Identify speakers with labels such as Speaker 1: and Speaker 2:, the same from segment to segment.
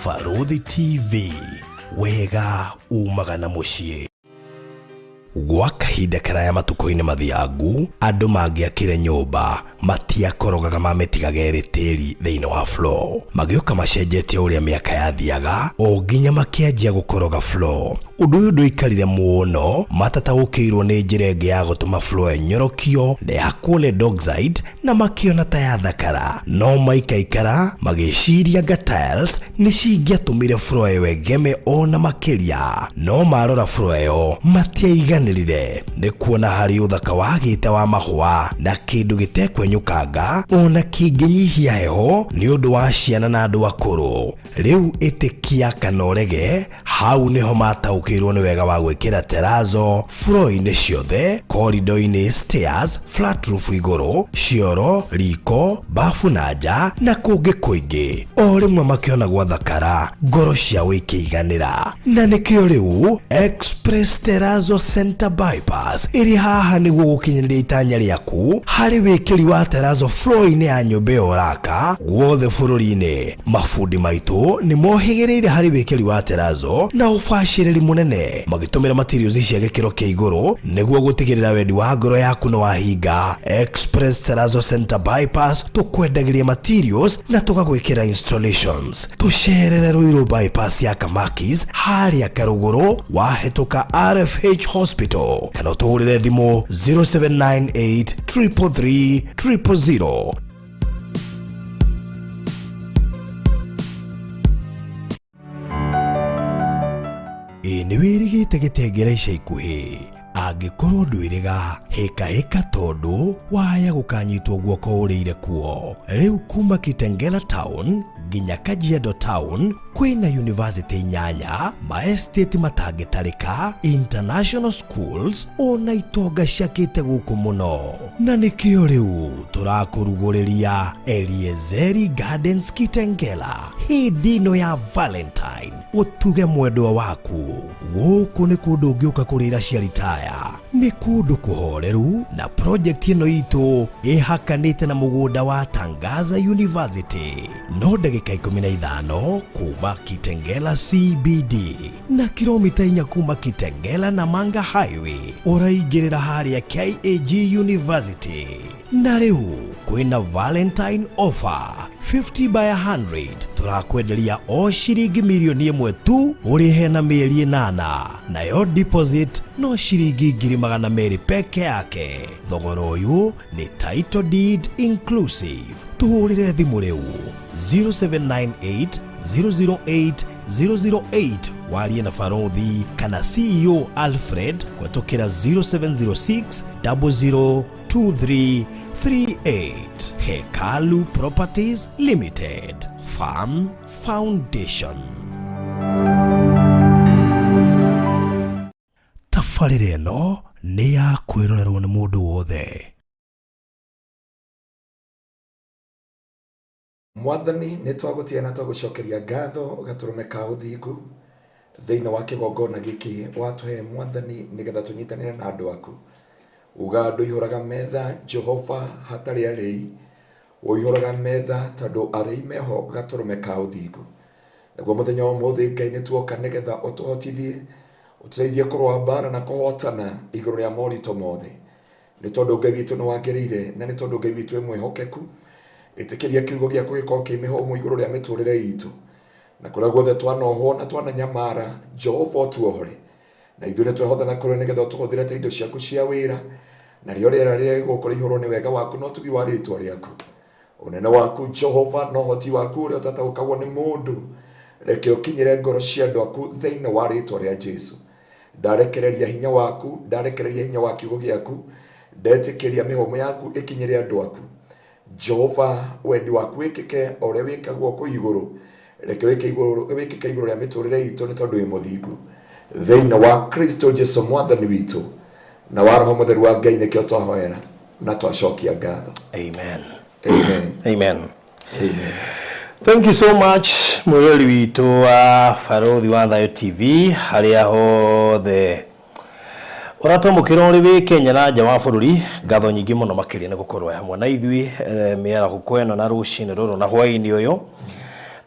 Speaker 1: Barũthi TV, wega umaga na mũciĩ. Gwa kahinda karaya matukũ-inĩ mathiangu, andũ mangĩakire nyũmba matiakorogaga mamĩtigaga ĩrĩ tĩri thĩinĩ wa floor. Magĩũka macenjetie ũrĩa mĩaka yathiaga o nginya makĩanjia gũkoroga floor. Ũndũ ũyũ ndũikarire mũno matataũkĩirwo nĩ njĩra ĩngĩ ya gũtũma floor ĩnyorokio na ĩhakwo lead oxide na makĩona ta yathakara. No maikaikara magĩciria anga tiles nĩ cingĩatũmire floor ĩyo ĩgeme o na makĩria. No marora floor ĩyo matiaiganĩrire nĩ kuona harĩ ũthaka wagĩte wa mahũa na kĩndũ gĩtekwenyũkanga ona kĩngĩnyihia heho nĩ ũndũ wa ciana na andũ akũrũ. Rĩu ĩtĩkia kana ũrege, hau nĩho mataũkĩirwo nĩ wega wa gwĩkĩra terazo floor-inĩ ciothe, corridor-inĩ, stairs, flat roof igũrũ, cioro, riko, bafu na nja na kũngĩ kũingĩ. O rĩmwe makĩona gwathakara, ngoro ciao ikĩiganĩra. Na nĩkĩo rĩu Express Terrazzo Center Bypass ĩrĩ haha nĩguo gũkinyanĩria itanya rĩaku harĩ wĩkĩri wa terrazzo floor-inĩ ya nyũmba ĩyo ũraka guothe bũrũri-inĩ. Mabundi maitũ nĩ mohĩgĩrĩire harĩ wĩkĩri wa terrazzo na ũbacĩrĩri mũnene magĩtũmĩra materials cia gĩkĩro kĩa igũrũ nĩguo gũtigĩrĩra wendi wa ngoro yaku nĩ wahinga. Express Terrazzo Center Bypass tũkwendagĩria materials na tũgagwĩkĩra installations. Tũcerere Ruiru Bypass ya Kamakis harĩa Karũgũrũ wahĩtũka RFH Hospital kana ũtũhũrĩre thimũ 0798 333 000. Ĩ nĩ wĩrĩgĩte gĩtengera ica ikuhĩ? Angĩkorwo ndwĩrĩga, hĩkahĩka tondũ waya gũkanyitwo guoko ũrĩire kuo. Rĩu kuma Kitengela Town nginya Kajiado Town kwĩna university inyanya, maestate matangĩtarĩka, international schools ona itonga ciakĩte gũkũ mũno. Na nĩkĩo rĩu tũrakũrugũrĩria Eliezeri Gardens Kitengela hĩndĩ ĩno ya Valentine. Ũtuge mwendwa waku. Gũkũ nĩ kũndũ ũngĩũka kũrĩra cia ritaya. Nĩ kũndũ kũhoreru na project ĩno itũ ĩhakanĩte na mũgũnda wa Tangaza University. No ndagĩka 15 kuma Kitengela CBD na kilomita 4 kuma Kitengela na Manga Highway ũraingĩrĩra harĩa KAG University. Na rĩu kwĩna Valentine offer 50 by 100 tũrakwenderia o ciringi mirioni ĩmwe tu ũrĩhe na mĩeri 8 nayo deposit no ciringi 200,000 peke yake. Thogora ũyũ nĩ title deed inclusive. Tũhũrĩre thimũ rĩu 0798 008 008 warie na Barothi kana CEO Alfred kũhetũkĩra 0706 002338. Hekalu Properties Limited, Farm Foundation. Tabarĩra ĩno nĩ ya kwĩrorerwo nĩ mũndũ wothe.
Speaker 2: Mwathani, nĩ twagũtĩa na twagũcokeria ngatho gatũrũme ka ũthingu thĩinĩ wa kĩgongona gĩkĩ watũhe Mwathani, nĩgetha tũnyitanĩre na andũ aku. Uga ndũihũraga metha Jehova hatarĩ arĩi, ũihũraga metha tondũ arĩi meho gatũrũme ka ũthingu. Naguo mũthenya wa ũmũthĩ Ngai nĩ tuoka nĩgetha ũtũhotithie, ũtũteithie kũrũa mbara na kũhotana igũrũ rĩa moritũ mothe. Nĩ tondũ Ngai witũ nĩ wagĩrĩire na nĩ tondũ Ngai witũ e mwĩhokeku. Ĩtĩkĩria kiugo gĩaku gĩkorwo kĩ mĩhũmũ igũrũ rĩa mĩtũrĩre itũ. Na kũrĩa guothe twanohwo na twananyamara, Jehova ũtuohore. Na ithuĩ nĩ twehotha na kũrĩ nĩgetha ũtũhũthĩre ta indo ciaku cia wĩra. Na rĩo rĩera rĩrĩa gĩgũkũ rĩihũrwo nĩ wega waku na ũtugi wa rĩtwa rĩaku. Ũnene waku Jehova na ũhoti waku ũrĩa ũtataũkagwo nĩ mũndũ, reke ũkinyĩre ngoro cia andũ aku thĩinĩ wa rĩtwa rĩa Jesu. Ndarekereria hinya waku, ndarekereria hinya wa kiugo gĩaku, ndetĩkĩria mĩhũmũ yaku ĩkinyĩre andũ aku. Jehova, wendi waku wĩkĩke o ũrĩa wĩkagwo kũu igũrũ, reke wĩkĩke igũrũ rĩa mĩtũrĩre itũ nĩ tondũ wĩ mũthingu. Thĩinĩ wa Kristo Jesu mwathani witũ na wa Roho Mũtheru wa Ngai nĩkĩo twahoera na twacokia ngatho.
Speaker 1: Amen.
Speaker 2: Amen.
Speaker 1: Amen.
Speaker 2: Amen.
Speaker 1: Thank you so much mwĩrori witũ wa Barothi wa Thayo TV harĩa hothe ũratwamũkĩra ũrĩ wĩ Kenya na nja wa bũrũri. Ngatho nyingĩ mũno makĩria nĩ gũkorwo hamwe na ithuĩ mĩarahũko ĩno na rũcinĩ rũrũ na hwaĩ-inĩ ũyũ.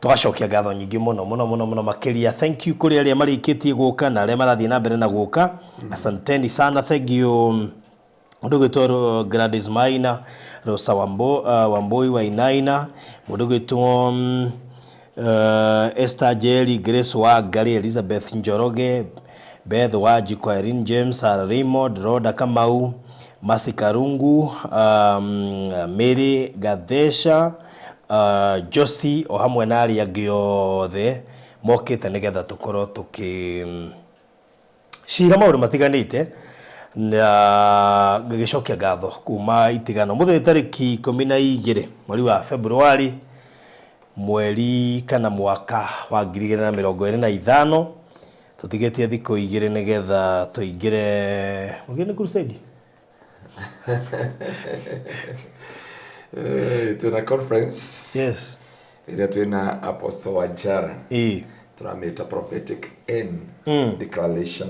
Speaker 1: Tũgacokia ngatho nyingĩ mũno mũno mũno mũno makĩria. Thank you kũrĩ arĩa marĩkĩtie gũka na arĩa marathiĩ na mbere na gũka. Asanteni sana, thank you. Mũndũ ũgwĩtwo Gladys Maina, Rosa Wambui Wainaina, mũndũ ũgwĩtwo Esther Njeri, Grace Wangari, Elizabeth Njoroge, Beth Wanjikwa, Irene James, Sarah Raymond, Rhoda Kamau, Mercy Karungu, Mary Gathesha, Josie o hamwe na arĩa angĩ othe mokĩte nĩgetha tũkorwo tũkĩ cira maũndũ matiganĩte na ngĩgĩcokia ngatho kuma itigano. Mũthenya tarĩki 12 mweri wa Februari mweri kana mwaka wa 2025, tũtigĩtie thikũ 2 nĩgetha tũingĩre mũgĩre nĩ crusade.
Speaker 2: Twĩna conference.
Speaker 1: Yes.
Speaker 2: Ĩrĩa twĩna Apostle Wanjara. Tũramĩta prophetic and declaration.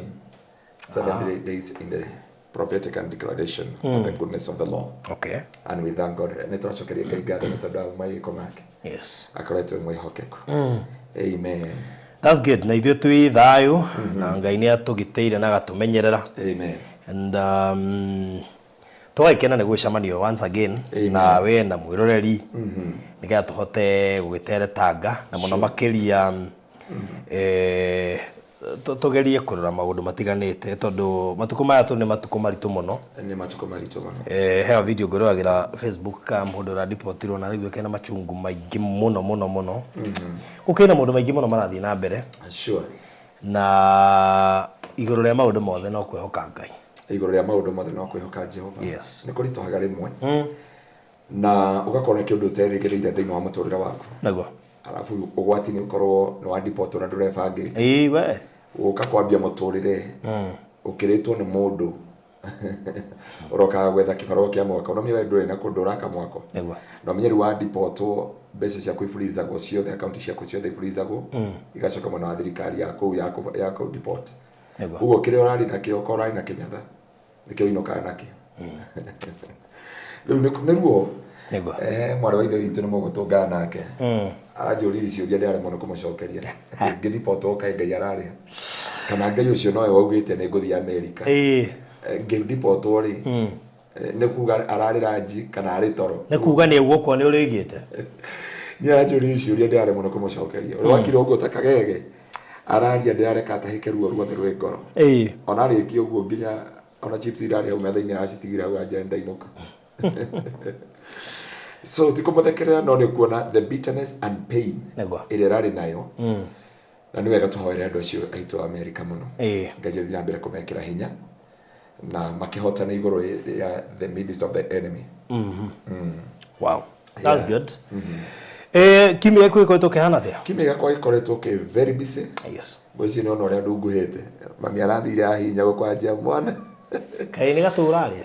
Speaker 2: 7 days in the prophetic and declaration of the goodness of the Lord.
Speaker 1: Okay.
Speaker 2: And we thank God. Nĩ tũracokeria Ngai ngatho nĩ tondũ wa mawĩko make.
Speaker 1: Yes.
Speaker 2: Akoretwo mwĩhokeku. Amen.
Speaker 1: That's good. Na ithuĩ twĩ thayũ na Ngai nĩ atũgitĩire na agatũmenyerera.
Speaker 2: Amen.
Speaker 1: And tũgagĩkena nĩ gwĩcemania once again.
Speaker 2: Amen.
Speaker 1: Na we na mwĩroreri nĩgetha tũhote gũgĩteretanga na mũno makĩria tũgerie kũrora maũndũ matiganĩte tondũ matukũ maya tũ nĩ matukũ maritũ mũno.
Speaker 2: Nĩ matukũ maritũ mũno.
Speaker 1: Heo video ngũroragĩra Facebook ka mũndũ ũrandipotirwo na rĩu kena machungu maingĩ mũno mũno mũno. Gũkĩrĩ na maũndũ maingĩ mũno marathiĩ na mbere.
Speaker 2: Sure.
Speaker 1: Na igũrũ rĩa maũndũ mothe no kwĩhoka Ngai.
Speaker 2: Igũrũ rĩa maũndũ mothe no kwĩhoka Jehova.
Speaker 1: Yes.
Speaker 2: Nĩ kũritũhaga rĩmwe. Na ũgakorwo nĩ kĩũndũ ũterĩgĩrĩire thĩinĩ wa mũtũrĩre waku.
Speaker 1: Naguo.
Speaker 2: Alafu ũgwati nĩ ũkorwo nĩ wandipotwo na ndũrebangĩte.
Speaker 1: Ĩĩ we.
Speaker 2: Ũka kwambia mũtũrĩre. Ũkĩrĩtwo nĩ mũndũ. Ũrokaga gwetha kĩbarũa kĩa mwaka. Ũnomia we ndũrĩ na kũndũ ũraka mwako.
Speaker 1: Nĩguo.
Speaker 2: Na ũmenye rĩu wandipotwo mbeca ciaku iburizagwo ciothe, akaunti ciaku ciothe iburizagwo. Igacoka mwena wa thirikari ya kũu ya kũu deport.
Speaker 1: Nĩguo.
Speaker 2: Ũguo kĩrĩa ũrarĩ nakĩo, okorwo ũrarĩ na kĩnyatha, nĩkĩo ũinũkaga nakĩo. Rĩu nĩ ruo.
Speaker 1: Nĩguo.
Speaker 2: Mwarĩ wa ithe witũ nĩ mũgũtũngana nake. Aranjũria ciũria ndĩraremwo nĩ kũmũcokeria. Ngĩribotwo kaĩ Ngai ararĩha. Kana Ngai ũcio nowe waugĩte nĩ ngũthiĩ Amerika. Ngĩribotwo rĩ, nĩ kuga ararĩ ranji kana arĩ toro.
Speaker 1: Nĩ kuga nĩ ũguo nĩ ũrĩigĩte.
Speaker 2: Nĩ aranjũria ciũria ndĩraremwo nĩ kũmũcokeria. Ũrĩa wakire ũguo ta kagege, araria ndĩrareka atahĩke ruo ruothe rwĩ ngoro. Ona arĩkia ũguo nginya ona chips irarĩ hau metha-inĩ aracitigĩra hau anja ndainũka. So ti kũmũthekerera no nĩ kuona the bitterness and pain ĩrĩa ĩrarĩ nayo. Na nĩ wega tũhoere andũ acio aitũ a Amerika mũno. Ngai athiĩ na mbere kũmekĩra hinya na makĩhotana igũrũ ya the midst of the enemy.
Speaker 1: Wow. That's good. Kiumia gĩkũ gĩkoretwo kĩhana atĩa?
Speaker 2: Kiumia gĩakwa gĩkoretwo kĩ very busy.
Speaker 1: Yes.
Speaker 2: Ngwĩciria nĩ wona ũrĩa ndunguhĩte. Mami arathire ahinya gũkwanjia mwana.
Speaker 1: Kaĩ nĩ gatũra arĩa?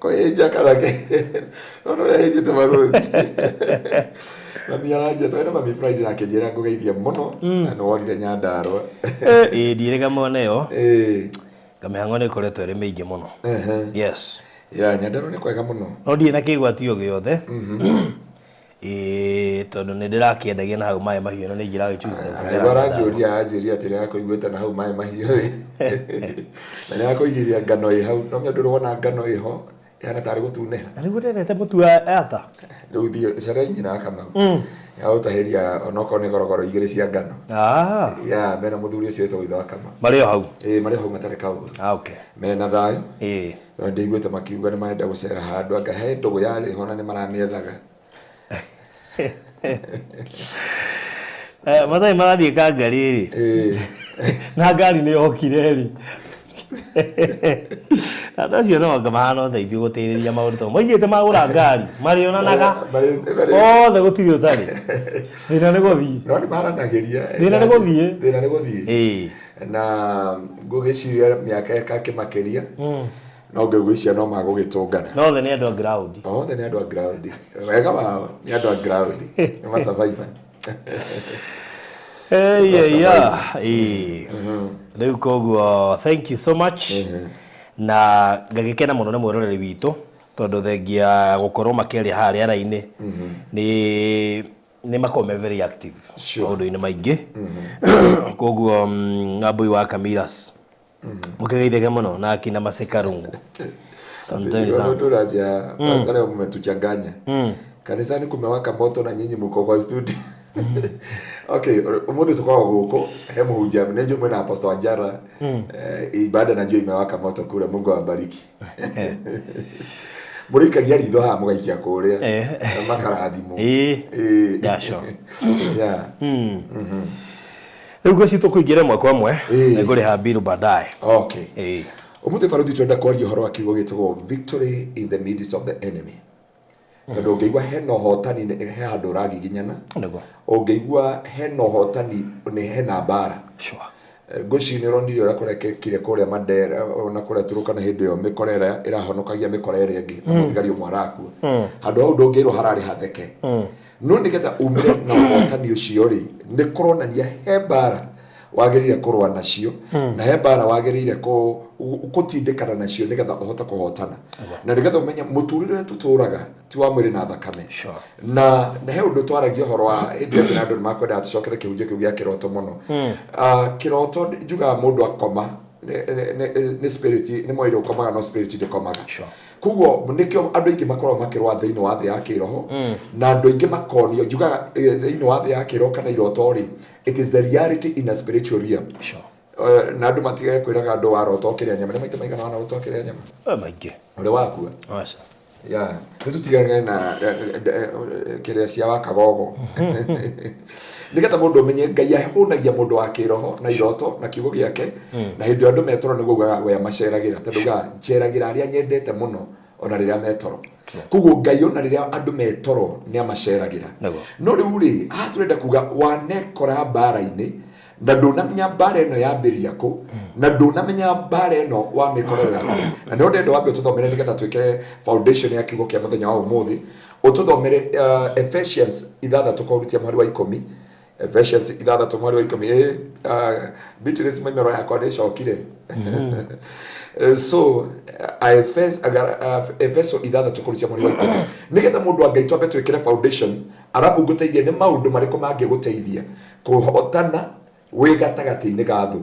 Speaker 2: Kũhĩnja kana kĩ? Nona ũrĩa ahĩnjĩte marũthi. Mami aranjia, twarĩ na mami Friday na akĩnjĩra ngũgeithie mũno, na nĩ worire Nyandarũa.
Speaker 1: Ĩĩ, ndiĩrĩga mwana ĩyo. Ngamĩhang'o nĩ ĩkoretwo ĩrĩ mĩingĩ mũno. Yes.
Speaker 2: Ya, Nyandarũa nĩ kwega mũno.
Speaker 1: No ndirĩ na kĩgwatio gĩothe. Ĩĩ, tondũ nĩ ndĩrakĩendagia na hau maĩ mahiũ na nĩ ingĩragĩchuza
Speaker 2: kũhũthĩra. Aranjũria, aranjĩria atĩ nĩarakũiguĩte na hau maĩ mahiũ. Na nĩarakũigĩria ngano ĩ hau. No mũndũ ũrona ngano ĩ ho, ĩhana tarĩ gũtunĩha.
Speaker 1: Na nĩguo ndendete mũtu wa ata.
Speaker 2: Rĩu thiĩ cere nyina wa Kamau. Ya gũtahĩria onokorwo nĩ gorogoro 2 cia ngano. Ya, mena mũthuri ũcio wĩtagwo ithe wa Kamau.
Speaker 1: Marĩ o hau?
Speaker 2: Ĩĩ, marĩ o hau matarĩ kaũndũ.
Speaker 1: Okay.
Speaker 2: Mena thayũ. No ndĩiguĩte makiuga nĩ marenda gũcera handũ, anga he ndũgũ yarĩ ho na nĩ maramĩethaga.
Speaker 1: Mathai marathiĩ Kangari rĩ. Na ngari nĩ yokire rĩ. Na andũ acio no anga mahana ũteithio gũteithĩrĩria maũndũ tondũ moigĩte magũra ngari, marĩonanaga. Othe gũtirĩ ũtarĩ. Thĩna nĩ gũthiĩ.
Speaker 2: No nĩ maranagĩria.
Speaker 1: Thĩna nĩ gũthiĩ.
Speaker 2: Thĩna nĩ gũthiĩ. Na ngũgĩciria mĩaka ĩkakĩmakĩria. No ngĩgwĩciria no magũgĩtũngana.
Speaker 1: No othe nĩ andũ a ground.
Speaker 2: Othe nĩ andũ a ground. Wega wao nĩ andũ a ground. Nĩ ma survivor.
Speaker 1: Rĩu koguo thank you so much. Na ngagĩkena mũno nĩ mwĩroreri witũ tondũ thengia gũkorwo makĩaria haha rĩera-inĩ nĩ Nĩ makoragwo me very active
Speaker 2: Sure.
Speaker 1: maũndũ-inĩ maingĩ. Koguo Ng'ambũi wa Kamiras, mũkĩgeithĩke mũno na akina Masekarungu. Asanteni sana.
Speaker 2: Turaja pastor, leo mmetuchanganya. Kanisani kumewaka moto na nyinyi mko kwa studio. Okay, umuthi tukoragwo guku he muhunjia nĩ njũĩ mwĩna Apostle Wanjara. Ibada najua imewaka moto kule. Mungu awabariki. Mũrĩikagia ritho haha mũgaikia kũrĩa makarathimwo.
Speaker 1: Yeah, sure. Rĩu ngwĩciria tũkũingĩra ĩmwe kwa ĩmwe. Nĩngũrĩha bill baadaye.
Speaker 2: Okay. Umuthi baruthi twenda kwaria ũhoro wa kiugo gĩtagwo victory in the midst of the enemy, tondũ ũngĩigua hena ũhotani he handũ ũragiginyana. Ũngĩigua hena ũhotani nĩ hena mbara. Ngwĩciria nĩ ũronire ũrĩa kũrekĩkire kũrĩa Mandera ona kũrĩa Turukana hĩndĩ ĩyo mĩkora ĩrĩa ĩrahonokagia mĩkora ĩrĩa ĩngĩ na mũthigari ũmwe arakua. Handũ hau ndũngĩrwo hararĩ hatheke, no nĩgetha umĩre na ũhotani ũcio rĩ, nĩ kũronania he mbara wagĩrĩire kũrũa nacio na he mbara wagĩrĩire gũtindĩkana nacio nĩgetha ũhote kũhotana na nĩgetha ũmenye mũtũrĩre ũrĩa tũtũraga ti wa mwĩrĩ na thakame. Na he ũndũ twaragia ũhoro wa hĩndĩ ĩyo na andũ nĩ makwendaga tũcokere kĩhunjio kĩu gĩa kĩroto mũno. Kĩroto njugaga mũndũ akoma nĩ spirit, nĩ mwĩrĩ ũkomaga no spirit ndĩkomaga. Koguo nĩkĩo andũ aingĩ makoragwo makĩrũa thĩinĩ wa thĩ ya kĩroho na andũ aingĩ makonio njugaga thĩinĩ wa thĩ ya kĩroho kana iroto rĩ, it is the reality in a spiritual realm. Na andũ matigage kwĩraga andũ warota ũkĩrĩa nyama. Nĩ maita maigana wanarota ũkĩrĩa nyama?
Speaker 1: Maingĩ.
Speaker 2: Ũrĩ wakua?
Speaker 1: Aca.
Speaker 2: Yeah, nĩ tũtigane na kĩrĩa cia wakagogo nĩgetha mũndũ ũmenye Ngai ahũnagia mũndũ wa kĩroho na iroto na kiugo gĩake, na hĩndĩ ĩyo andũ metoro nĩguo ugaga we amaceragĩra, tondũ ugaga njeragĩra arĩa nyendete mũno ona rĩrĩa metoro. Koguo Ngai ona rĩrĩa andũ metoro nĩ amaceragĩra. No rĩu rĩ, haha tũrenda kuga wanekora mbara-inĩ na ndũnamenya mbara ĩno yambĩrĩria kũ na ndũnamenya mbara ĩno wamĩkorera kũ, na nĩho ndĩrenda wambe ũtũthomere nĩgetha twĩkĩre foundation ya kiugo kĩa mũthenya wa ũmũthĩ. Ũtũthomere Ephesians 6 kũrutia mũhari wa 10. Ephesians 6 mũhari wa 10. Beatrice Maimero yakwa nĩcokire. So Efeso 6 kũrutia mũhari wa 10 nĩgetha mũndũ wa Ngai twambe twĩkĩre foundation, arabu ngũteithie nĩ maũndũ marĩkũ mangĩgũteithia kũhotana wĩ gatagatĩ-inĩ ga thũ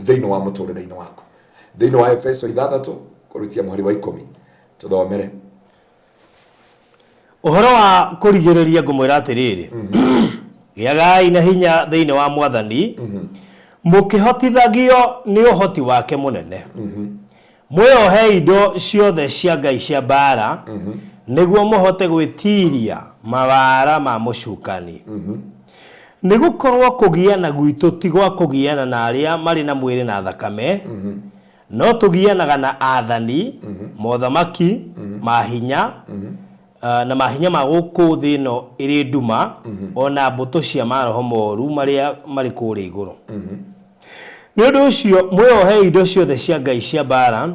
Speaker 2: thĩinĩ wa mũtũrĩre-inĩ waku. Thĩinĩ wa Efeso 6 kũrutia mũhari wa 10, tũthomere.
Speaker 1: Ũhoro wa kũrigĩrĩria ngũmwĩra atĩrĩrĩ, gĩagai na hinya thĩinĩ wa Mwathani, mũkĩhotithagio nĩ ũhoti wake mũnene. Mwĩohe indo ciothe cia Ngai cia mbara, nĩguo mũhote gwĩtiiria mawara ma mũcukani. Nĩ gũkorwo kũgiana gwitũ ti gwa kũgiana na arĩa marĩ na mwĩrĩ na thakame, no tũgianaga na athani, mothamaki, mahinya, na mahinya ma gũkũ thĩ ĩno ĩrĩ nduma, ona mbũtũ cia maroho moru marĩa marĩ kũrĩa igũrũ. Nĩ ũndũ ũcio mwĩohe indo ciothe cia Ngai cia mbara,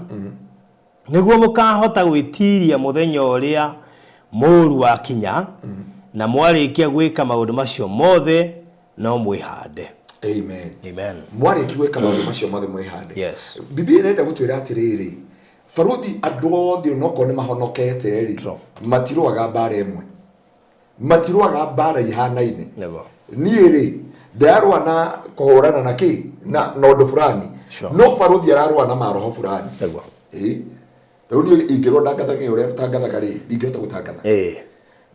Speaker 1: nĩguo mũkahota gwĩtiiria mũthenya ũrĩa mũũru wakinya, na mwarĩkia gwĩka maũndũ macio mothe no mwĩhande.
Speaker 2: Amen.
Speaker 1: Amen.
Speaker 2: Mwarĩkia gwĩka maũndũ macio mothe mwĩhande.
Speaker 1: Yes.
Speaker 2: Biblia ĩrenda gũtwĩra atĩrĩrĩ, baruthi, andũ othe onokorwo nĩ mahonokete rĩ, matirũaga mbara ĩmwe, matirũaga mbara ihanaine. Niĩ rĩ, ndarũa na kũhũrana na kĩ na ũndũ fulani, no baruthi ararũa na maroho fulani. Rĩu niĩ ingĩrwo ndangathage ũrĩa tangathaga rĩ, ndingĩhota gũtangatha.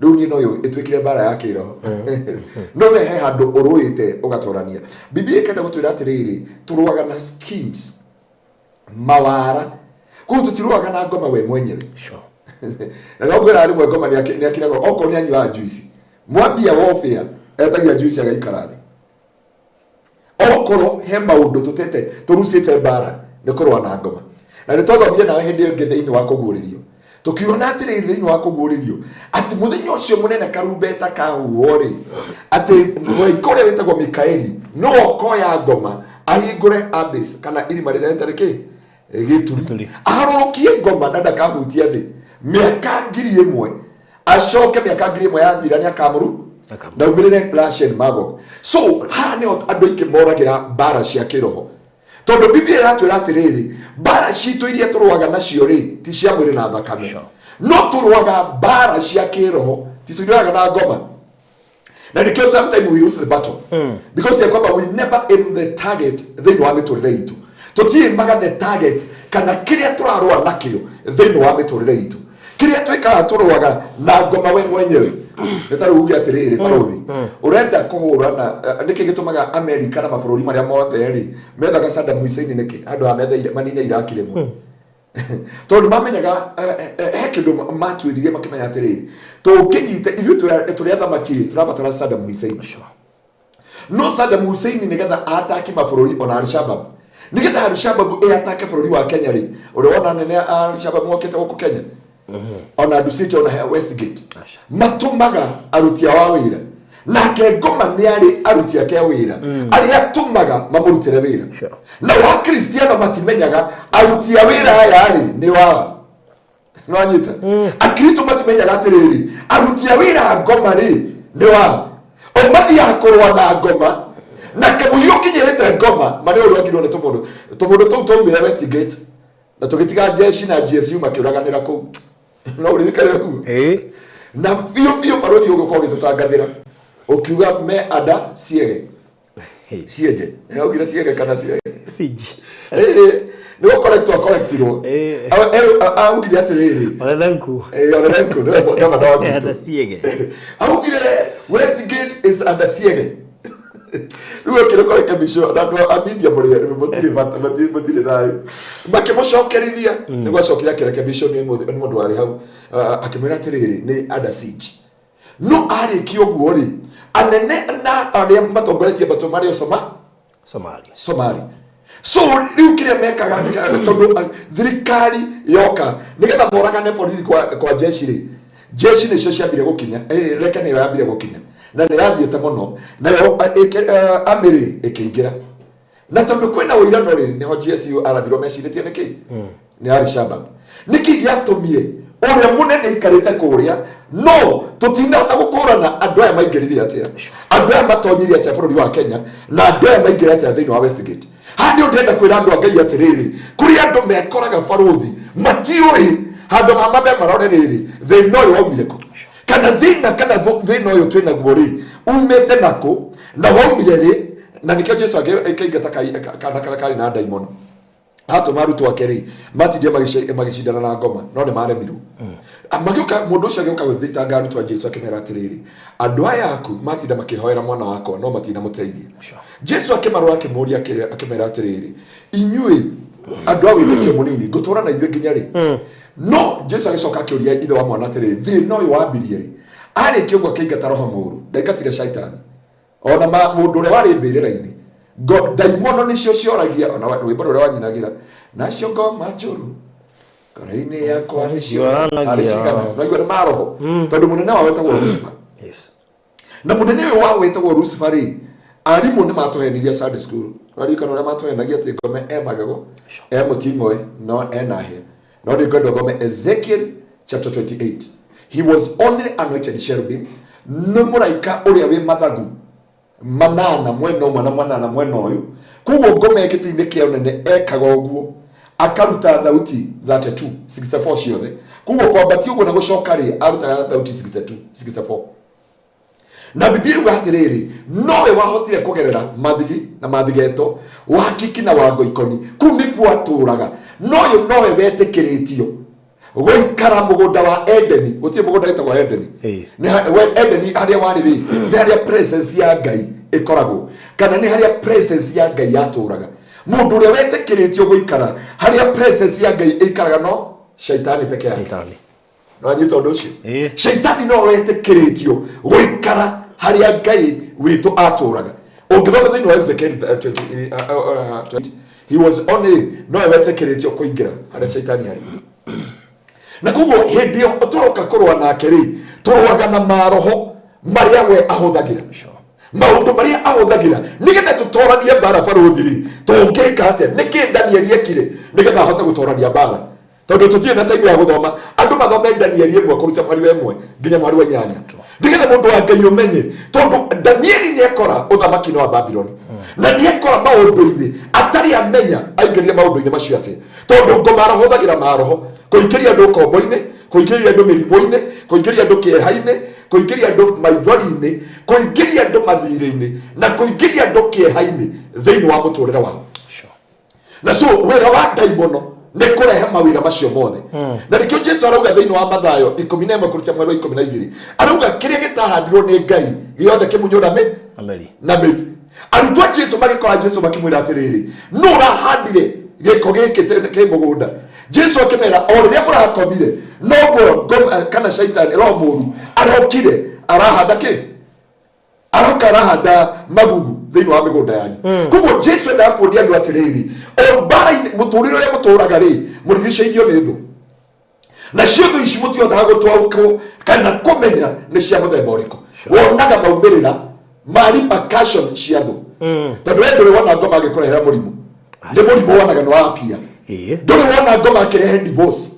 Speaker 2: Rĩu niĩ no ĩtuĩkire mbara ya kĩroho, no we he handũ ũrũĩte ũgatorania. Biblia ĩkenda gũtwĩra atĩrĩrĩ, tũrũaga na schemes, mawara, koguo tũtirũaga na ngoma we mwenyewe. Na no ngwĩra rĩmwe ngoma nĩ akiraga okorwo nĩ anyuaga juice, mwambia warfare etagia juice agaikara thĩ. Okorwo he maũndũ tũtete tũrucĩte mbara nĩ kũrũa na ngoma, na nĩ twathomire nawe hĩndĩ ĩyo ĩngĩ thĩinĩ wa kũguũrĩrio, tũkiona atĩrĩrĩ thĩinĩ wa kũguũrĩrio atĩ mũthenya ũcio mũnene karumbeta kahuhwo rĩ, atĩ mũraika ũrĩa wĩtagwo Mikaeli no okoya ngoma ahingũre abyss kana irima rĩrĩa rĩtarĩ kĩ gĩturi, aharũrũkie ngoma na ndakahutia thĩ mĩaka 1000, acoke mĩaka 1000 yathira nĩ akamũru na umĩrĩre Russian Magog. So haha nĩho andũ aingĩ moragĩra mbara cia kĩroho, tondũ Biblia ĩratwĩra atĩrĩrĩ, mbara citũ iria tũrũaga nacio rĩ, ti cia mwĩrĩ na thakame, no tũrũaga mbara cia kĩroho, ti tũrũaga na ngoma. Na nĩkĩo sometime we lose the battle because ya kwamba we never aim the target thĩinĩ wa mĩtũrĩre itũ. Tũtiĩmaga the target kana kĩrĩa tũrarũa nakĩo thĩinĩ wa mĩtũrĩre itũ. Kĩrĩa twĩkaga, tũrũaga na ngoma we mwenyewe. Nĩ ta rĩu uge atĩrĩrĩ, barũthi, ũrenda kũhũrana nĩkĩ gĩtũmaga Amerika na mabũrũri marĩa mothe rĩ methaga Saddam Hussein nĩkĩ handũ ha methe manine Iraki rĩmwe? Tondũ mamenyaga he kĩndũ matuĩririe, makĩmenya atĩrĩrĩ, tũngĩnyita ithuĩ tũrĩ athamaki rĩ, tũrabatara Saddam Hussein. No Saddam Hussein nĩgetha ataki mabũrũri ona Al-Shabaab, nĩgetha Al-Shabaab ĩatake bũrũri wa Kenya rĩ, ũrĩa wona anene a Al-Shabaab mokĩte gũkũ Kenya, ona Dusit, ona Westgate,
Speaker 1: Aca.
Speaker 2: Matũmaga aruti ao a wĩra. Nake ngoma nĩ arĩ aruti ake a wĩra arĩa atũmaga mamũrutĩre wĩra. Na wakristiano matimenyaga aruti a wĩra aya rĩ nĩ wa nwanyita. Akristo matimenyaga atĩrĩrĩ, aruti a wĩra a ngoma rĩ nĩ wa o mathiaga kũrũa na ngoma na kamũiria ũkinyĩrĩte ngoma marĩa ũragirwo nĩ tũmũndũ tũmũndũ tũu twaumire Westgate na tũgĩtiga jeshi na GSU makĩũraganĩra kũu. No ũririkane ũguo?
Speaker 1: Ĩĩ.
Speaker 2: Na biũ biũ, barũthi, ũgũkorwo ũgĩtũtangathĩra ũkiuga me anda ciege cienje. Augire ciege kana ciege?
Speaker 3: Siege.
Speaker 2: Nĩ gũkorektwo akorektirwo. Augire atĩrĩrĩ,
Speaker 3: Olelenku.
Speaker 2: Olelenku nĩwe gavana wa
Speaker 3: Under
Speaker 2: gwitũ.
Speaker 3: siege.
Speaker 2: Augire Westgate is under siege. Rĩu akĩrĩ kũrekebicwo na andũ a media mũrĩ mũtirĩ bata, mũtirĩ thayũ, makĩmũcokerithia. Nĩguo acokire akĩrekebicwo nĩ mũndũ warĩ hau. Ah, akĩmwĩra atĩrĩrĩ, nĩ under siege. No arĩkia ũguo rĩ, anene na arĩa matongoretie mbatũ marĩ o Soma
Speaker 1: Somalia.
Speaker 2: Somali. So rĩu kĩrĩa mekaga, tondũ thirikari yoka nĩgetha moragane borithi kwa jeshi rĩ, jeshi nĩcio ciambire gũkinya. Reke nĩyo yambire gũkinya na nĩ yathiĩte mũno nayo amĩrĩ ĩkĩingĩra, na tondũ kwĩna ũirano rĩ, nĩho GSU arathirwo mecirĩtie nĩkĩ nĩ Al-Shabaab. Nĩkĩ gĩatũmire ũrĩa mũnene aikarĩte kũrĩa no tũtinahota gũkũrana andũ aya maingĩrire atĩa, andũ aya matonyire atĩa bũrũri wa Kenya, na andũ aya maingĩre atĩa thĩinĩ wa Westgate? Haha nĩ ndĩrenda kwĩra andũ a Ngai atĩrĩrĩ, kũrĩ andũ mekoraga, barũthi, matiũĩ handũ ha mambe marore rĩrĩ, thĩna ũyũ waumire kũ, kana thĩna kana thĩna ũyũ twĩnaguo rĩ umĩte nakũ na waumire rĩ. Na nĩkĩo Jesu akĩingata kana karĩa karĩ na ndaimono, atũma arutwo ake rĩ matindie magĩcindana na ngoma, no nĩ maremirwo. Magĩũka, mũndũ ũcio agĩũka gũthitanga arutwo a Jesu, akĩmera atĩrĩrĩ, andũ aya aku matinda makĩhoera mwana wakwa no matinamũteithia. Jesu akĩmarora, akĩmũria, akĩmera atĩrĩrĩ, inyuĩ andũ a wĩtĩkio mũnini, ngũtũũra na inyuĩ nginya rĩ? No Jesu agĩcoka akĩũria ithe wa mwana atĩrĩrĩ, thĩna ũyũ wambirie rĩ? Arĩkia ũguo akĩingata roho mũũru, ndaingatire shaitani ona ma mũndũ ũrĩa warĩ mbĩrĩra-inĩ. Ndaimono nĩcio cioragia ona rwĩmbo rũrĩa wanyinagĩra nacio ngoma njũru ngoro-inĩ yakwa nĩcio.
Speaker 3: Cioranagia.
Speaker 2: Arĩ cigana naigua nĩ maroho, tondũ mũnene wao wetagwo Lucifer. Na mũnene ũyũ wao wetagwo Lucifer rĩ, arimũ nĩ matũhenirie Sunday school. Ũraririkana ũrĩa matũhenagia atĩ ngome e magego, e mũting'oe, no ena hĩa? No nĩ ngwenda ũthome Ezekiel chapter 28. He was only anointed cherubim, nĩ mũraika ũrĩa wĩ mathagu manana mwena ũmwe na manana mwena ũyũ. Koguo ngome gĩtĩ-inĩ kĩa ũnene ekaga ũguo, akaruta thauti 32, 64 ciothe. Koguo kwambatia ũguo na gũcoka rĩ, arutaga thauti 62, 64. Na Biblia yuga atĩrĩrĩ, nowe wahotire kũgerera mathigi na mathigeto wakiki na wangoikoni, kũu nĩkuo atũraga. Noyũ nowe wetĩkĩrĩtio gũikara mũgũnda wa Edeni. Gũtirĩ mũgũnda wĩtagwo Edeni. Nĩ Edeni harĩa warĩ rĩ, nĩ harĩa presence ya Ngai ĩkoragwo, kana nĩ harĩa presence ya Ngai yatũraga. Mũndũ ũrĩa wetĩkĩrĩtio gũikara harĩa presence ya Ngai ĩikaraga no shaitani peke yake.
Speaker 1: Shaitani.
Speaker 2: Nĩwanyita ũndũ ũcio?
Speaker 1: Ĩĩ.
Speaker 2: Shaitani no wetĩkĩrĩtio gũikara harĩa Ngai witũ atũraga. Ũngĩthoma thĩinĩ wa Ezekiel 20, 20, he was only nowe wetĩkĩrĩtio kũingĩra harĩa shaitani arĩ. Na koguo hĩndĩ ĩyo tũroka kũrũa nake rĩ, tũrũaga na maroho marĩa we ahũthagĩra, maũndũ marĩa ahũthagĩra nĩgetha tũtoranie mbara. Barũthi rĩ, tũngĩka atĩa? Nĩkĩ Danieli ekire nĩgetha ahote gũtorania mbara? Tondũ tũtirĩ na time ya gũthoma, andũ mathome Danieli 1 kũruta mũhari wa 1 nginya mũhari wa 8, nĩgetha mũndũ wa Ngai ũmenye. Tondũ Danieli nĩekora ũthamaki-inĩ wa Babiloni na nĩekora maũndũ-inĩ atarĩ amenya aingĩrire maũndũ-inĩ macio atĩa, tondũ ngoma arahũthagĩra maroho kũingĩria andũ ũkombo-inĩ, kũingĩria andũ mĩrimũ-inĩ, kũingĩria andũ kĩeha-inĩ. Kũingĩria andũ maithori-inĩ, kũingĩria andũ mathirĩ-inĩ, na kũingĩria andũ kĩeha-inĩ thĩinĩ wa mũtũrĩre wao. Na so wĩra wa ndaimono nĩ kũrehe mawĩra macio mothe. Na nĩkĩo Jesu arauga thĩinĩ wa Mathayo 11 kũruta mweri wa 12, arauga kĩrĩa gĩtahandirwo nĩ Ngai gĩothe kĩmunywo na mĩ
Speaker 1: Na mĩri.
Speaker 2: Na mĩri. Arutwo a Jesu magĩkora Jesu makĩmwĩra atĩrĩrĩ, nũ ũrahandire gĩko gĩkĩ kĩ mũgũnda? Jesu akĩmera, o rĩrĩa mũrakomire noguo kana shaitani, roho mũru arokire arahanda kĩ, aroka arahanda magugu thĩinĩ wa mĩgũnda yanyu. Koguo Jesu endaga kuonia andũ atĩrĩrĩ, o mbara-inĩ mũtũrĩre ũrĩa mũtũraga rĩ, mũrigicĩirio nĩ thũ, nacio thũ ici mũtihotaga gũtwaũkwo kana kũmenya nĩ cia mũthemba ũrĩkũ. Wonaga maumĩrĩra ma repercussion cia thũ, tondũ we ndũrĩ wona ngoma agĩkũrehera mũrimũ, nĩ mũrimũ wonaga nĩ wapia. Ndũrĩ wona ngoma akĩrehe divorce,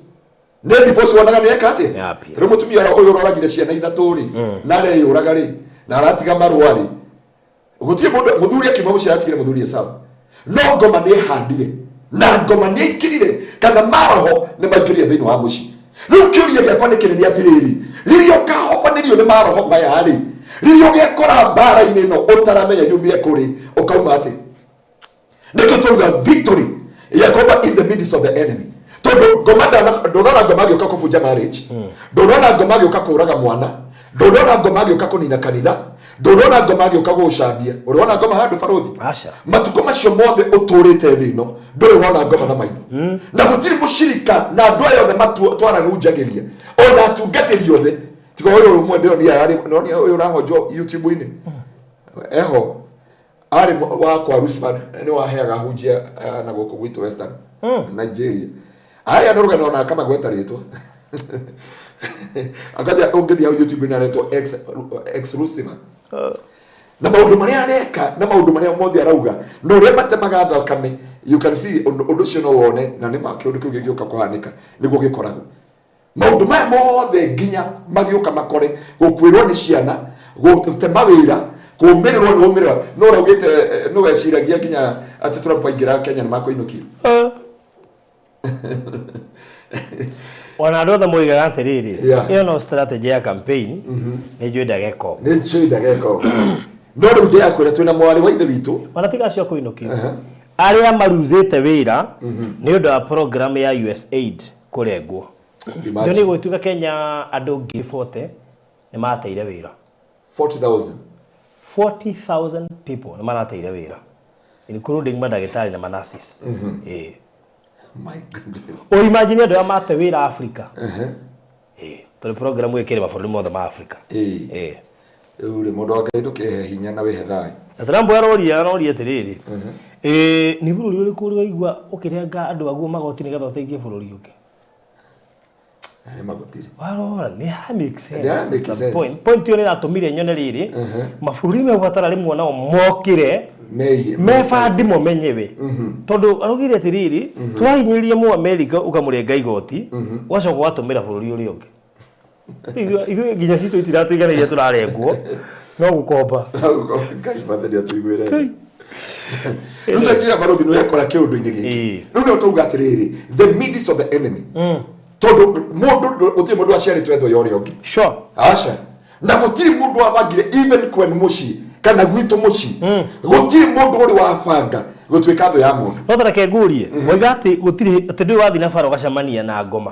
Speaker 2: nĩ divorce wonaga nĩ eka atĩa.
Speaker 1: Nĩ appear.
Speaker 2: Rĩu mũtumia ũyũ ũroragire ciana ithatũ rĩ, na areyũraga rĩ, na aratiga marũa rĩ, gũtirĩ mũndũ mũthuri akiuma mũciĩ aratigire mũthuri sawa. No ngoma nĩ ĩhandire na ngoma nĩ ĩingĩrire, kana maroho nĩ maingĩrire thĩinĩ wa mũciĩ. Rĩu kĩũria gĩakwa nĩ kĩnene atĩrĩrĩ, rĩrĩa ũkahobanĩrio nĩ maroho maya rĩ, rĩrĩa ũgekora mbara-inĩ ĩno ũtaramenya yumire kũrĩ, ũkauma atĩ? Nĩkĩo tũruga victory ya kwamba in the midst of the enemy, tondũ ngoma ndũnona ngoma agĩũka kũbunja marriage, ndũnona ngoma agĩũka kũraga mwana, ndũnona ngoma agĩũka kũnina kanitha, ndũnona ngoma agĩũka gũgũcambia. Ũrĩ wona ngoma handũ, barũthi?
Speaker 1: Aca.
Speaker 2: Matukũ macio mothe ũtũrĩte thĩ ĩno ndũrĩ wona ngoma na maitho, na gũtirĩ mũcirika na andũ aya othe twarahunjagĩria, ona atungatĩri othe, tiga ũyũ ũmwe ndĩronire ndĩronire ũyũ ũrahonjwo YouTube-inĩ eho arĩ wa kwa Lucifer, nĩ waheaga hunjia na gũkũ gwitũ Western Nigeria. Aya nĩ rũgano ona akamagweta rĩtwa akaja ũngĩthiĩ hau YouTube-inĩ aretwo ex ex Lucifer, na maũndũ marĩa areka na maũndũ marĩa mothe arauga na ũrĩa matemaga thakame, you can see ũndũ ũcio no wone na nĩ ma kĩũndũ kĩu gĩgĩũka kũhanĩka nĩguo gĩkoragwo maũndũ maya mothe nginya magĩũka makore gũkuĩrwo nĩ ciana, gũte mawĩra, kũmĩrĩrwo nĩ ũmĩrĩrwo no ũraugĩte nĩ weciragia nginya atĩ Trump aingĩra Kenya nĩ makũinũkio.
Speaker 1: Ona andũ othe moigaga atĩrĩrĩ, ĩyo no strategy ya campaign, nĩ njũĩ ndageka ũguo.
Speaker 2: Nĩ njũĩ ndageka ũguo, no rĩu ndĩrakwĩra twĩna mwarĩ wa ithe witũ.
Speaker 1: Ona tiga acio kũinũkio, arĩa maruzĩte wĩra nĩ ũndũ wa program ya USAID kũrengwo.
Speaker 2: Imagine.
Speaker 1: Nĩ gũgĩtuĩka Kenya andũ 40,000 nĩ mateire wĩra.
Speaker 2: 40,000.
Speaker 1: 40,000 people nĩ marateire wĩra, including mandagĩtarĩ na manurses. Ĩĩ.
Speaker 2: My goodness.
Speaker 1: O imagine andũ arĩa mate wĩra Africa. Ĩĩ, tondũ program ĩkĩrĩ mabũrũri mothe ma Africa. Ĩĩ.
Speaker 2: Rĩu rĩ, mũndũ wa Ngai, ndũkĩhe hinya na wĩhe thayũ.
Speaker 1: Na Trump aroria atĩrĩrĩ, ĩĩ nĩ bũrũri ũrĩkũ ũrĩ waigua ũkĩrenga andũ aguo magoti nĩgetha ũteithie bũrũri ũngĩ?
Speaker 2: Nĩ magũtirĩ.
Speaker 1: Warora nĩ hara make sense.
Speaker 2: Nĩ hara make
Speaker 1: At some
Speaker 2: sense.
Speaker 1: point ĩyo nĩ ĩratũmire nyone rĩrĩ, mabũrũri megũbatara rĩmwe nao mokĩre
Speaker 2: Meiye.
Speaker 1: mebandi mo menyewe, tondũ araugire atĩrĩrĩ, tũrahinyĩrĩria mũ Amerika ũkamũrenga igoti, ũgacoka ũgatũmĩra bũrũri ũrĩa ũngĩ. Ithuĩ nginya citũ itiratũigana iria tũrarengwo no gũkomba.
Speaker 2: Ngai mwathani atũiguĩre tha. Rĩu tanjĩra barũthi, nĩ wekora kĩũndũ-inĩ gĩkĩ. Rĩu nĩho tauga atĩrĩrĩ, the midst of the enemy, tondũ mũndũ gũtirĩ mũndũ aciarĩtwo ethwo ya ũrĩa ũngĩ. Aca, na gũtirĩ mũndũ wabangire even kwenu mũciĩ kana gwitũ mũciĩ, gũtirĩ mũndũ ũrĩ wabanga gũtuĩka thũ ya mũndũ.
Speaker 1: No tareke ngũrie, waiga atĩ gũtirĩ, atĩ ndũrĩ wathiĩ na bara ũgacemania na ngoma?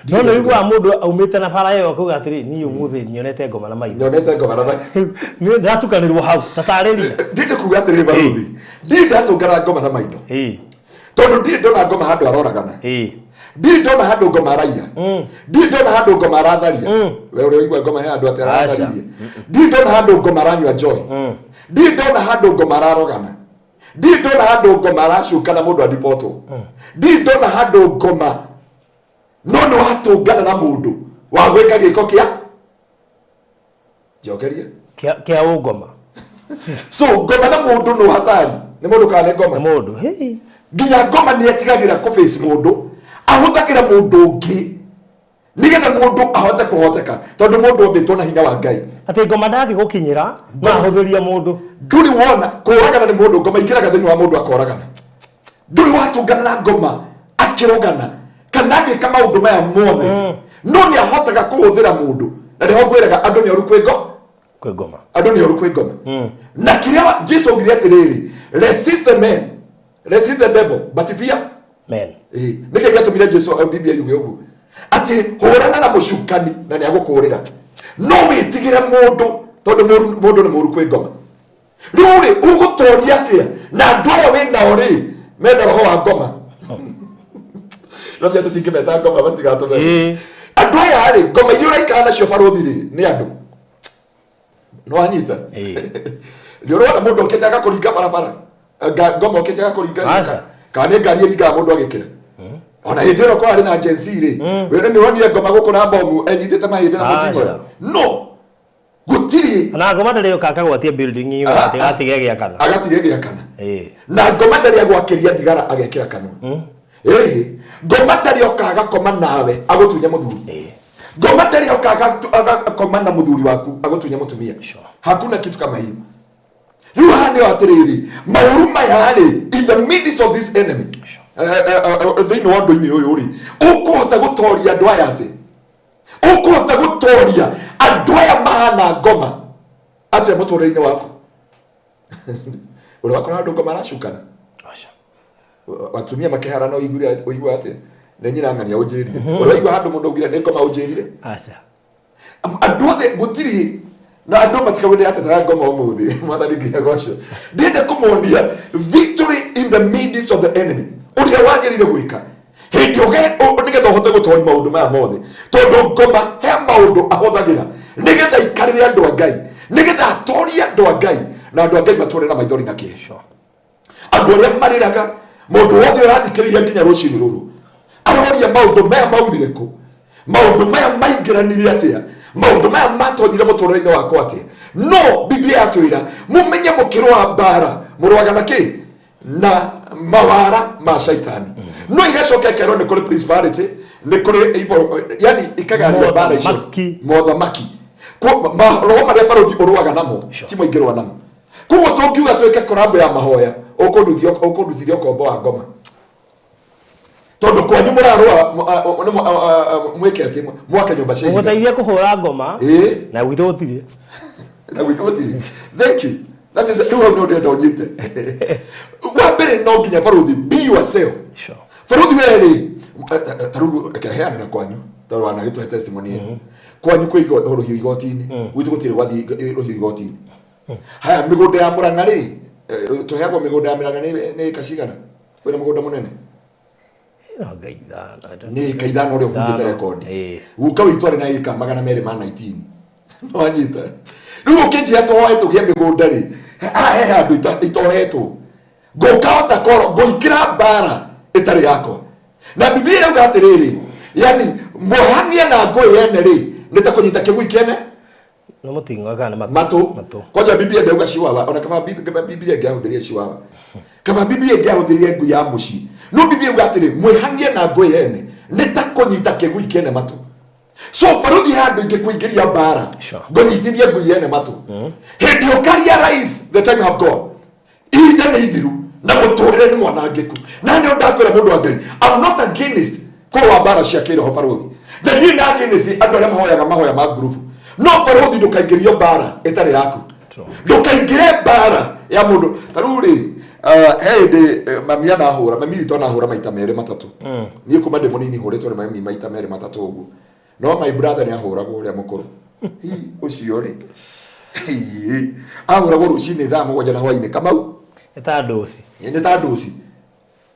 Speaker 1: No nĩ ũiguaga mũndũ aumĩte na bara ĩyo akauga atĩrĩ, niĩ ũmũthĩ nyonete ngoma na maitho.
Speaker 2: Nyonete ngoma na maitho.
Speaker 1: Nĩ ndatukanĩrwo hau, tatarĩria.
Speaker 2: Ndinde kuga atĩrĩrĩ barũthi, ndirĩ ndatũngana ngoma na maitho, tondũ ndirĩ ndona ngoma handũ aroragana, ndirĩ ndona handũ ngoma araiya, ndirĩ ndona handũ ngoma aratharia. We ũrĩa ũigua ngoma he handũ atĩ aratharirie? Ndirĩ ndona handũ ngoma aranyua njohi, ndirĩ ndona handũ ngoma ararogana, ndirĩ ndona handũ ngoma aracuka na mũndũ adipotwo, ndirĩ ndona handũ ngoma no nĩ watũngana na mũndũ wa gwĩka gĩko kĩa njokeria.
Speaker 1: Kĩa ũngoma.
Speaker 2: So ngoma na mũndũ no hatari nĩ mũndũ kana nĩ ngoma?
Speaker 1: Nĩ mũndũ. Hey.
Speaker 2: Nginya ngoma nĩ etigagĩra kũface mũndũ, ahũthagĩra mũndũ ũngĩ nĩgetha mũndũ ahote kũhoteka, tondũ mũndũ ombĩtwo na hinya wa Ngai.
Speaker 1: Atĩ ngoma ndangĩgũkinyĩra no ahũthĩria mũndũ.
Speaker 2: Ndũrĩ wona kũragana nĩ mũndũ, ngoma ingĩraga thĩinĩ wa mũndũ akoragana. Ndũrĩ watũngana na ngoma akĩrogana kana agĩka maũndũ maya mothe, no nĩ ahotaga kũhũthĩra mũndũ. Na nĩho ngwĩraga andũ nĩ oru kwĩ
Speaker 1: kwĩ ngoma.
Speaker 2: Andũ nĩ oru kwĩ ngoma. Na kĩrĩa Jesu augire atĩrĩrĩ, resist the man, resist the devil, but fear
Speaker 1: men.
Speaker 2: Nĩkĩ gĩatũmire Jesu Biblia yuge ũguo atĩ hũrana na mũcukani na nĩ agũkũrĩra, no wĩtigĩre mũndũ tondũ mũndũ nĩ mũru kwĩ ngoma. Rĩu rĩ, ũgũtoria atĩa na andũ aya wĩ nao rĩ mena roho wa ngoma? No nginya tũtingĩmeta ngoma matigatũmenya. Andũ aya rĩ, ngoma iria ũraikara nacio barũthi rĩ nĩ andũ. No wanyita? Nĩ ũrona mũndũ okĩte agakũringa barabara, ngoma okĩte agakũringa kana nĩ ngari ĩringaga mũndũ agĩkĩra. Ona hĩndĩ ĩyo korwo arĩ na Gen Z rĩ, we nĩ wonire ngoma gũkũ na bomu enyitĩte mahĩndĩ na mũting'oe? No gũtirĩ.
Speaker 1: Na ngoma ndĩrĩ yũka akagwatia building ĩyo agatige gĩakana.
Speaker 2: Agatige gĩakana. Na ngoma ndarĩ agwakĩria thigara agekĩra kanua. Ngoma ndarĩ oka agakoma nawe agũtunye mũthuri. Ngoma ndarĩ oka agakoma na mũthuri waku agũtunye mũtumia. Hakuna kitu kama hiyo. Rĩu haha nĩho atĩrĩrĩ, maũru maya rĩ, in the midst of this enemy, thĩinĩ wa ũndũ-inĩ ũyũ rĩ, ũkũhota gũtoria andũ aya atĩ? Ũkũhota gũtoria andũ aya mahana ngoma atĩa mũtũrĩre-inĩ waku? Ũrĩa wakora andũ ngoma aracukana. Atumia makĩhara no ũigue atĩa? Nĩ nyina ng'ania ũnjĩrire. Ũrĩa waigua handũ mũndũ augire nĩ ngoma ũnjĩrire? Andũ othe gũtirĩ na andũ matikagwĩre atetera ngoma ũmũthĩ. Mwathani nginya goco. Ndĩrenda kũmonia victory in the midst of the enemy. Ũrĩa wagĩrĩire gwĩka hĩndĩ nĩgetha ũhote gũtoria maũndũ maya mothe, tondũ ngoma he maũndũ ahũthagĩra nĩgetha ikarĩre andũ a Ngai, nĩgetha atorie andũ a Ngai, na andũ a Ngai matũre na maithori na kĩeha. Andũ arĩa marĩraga, mũndũ wothe ũrathikĩrĩria nginya rũcinĩ rũrũ aroria maũndũ maya maumire kũ, maũndũ maya maingĩranire atĩa, maũndũ maya matonyire mũtũrĩre-inĩ wakwa atĩa. No Biblia yatwĩra mũmenye mũkĩrũa mbara mũrũaga na kĩ? Na mawara ma shaitani. No igacoka ĩkerwo nĩ kũrĩ principality, nĩ kũrĩ evil, yani ikagaria mbara icio mothamaki, maroho marĩa barũthi ũrũaga namo ti maingĩ rũa namo. Koguo tũngiuga twĩke korambo ya mahoya, ũkũndutithia ũkombo wa ngoma, tondũ kwanyu mũrarũa mwĩke atĩ mwake nyũmba cia ihiga.
Speaker 1: Ũgũteithia kũhũra ngoma na gwitũ gũtirĩ.
Speaker 2: Na gwitũ gũtirĩ. Thank you. That is rĩu hau nĩho ndĩrenda ũnyite. Wa mbere no nginya barũthi be yourself. Barũthi we rĩ, ta rĩu reke heane na kwanyu, tondũ wanagĩtũhe testimony ĩyo. Kwanyu kwĩ rũhiũ igoti-inĩ, gwitũ gũtirĩ gwathiĩ rũhiũ igoti-inĩ. Haya, mĩgũnda ya Mũrang'a rĩ, tũheagwo mĩgũnda ya Mũrang'a nĩ ĩka cigana? Wĩna mũgũnda mũnene? Nĩ ĩka ithano ũrĩa ũbunjĩte rekondi. Guka witũ arĩ na ĩka 219. Wanyita? Rĩu ũkĩnjĩra tũhoe tũgĩe mĩgũnda rĩ, haha he handũ itohetwo. Ngũkahota korwo ngũingĩra mbara ĩtarĩ yakwa. Na Biblia ĩrauga atĩrĩrĩ, yani mũhania na ngũĩ yene rĩ, nĩ ta kũnyita kĩgui kĩene
Speaker 1: nĩ mũting'oe kana nĩ
Speaker 2: matũ. Kwanja Biblia ndauga ciwawa, ona kaba Biblia ĩngĩahũthĩrire ciwawa, kaba Biblia ĩngĩahũthĩrire ngui ya mũciĩ. No Biblia ĩuga atĩrĩ, mwĩhanie na ngũĩ yene nĩ ta kũnyita kĩgui kĩene matũ. So barũthi handũ ingĩkũingĩria mbara, ngũnyitithie ngui yene matũ. Hĩndĩ ũkaria rise, the time have gone. Ihinda nĩ ithiru na mũtũrĩre nĩ mwanangĩku. Na nĩo ndakwĩra mũndũ wa Ngai, I'm not against kũrũa mbara cia kĩroho barũthi, na niĩ na against andũ arĩa mahoyaga mahoya ma ngurubu. No barũthi ndũkaingĩrio mbara ĩtarĩ yaku, ndũkaingĩre mbara ya mũndũ. Ta rĩu rĩ, he hĩndĩ mami anahũra, mami witũ anahũra maita merĩ matatũ. Niĩ kuma ndĩ mũnini hũrĩtwo nĩ mami maita merĩ matatũ ũguo. No my brother nĩ ahũragwo ũrĩa mũkũrũ. Ũcio rĩ, ahũragwo rũcinĩ thaa 7 na hwainĩ. Kamau
Speaker 1: nĩ ta ndũci.
Speaker 2: Nĩ ta ndũci.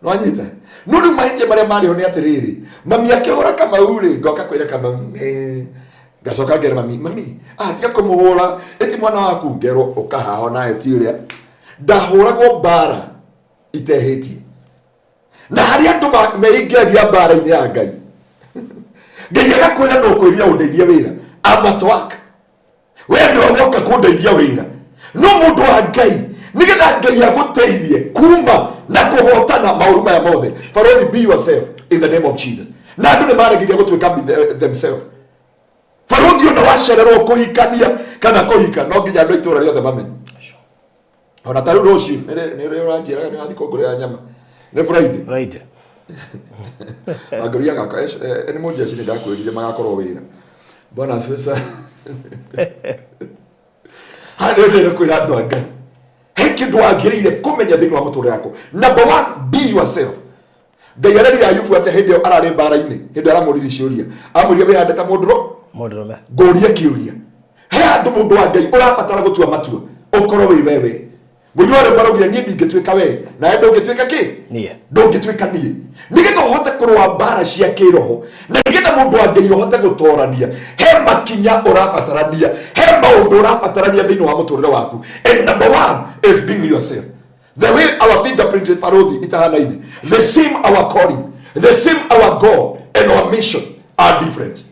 Speaker 2: Nwanyita? No rĩu mahĩtia marĩa marĩ ho nĩ atĩrĩrĩ, mami akĩhũra Kamau rĩ, ngoka kwĩra Kamau, ngacoka ngera mami, mami, tiga kũmũhũra, ĩti mwana waku, ngerwo ũkahaho nawe ti ũrĩa. Ndahũragwo mbara itehĩtie. Na harĩa andũ meingĩragia mbara-inĩ ya Ngai. Ngai agakwĩra no kwĩria ũndeithie wĩra. I'm at work. We nĩwe woka kũndeithia wĩra. No mũndũ wa Ngai, nĩgetha Ngai agũteithie kuma na kũhotana maũru maya mothe. Barũthi, be yourself in the name of Jesus. Na andũ nĩ maregire gũtuĩka be themselves. Barũthi ona wacererwo kũhikania kana kũhika, no nginya andũ a itũũra rĩothe mamenye. Ona ta rĩu rũciũ, nĩ rĩ ũranjĩraga nĩ wathiĩ kũngũrĩra nyama? Nĩ Friday.
Speaker 1: Friday.
Speaker 2: Angĩria gaka, nĩ mũnjeci nĩ ndakwĩrire magakorwo wĩra. Bwana asifiwe sana. Harĩa ndĩrenda kwĩra andũ a Ngai, he kĩndũ wagĩrĩire kũmenya thĩinĩ wa mũtũrĩre waku. Number one, be yourself. Ngai arerire Ayubu atĩa hĩndĩ ĩyo ararĩ mbara-inĩ, hĩndĩ ĩyo aramũririe ciũria? Amwĩrire wĩhande ta mũndũrũ
Speaker 1: Mũndũrũme.
Speaker 2: Ngũrie kĩũria, he handũ mũndũ wa Ngai ũrabatara gũtua matua ũkorwo wĩ wewe. Mũini wa rwĩmbo araugire, niĩ ndingĩtuĩka we, nawe ndũngĩtuĩka kĩ?
Speaker 1: Niĩ.
Speaker 2: Ndũngĩtuĩka niĩ. Nĩgetha ũhote kũrũa mbara cia kĩroho, na nĩgetha mũndũ wa Ngai ũhote gũtorania, he makinya ũrabatarania, he maũndũ ũrabatarania thĩinĩ wa mũtũrĩre waku. And number one is being yourself. The way our fingerprint, barothi, itahanaine, the same our calling, the same our goal and our mission are different.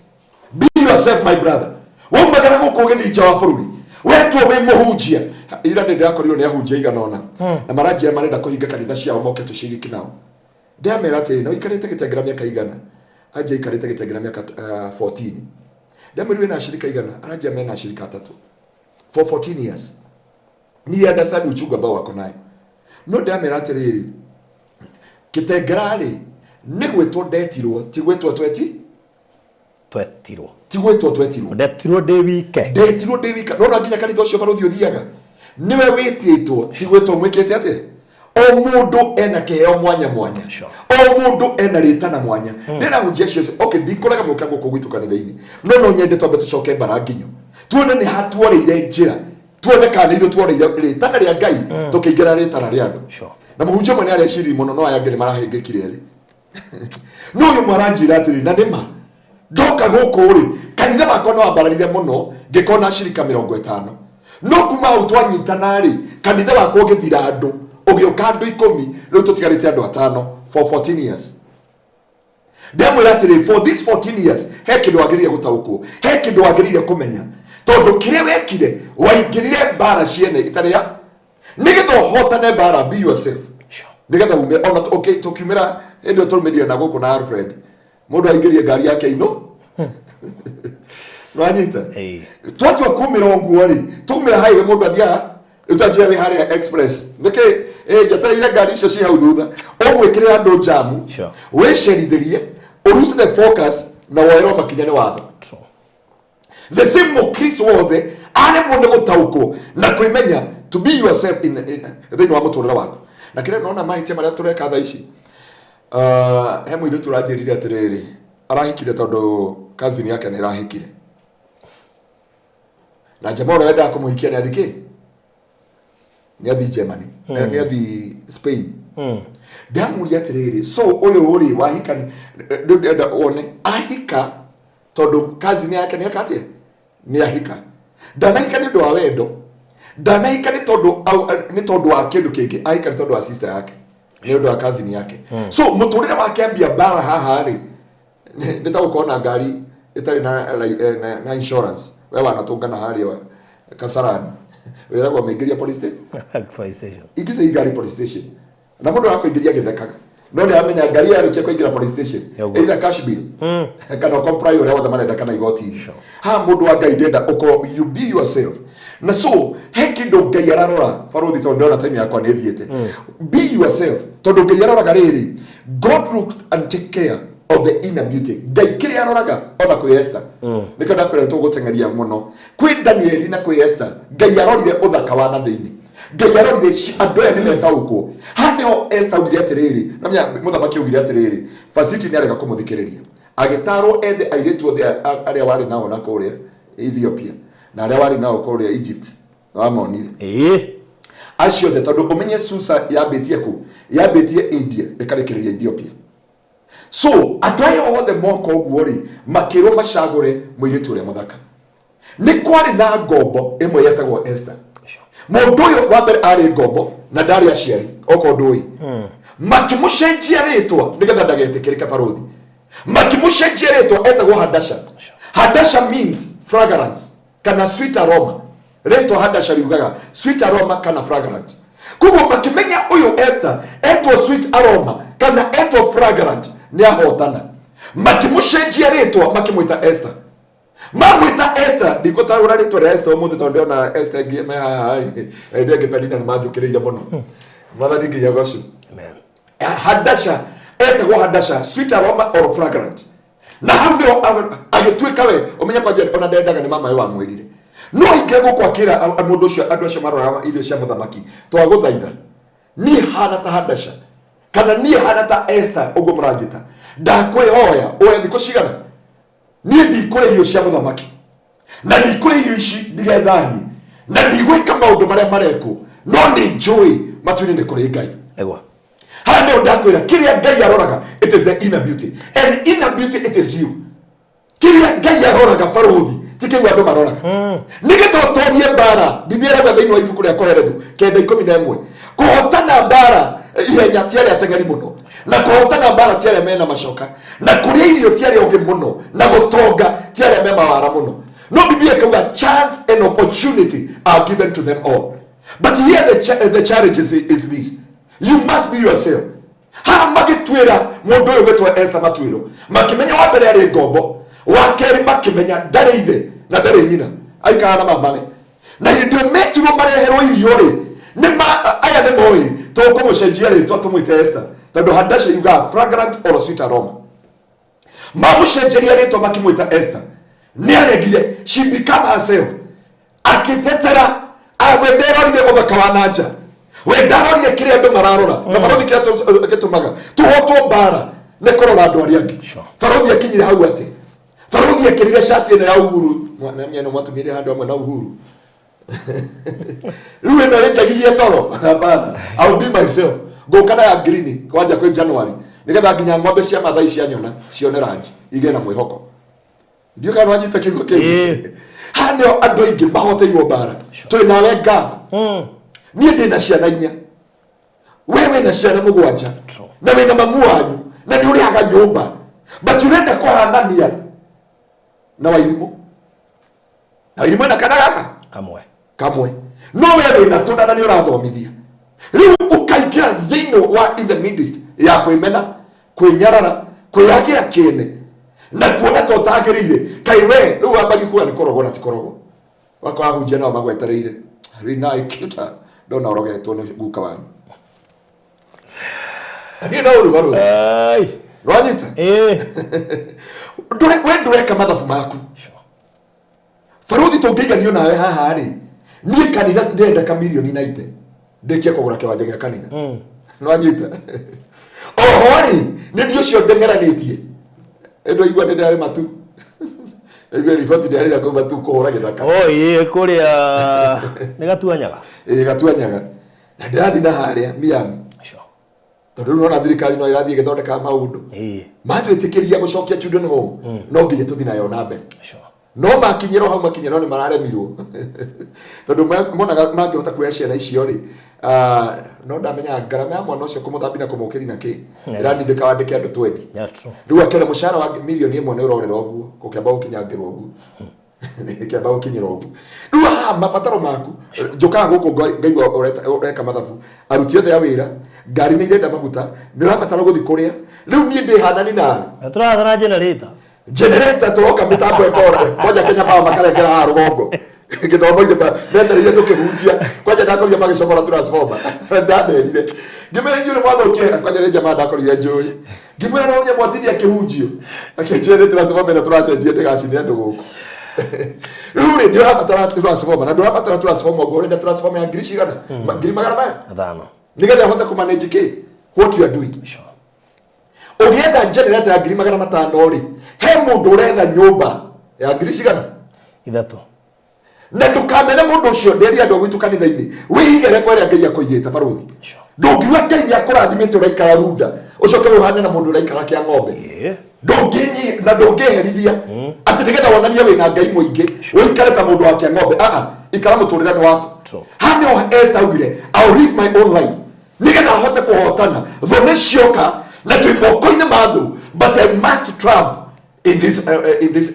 Speaker 2: Be yourself, my brother. Waumagara gũkũ ũgĩthiĩ nja wa bũrũri, wetwo wĩ mũhunjia. Ira nĩ ndĩrakorirwo nĩ ahunjia igana ũna na maranjia marenda kũhinga kanitha ciao moke tũciriki nao. Ndĩramera atĩrĩ, na ũikarĩte Gĩtengera mĩaka igana? Anjia aikarĩte Gĩtengera mĩaka 14. Ndamwĩra, wĩna acirika igana? Aranjia mena acirika atatũ for 14 years. Niĩ understand uchungu ambao wako nayo, no ndĩramera atĩrĩrĩ, Gĩtengera rĩ, nĩ gwĩtwo ndetirwo, ti gwĩtwo tweti.
Speaker 1: Twetirwo.
Speaker 2: Ti gwĩtwo twetirwo.
Speaker 1: Ndetirwo ndĩ wike.
Speaker 2: Ndetirwo ndĩ wika. Nona nginya kanitha ũcio barũthi ũthiaga nĩwe wĩtĩtwo, ti gwĩtwo mwĩkĩte atĩa. O mũndũ ena kĩheo mwanya mwanya. O mũndũ ena rĩtana mwanya. Ndĩna hunjia cio, okay, ndikũrega mũka gũkũ gwitũ kanitha-inĩ, no no nyende twambe tũcoke mbara nginyo, tuone nĩ ha tuorĩire njĩra, tuone kana nĩ ithuĩ tuorĩire rĩtana rĩa Ngai tũkĩingĩra rĩtana rĩa andũ. Na mũhunjia ũmwe nĩ areciririe mũno, no aya angĩ nĩ marahĩngĩkire erĩ. No ũyũ ũmwe aranjĩra atĩrĩ, na nĩma ndoka gũkũ rĩ, kanitha wakwa no wambararire mũno ngĩkorwo na acirika 50, no kuma hau twanyitana rĩ, kanitha wakwa ũgĩthira andũ, ũgĩũka andũ 10, rĩu tũtigarĩte andũ atano for 14 years. Ndamwĩra atĩrĩ, for this 14 years he kĩndũ wagĩrĩire gũtaũkwo, he kĩndũ wagĩrĩire kũmenya, tondũ kĩrĩa wekire waingĩrire mbara ciene itarĩ ya nĩgetha ũhotane mbara. Be yourself. Nĩgetha ume ona okay, tũkiumĩra hĩndĩ ĩyo tũrũmĩrire na gũkũ na Alfred, mũndũ aingĩrie ngari yake ino nwanyita.
Speaker 1: Ĩĩ.
Speaker 2: Twatua kumĩra ũguo rĩ, twaumĩra highway, mũndũ athiaga rĩu twanjira wĩ harĩa express nĩkĩ ĩ njetereire ngari icio ci hau thutha, ũgwĩkĩrĩra andũ njamu. Wĩcerithĩrie, ũlose the focus na woerwo makinya nĩ watho. The same mũkristo wothe aremwo nĩ gũtaũkwo na kwĩmenya, to be yourself in thĩinĩ wa mũtũrĩre waku. Na kĩrĩa nona mahĩtia marĩa tũreka thaa ici, he mũirĩtu ũranjĩrire atĩrĩrĩ, arahikire tondũ cousin yake nĩ ĩrahikire, na njama ũrĩa wendaga kũmũhikia nĩ athi kĩ, nĩ athi Germany, nĩ athi Spain. Ndamũria atĩrĩrĩ, so ũyũ rĩ wahika, rĩu ndĩrenda wone ahika tondũ cousin yake nĩ eka atĩa, nĩ ahika. Ndanahika nĩ ũndũ wa wendo, ndanahika nĩ tondũ nĩ tondũ wa kĩndũ kĩngĩ, ahika nĩ tondũ wa sister yake, nĩ ũndũ wa cousin yake. So mũtũrĩre wake ambia mbara haha rĩ, nĩ ta gũkorwo na ngari ĩtarĩ na insurance, we wanatũngana harĩa Kasarani, wĩragwo mĩingĩria police station.
Speaker 1: Police station.
Speaker 2: Ingiza hii ngari police station, na mũndũ akũingĩria agĩthekaga, no nĩ aramenya ngari yarĩkia kũingĩra police station,
Speaker 1: Nĩguo.
Speaker 2: either cash bill kana comply ũrĩa wothe marenda kana igoti-inĩ. Ha mũndũ wa Ngai, ndenda ũkorwo you be yourself. Na so he kĩndũ Ngai ararora, barũthi, tondũ ndĩrona time yakwa nĩ ĩthiĩte. Be yourself, tondũ Ngai aroraga rĩrĩ, God looked and take care of the inner beauty. Ngai kĩrĩa aroraga ona kwĩ Esther, nĩkĩo ndakwĩra tũgũteng'eria mũno kwĩ Danieli na kwĩ Esther, Ngai arorire ũthaka wa na thĩinĩ. Ngai arorire andũ aya nĩ metaũkwo. Haha nĩho Esther augire atĩrĩrĩ, na menya mũthamaki augire atĩrĩrĩ, Vasiti nĩ arega kũmũthikĩrĩria, agĩtarwo ethe airĩtu othe arĩa warĩ nao na kũrĩa Ethiopia na arĩa warĩ nao kũrĩa Egypt, wamonire?
Speaker 1: Ĩĩ.
Speaker 2: Acio othe, tondũ ũmenye Susa yambĩtie kũ? Yambĩtie India ĩkarĩkĩrĩria Ethiopia. So andũ aya othe moka ũguo rĩ, makĩrwo macagũre mũirĩtu ũrĩa mũthaka. Nĩ kwarĩ na ngombo ĩmwe yetagwo Esther. Mũndũ ũyũ wa mbere arĩ ngombo na ndarĩ aciari, okorwo ndũĩ. Makĩmũcenjia rĩtwa nĩgetha ndagetĩkĩrĩke, barũthi. Makĩmũcenjia rĩtwa, etagwo Hadasha. Hadasha means fragrance kana sweet aroma. Rĩtwa Hadasha riugaga sweet aroma kana fragrant. Koguo makĩmenya ũyũ Esther etwo sweet aroma kana etwo fragrant nĩ ahotana. Makĩmũcenjia rĩtwa, makĩmwĩta Esther. Mamwĩta Esther, ndigũtarũra rĩtwa rĩa Esther ũmũthĩ tondũ ndĩrona Esther ĩngĩ me haha ĩndĩ ĩngĩ Penina nĩ manjũkĩrĩire mũno. Mwathani nginya gocu.
Speaker 1: Amen.
Speaker 2: Hadasha, etagwo Hadasha, sweet aroma or fragrant. Na hau nĩho agĩtuĩka we ũmenye kwanja ona ndendaga nĩ mama we wamwĩrire. No aingĩre gũkũ akĩra mũndũ ũcio andũ acio maroraga irio cia mũthamaki, twagũthaitha niĩ hana ta Hadasha kana niĩ hana ta Esther ũguo mũranjĩta, ndakwĩhoya oya thikũ cigana niĩ ndikũrĩa irio cia mũthamaki na ndikũrĩa irio ici ndigethahie na ndigwĩka maũndũ marĩa marekwo, no nĩ njũĩ matu-inĩ nĩ kũrĩ Ngai.
Speaker 1: Nĩguo.
Speaker 2: Haha nĩho ndakwĩra kĩrĩa Ngai aroraga, it is the inner beauty, and inner beauty it is you. Kĩrĩa Ngai aroraga barũthi ti kĩu andũ maroraga. Nĩgetha ũtorie mbara, Biblia ĩrauga thĩinĩ wa ibuku rĩa Kohelethu 9:11, kũhotana mbara ihenya ti arĩa ateng'eri mũno, na kũhotana mbara ti arĩa mena macoka, na kũrĩa irio ti arĩa ogĩ mũno, na gũtonga ti arĩa me mawara mũno. No Biblia ĩkauga chance and opportunity are given to them all. But here the challenge is this: you must be yourself. Haha magĩtuĩra mũndũ ũyũ gwĩtwo Esther matuĩro, makĩmenya wa mbere arĩ ngombo, wa kerĩ makĩmenya ndarĩ ithe na ndarĩ nyina, aikaraga na mamawe. Na hĩndĩ ĩyo metirwo mareherwo irio rĩ, aya nĩ moĩ tũkũmũcenjia rĩtwa tũmwĩte Esther, tondũ Hadasha yugaga fragrant or sweet aroma. Mamũcenjeria rĩtwa makĩmwĩta Esther, nĩ aregire, she become herself, akĩtetera we nderorire ũthaka wa nanja, we ndarorire kĩrĩa andũ mararora. Na barũthi kĩrĩa gĩtũmaga tũhotwo mbara nĩ kũrora andũ arĩa angĩ. Barũthi akinyire hau atĩ barũthi ekĩrire cati ĩno ya Uhuru, na mĩena mwatumire handũ hamwe na Uhuru. Rĩu ĩno ĩnjagirie toro, hapana, I will be myself. Ngũka na ya green kwanja kwĩ January, nĩgetha nginya ng'ombe cia Mathai cianyona cione ranji igĩe na mwĩhoko. Ndiũ kana wanyita kiugo kĩu. Haha nĩho andũ aingĩ mahoteirwo mbara. Twĩ nawe Gath, niĩ ndĩ na ciana 4, we wĩna ciana 7, na wĩna mamu wanyu na nĩ ũrĩhaga nyũmba, but ũrenda kũhanania na Wairimũ, na Wairimũ ena kana gaka
Speaker 1: kamwe
Speaker 2: kamwe, no we wĩna tũna na nĩ ũrathomithia. Rĩu ũkaingĩra thĩinĩ wa in the midst ya kwĩmena, kwĩnyarara, kwĩyagĩra kĩene na kuona ta ũtagĩrĩire. Kaĩ we rĩu wambagia kuga nĩ kũrogwo na ti kũrogwo, wakwa ahunjia nao magwetereire rina ĩkĩta ndona ũrogetwo nĩ guka wanyu, na niĩ no ũruga rũĩ.
Speaker 1: Ai.
Speaker 2: Rwanyita. We ndũreka mathabu maku. Barũthi tũngĩiganio nawe haha rĩ, niĩ kanitha ndĩrenda ka mirioni 90 ndĩkie kũgũra kĩwanja gĩa kanitha. Nĩwanyita? Oho rĩ, nĩ ndi ũcio ndeng'eranĩtie ĩndũ aigua nĩ ndĩrarĩ matu, aigua riboti ndĩrarĩra kũu matu kũhũra gĩthaka.
Speaker 1: Oh, ĩĩ kũrĩa nĩ gatuanyaga.
Speaker 2: Ĩĩ gatuanyaga, na ndĩrathiĩ na harĩa Miami. Tondũ rĩu nona thirikari no ĩrathiĩ ĩgĩthondekaga maũndũ. Matwĩtĩkĩria gũcokia children home, no nginya tũthiĩ nayo na mbere. No makinyĩrwo hau makinyĩrwo nĩ mararemirwo, tondũ monaga mangĩhota kuoya ciana icio rĩ, no ndamenyaga ngarama ya mwana ũcio kũmũthambia na kũmũkĩria na kĩ ĩrandindĩka wandĩke andũ 20.
Speaker 1: Yeah, true.
Speaker 2: Rĩu akĩona mũcara wa mirioni 1 nĩ ũrorera ũguo gũkĩamba gũkinyangĩrwo ũguo, kĩamba gũkinyĩra ũguo. Rĩu haha mabataro maku njũkaga gũkũ ngaigua ũreka mathabu, aruti othe a wĩra, ngari nĩ irenda maguta, nĩ ũrabatara gũthiĩ kũrĩa. Rĩu niĩ ndĩhanani nawe.
Speaker 1: Na tũrathara generator.
Speaker 2: Generator tũroka mĩtambo ĩkora kwanja Kenya Power makarengera haha rũgongo gĩthomo-inĩ, metereire tũkĩhunjia kwanja ndakorire magĩcomora transformer. Ndamerire ngĩmera inyuĩ nĩ mwathũkie kwanja nĩ jamaa ndakorire njũĩ, ngĩmwĩra no nye mwatithia kĩhunjio, akĩnjĩra nĩ transformer ĩno tũracenjia ndĩgacine andũ gũkũ. Rĩu rĩ, nĩ ũrabatara transformer, na ndũrabatara transformer ũguo, ũrenda transformer ya ngiri cigana? Ngiri magana maya
Speaker 1: 5
Speaker 2: nĩgetha ũhote kũmanage kĩ what you are doing. Ũgĩetha generator ya ngiri 500 rĩ, he mũndũ ũretha nyũmba ya ngiri cigana?
Speaker 1: 3.
Speaker 2: Na ndũkamene mũndũ ũcio. Ndĩria andũ a gwitũ kanitha-inĩ, wĩige level ĩrĩa Ngai akũigĩte barũthi. Ndũngiuga Ngai nĩ akũrathimĩte ũraikara runda, ũcoke ũhane na mũndũ ũraikara kĩa ng'ombe. Ndũngĩnyi na ndũngĩherithia atĩ nĩgetha wonanie wĩna Ngai mũingĩ ũikare ta mũndũ wa kĩa ng'ombe. Aa, ikara mũtũrĩre nĩ waku. Haha nĩho Esther augire, I'll live my own life nĩgetha ahote kũhotana thũ nĩ cioka na twĩ moko-inĩ ma thũ, but I must trump in this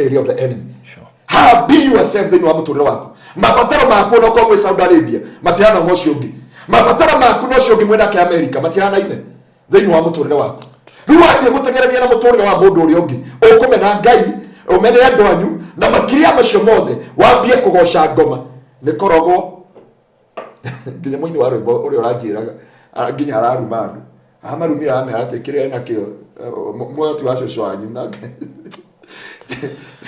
Speaker 2: area of the enemy. Ha, be yourself thĩinĩ wa mũtũrĩre waku. Mabataro maku onokorwo mwĩ Saudi Arabia matihana ma ũcio ũngĩ, mabataro maku na ũcio ũngĩ mwĩnake America matihanaine thĩinĩ wa mũtũrĩre waku. Rĩu wambia gũteng'erania na mũtũrĩre wa mũndũ ũrĩa ũngĩ, ũkũmena Ngai, ũmene andũ anyu, na makĩria macio mothe wambie kũgoca ngoma nĩ korogwo. Nginya mũini wa rwĩmbo ũrĩa ũranjĩraga nginya araruma andũ amarumire, aramera atĩ kĩrĩa enakĩo muoyo ti wa cũcũ wanyu nake.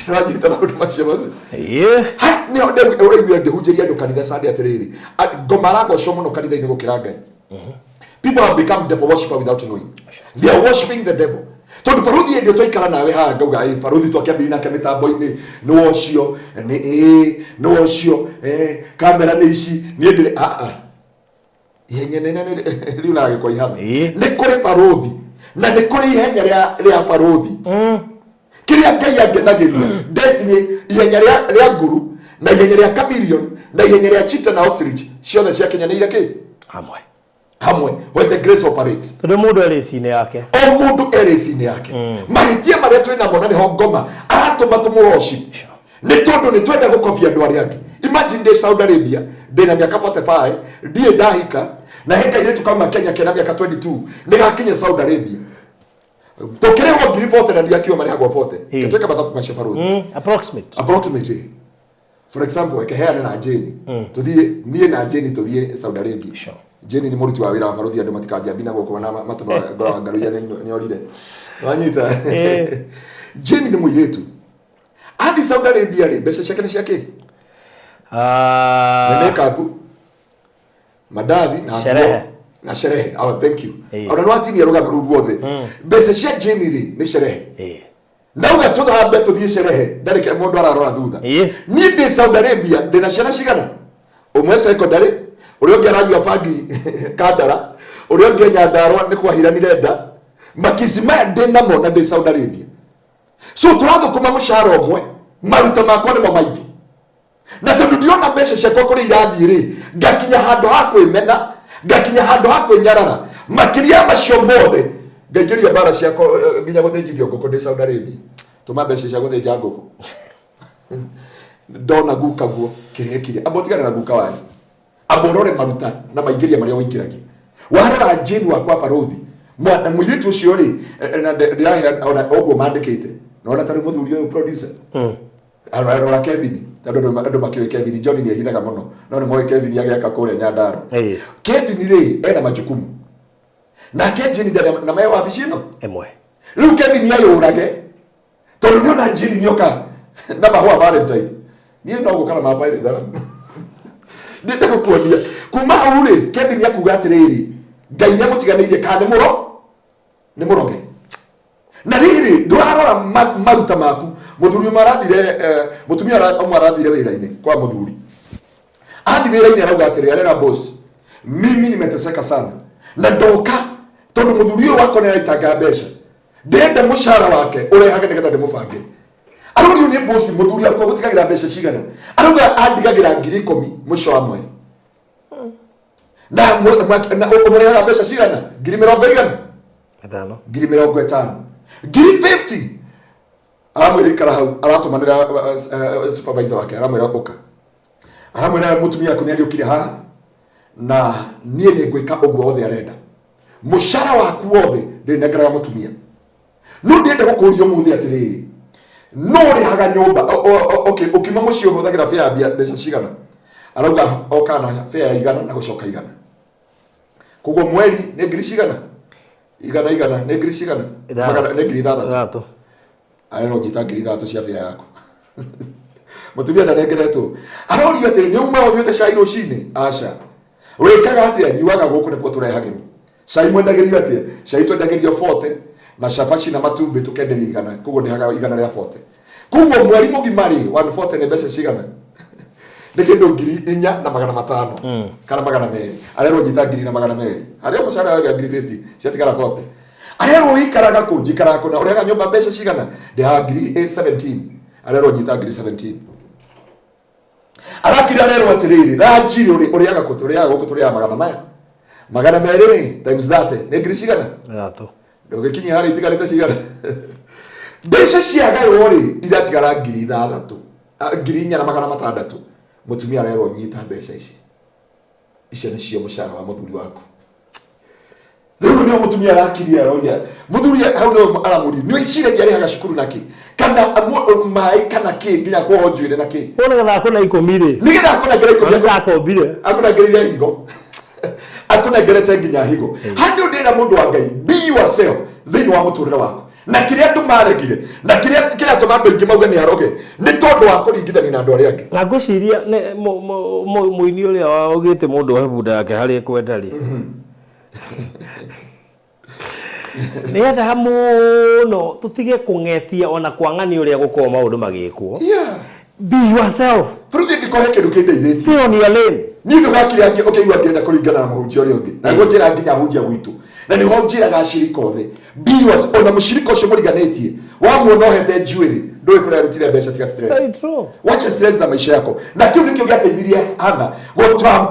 Speaker 2: Nĩwanyita maũndũ macio mothe?
Speaker 1: Ĩĩ.
Speaker 2: Ha, nĩho ũraiguire ngĩhunjĩria andũ kanitha Sunday atĩrĩrĩ, ngoma aragocwo mũno kanitha-inĩ gũkĩra Ngai. People have become devil worshiper without knowing. They are worshiping the devil. Tondũ baruthi hĩndĩ ĩyo twaikara nawe haha ngauga ĩ baruthi twakĩambĩrĩria nake mĩtambo-inĩ nĩ ũcio nĩ ĩ nĩ ũcio kamera nĩ ici niĩ ndĩrĩ a a ihenya nene nĩ riunaga gĩko ihana.
Speaker 1: Ĩĩ.
Speaker 2: Nĩ kũrĩ baruthi na nĩ kũrĩ ihenya rĩa baruthi kĩrĩa Ngai angenagĩria destiny, ihenya rĩa nguru na ihenya rĩa chameleon na ihenya rĩa cheetah na ostrich ciothe ciakinyanĩire kĩ
Speaker 1: hamwe
Speaker 2: hamwe when the grace operates.
Speaker 1: Tondũ mũndũ e race-inĩ yake.
Speaker 2: O mũndũ e race-inĩ yake. Mahĩtia marĩa twĩ namo na nĩho ngoma aratũma tũmũ worship. Nĩ tondũ nĩ twenda gũkobia andũ arĩa angĩ. Imagine ndĩ Saudi Arabia ndĩna mĩaka 45, ndirĩ ndahika, na he kairĩtu kauma Kenya kena mĩaka 22 nĩ gakinya Saudi Arabia tũkĩrĩhwo ngiri 40 na ndiakiuga marĩhagwo 40. Twĩke mathabu macio, baruthi.
Speaker 1: Approximate.
Speaker 2: Approximately, for example, ekeheane na Jane, tuthiĩ niĩ na Jane tũthiĩ Saudi Arabia. Jane nĩ mũruti wa wĩra wa baruthi, andũ matikanjambi na gũkũ na matũma ngoro ngaruia nĩ orire wanyita. Jane nĩ mũirĩtu athi Saudi Arabia rĩ, mbeca ciake nĩ cia kĩ? Nĩ makeup, mandathi na nguo,
Speaker 1: Sherehe.
Speaker 2: Na sherehe. Oh, thank you. Ona no atinia rũgano rũu ruothe, mbeca cia Jane rĩ nĩ sherehe. Nauga tũthambe tũthiĩ sherehe, ndarĩ ke mũndũ ararora thutha. Niĩ ndĩ Saudi Arabia ndĩna ciana cigana, ũmwe secondary, ũrĩa ũngĩ aranyua bangi kandara, ũrĩa ũngĩ Nyandarũa nĩ kwahiranire nda makici maya ndĩ namo na ndĩ Saudi Arabia. So tũrathũkũma mũcara ũmwe, maruta makwa nĩmo maingĩ, na tondũ ndirona mbeca ciakwa kũrĩa irathiĩ rĩ, ngakinya handũ ha kwĩmena, ngakinya handũ ha kwĩnyarara. Makĩria ya macio mothe, ngaingĩria mbara ciakwa, nginya gũthĩnjithio ngũkũ ndĩ Saudi Arabia, tũma mbeca cia gũthĩnja ngũkũ ndona guka guo kĩrĩa kĩrĩa. Amba ũtigane na guka wanyu, amba ũrore maruta na maingĩria marĩa ũingĩragia. Warora Jane wakwa baruthi mũirĩtu ũcio rĩ, na ndĩraheana ona ũguo mandĩkĩte nona tarĩ mũthuri ũyũ producer. Arora Kevin, tondũ andũ makĩũĩ Kevin John nĩ ehithaga mũno, no nĩ moĩ Kevin agĩaka kũrĩa Nyandarua. Kevin rĩ ena majukumu nake Jane ndarĩ na me wabici ĩno
Speaker 1: ĩmwe.
Speaker 2: Rĩu Kevin ayũrage tondũ nĩona Jane nĩoka na mahũa Valentine, niĩ no gũka na ma Valentine ndĩenda gũkuonia. Kuma hau rĩ, Kevin akuga atĩrĩrĩ, Ngai nĩ amũtiganĩirie kana nĩ mũro nĩ mũroge. Na rĩrĩ ndũrarora maruta maku. Mũthuri ũmwe arathire, mũtumia ũmwe arathire wĩra-inĩ kwa mũthuri, athi wĩra-inĩ arauga atĩrĩ, arera boss, mimi nimeteseka sana na ndoka tondũ mũthuri ũyũ wakwa nĩ araitanga mbeca, ndĩrenda mũcara wake ũrehage nĩgetha ndĩmũbangĩre. Arorio nĩ boss, mũthuri wakwa gũtigagĩra mbeca cigana? Arauga andigagĩra 10,000 mũico wa mweri. Na ũmũrehaga mbeca cigana? Ngiri mĩrongo igana?
Speaker 1: Ithano.
Speaker 2: 50,000, 50,000. Aramwĩra ikara hau, aratũmanĩra supervisor wake, aramwĩra ũka, aramwĩra mũtumia waku nĩ agĩũkire haha na niĩ nĩ ngwĩka ũguo wothe arenda, mũcara waku wothe ndĩnengeraga mũtumia. No ndĩrenda gũkũria ũmũthĩ atĩrĩrĩ, no ũrĩhaga nyũmba okay, ũkiuma mũciĩ ũhũthagĩra fare ya mbeca cigana? Arauga okaga na fare ya 100 na gũcoka 100, koguo mweri nĩ ngiri cigana? 100 100 nĩ ngiri cigana? Nĩ 6,000.
Speaker 1: 6.
Speaker 2: Arero nyita 6,000 cia fare yaku, mũtumia ndanengeretwo. Arorio atĩrĩ, nĩ uma ũnyuĩte cai rũcinĩ? Aca. Wĩkaga atĩa? Nyuaga gũkũ nĩkuo tũrehagĩrwo cai. Mwendagĩrio atĩa cai? Twendagĩrio 40 na cabaci na matumbĩ, tũkenderio 100, koguo ndĩhaga igana rĩa 40. Koguo mweri mũgima rĩ, 140 nĩ mbeca cigana? Nĩ kĩndũ 4,500 kana 200. Arerwo nyita 1,200 harĩa mũcara wega 50,000, ciatigara 40. Arerwo wĩikaraga kũ? Njikaraga kũ. Na ũrĩhaga nyũmba mbeca cigana? Ndĩhaga ngiri 17. Arerwo nyita 17,000. Arakire arerwo atĩrĩrĩ, ranjirĩ ũrĩaga kũ? Tũrĩaga gũkũ, tũrĩaga magana maya 200 rĩ, times 30 nĩ ngiri cigana?
Speaker 1: 3.
Speaker 2: Ndũgĩkinyia harĩa itigarĩte cigana? Mbeca ciagaywo rĩ, iratigara 6,000, 4,600. Mũtumia arerwo nyita mbeca ici, icio nĩcio mũcara wa mũthuri waku. Rĩu nĩo mũtumia arakiria, aroria mũthuri hau nĩo aramũria, nĩ wĩciragia arĩhaga cukuru na kĩ, kana maĩ kana kĩ, nginya kuohwo njuĩrĩ na kĩ?
Speaker 1: Ko nĩgetha akũne 10 rĩ.
Speaker 2: Nĩgetha akũnengere 10.
Speaker 1: Nĩgetha akombire.
Speaker 2: Akũnengereire higo, akũnengerete nginya higo. Handũ ndĩra mũndũ wa Ngai, be yourself thĩinĩ wa mũtũrĩre waku. Na kĩrĩa andũ maregire na kĩrĩa kĩratũma andũ aingĩ mauge nĩ aroge nĩ tondũ wa kũringithania na andũ arĩa angĩ.
Speaker 3: Na ngwĩciria nĩ mũini ũrĩa waugĩte mũndũ ohe bunda yake harĩa ekwenda rĩ, nĩ endaga mũno tũtige kũng'etia ona kwang'ania ũrĩa gũkorwo maũndũ magĩkwo. Be yourself.
Speaker 2: Bũrũri angĩkorwo he kĩndũ kĩndeithĩtie.
Speaker 3: Stay on your lane.
Speaker 2: Niĩ ndũgakire angĩ ũkĩigua ngĩenda kũringana na mũhunjia ũrĩa ũngĩ. Na nĩguo njĩraga nginya ahunjia gwitũ. Na nĩho njĩraga acirika othe. Be yourself. Ona mũcirika ũcio mũriganĩtie wamuona ohete njuĩrĩ ndũĩ kũrĩa arutire mbeca tiga stress.
Speaker 3: Very true.
Speaker 2: Wacha stress za maisha yako. Na kĩu nĩkĩo gĩateithirie Hannah go Trump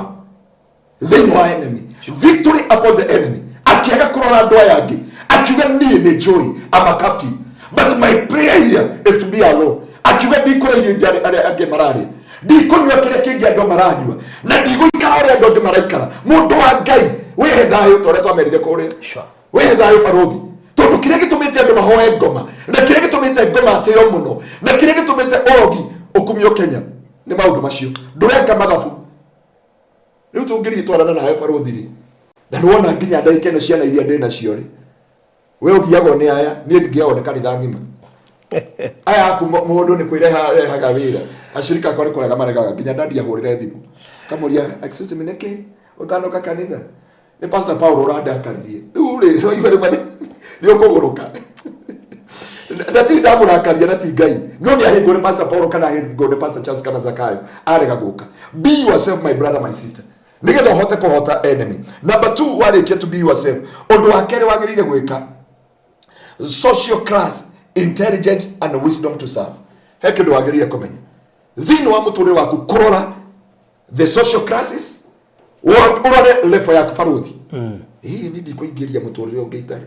Speaker 2: thĩinĩ wa enemy. Victory upon the enemy. Akĩaga kũrora andũ aya angĩ. Akiuga niĩ nĩ njũĩ, I'm a captive. But my prayer here is to be alone. Akiuga ndikũrĩa irio ingĩ arĩa angĩ mararĩa. Ndikũnyua kĩrĩa kĩngĩ andũ maranyua. Na ndigũikara ũrĩa andũ angĩ maraikara. Mũndũ wa Ngai, wĩhe thayũ ta ũrĩa twamerire kũrĩa. Wĩhe thayũ barũthi. Tondũ kĩrĩa gĩtũmĩte andũ mahoe ngoma, na kĩrĩa gĩtũmĩte ngoma atĩo mũno, na kĩrĩa gĩtũmĩte ũrogi ũkumio Kenya, nĩ maũndũ macio. Ndũreka mathabu. Rĩu tũngĩthiĩ twarana nawe barũthi rĩ, na nĩwona nginya ndagĩka ĩno ciana iria ndĩ nacio rĩ, we ũgiagwo nĩ aya, niĩ ngiagwo nĩ kanitha ng'ima. Aya aku mũndũ nĩ kwĩreha rehaga wĩra, acirika akwa nĩ kũrega maregaga, nginya ndadi ahũrĩre thimũ. Kamũria, excuse me, nĩkĩ ũtanoka kanitha? Nĩ Pastor Paul ũrandakaririe. Rĩu rĩ, no iwe rĩu nĩ ũkũgũrũka. Na ti ndamũrakaria na ti Ngai. No nĩ ahĩngwo nĩ Pastor Paul kana ahĩngwo nĩ Pastor Charles kana Zakayo. Arega gũka. Be yourself my brother, my sister. Nĩgetha ũhote kũhota enemy. Number 2, warĩkia to be yourself. Ũndũ wa kerĩ wagĩrĩire gwĩka, social class, intelligent and wisdom to serve. He kĩndũ wagĩrĩire kũmenya thĩinĩ wa mũtũrĩre waku, kũrora the social classes, ũrore level yaku barũthi. Ĩĩ, niĩ ndikũingĩria mũtũrĩre ũngĩ itarĩ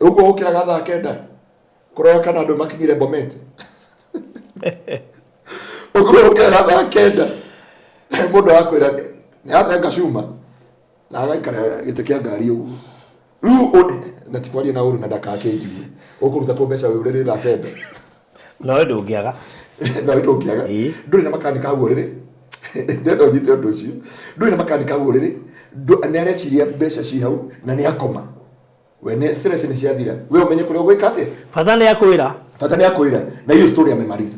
Speaker 2: ũguo. Ũkĩraga thaa 9 kũrora kana andũ makinyire Bomet. Ũguo ũkĩraga thaa 9, mũndũ akwĩra nĩ arenga cuma na agaikara gĩtĩ kĩa ngari ũguo. Rĩu na ti kwaria na ũru na ndakakĩnjigue, ũkũruta kũ mbeca wĩ ũrĩrĩ thaa 9?
Speaker 3: No ndũngĩaga.
Speaker 2: No ndũngĩaga. Ndũrĩ na makanika hau ũrĩrĩ, ndĩrenda ũnyite ũndũ ũcio. Ndũrĩ na makanika hau ũrĩrĩ, nĩ areciria mbeca ci hau na nĩ akoma. We nĩ stress nĩ ciathira, we ũmenye kũrĩa ũgwĩka atĩa.
Speaker 3: Bata nĩ akwĩra.
Speaker 2: Bata nĩ akwĩra na hiyo story amemaliza.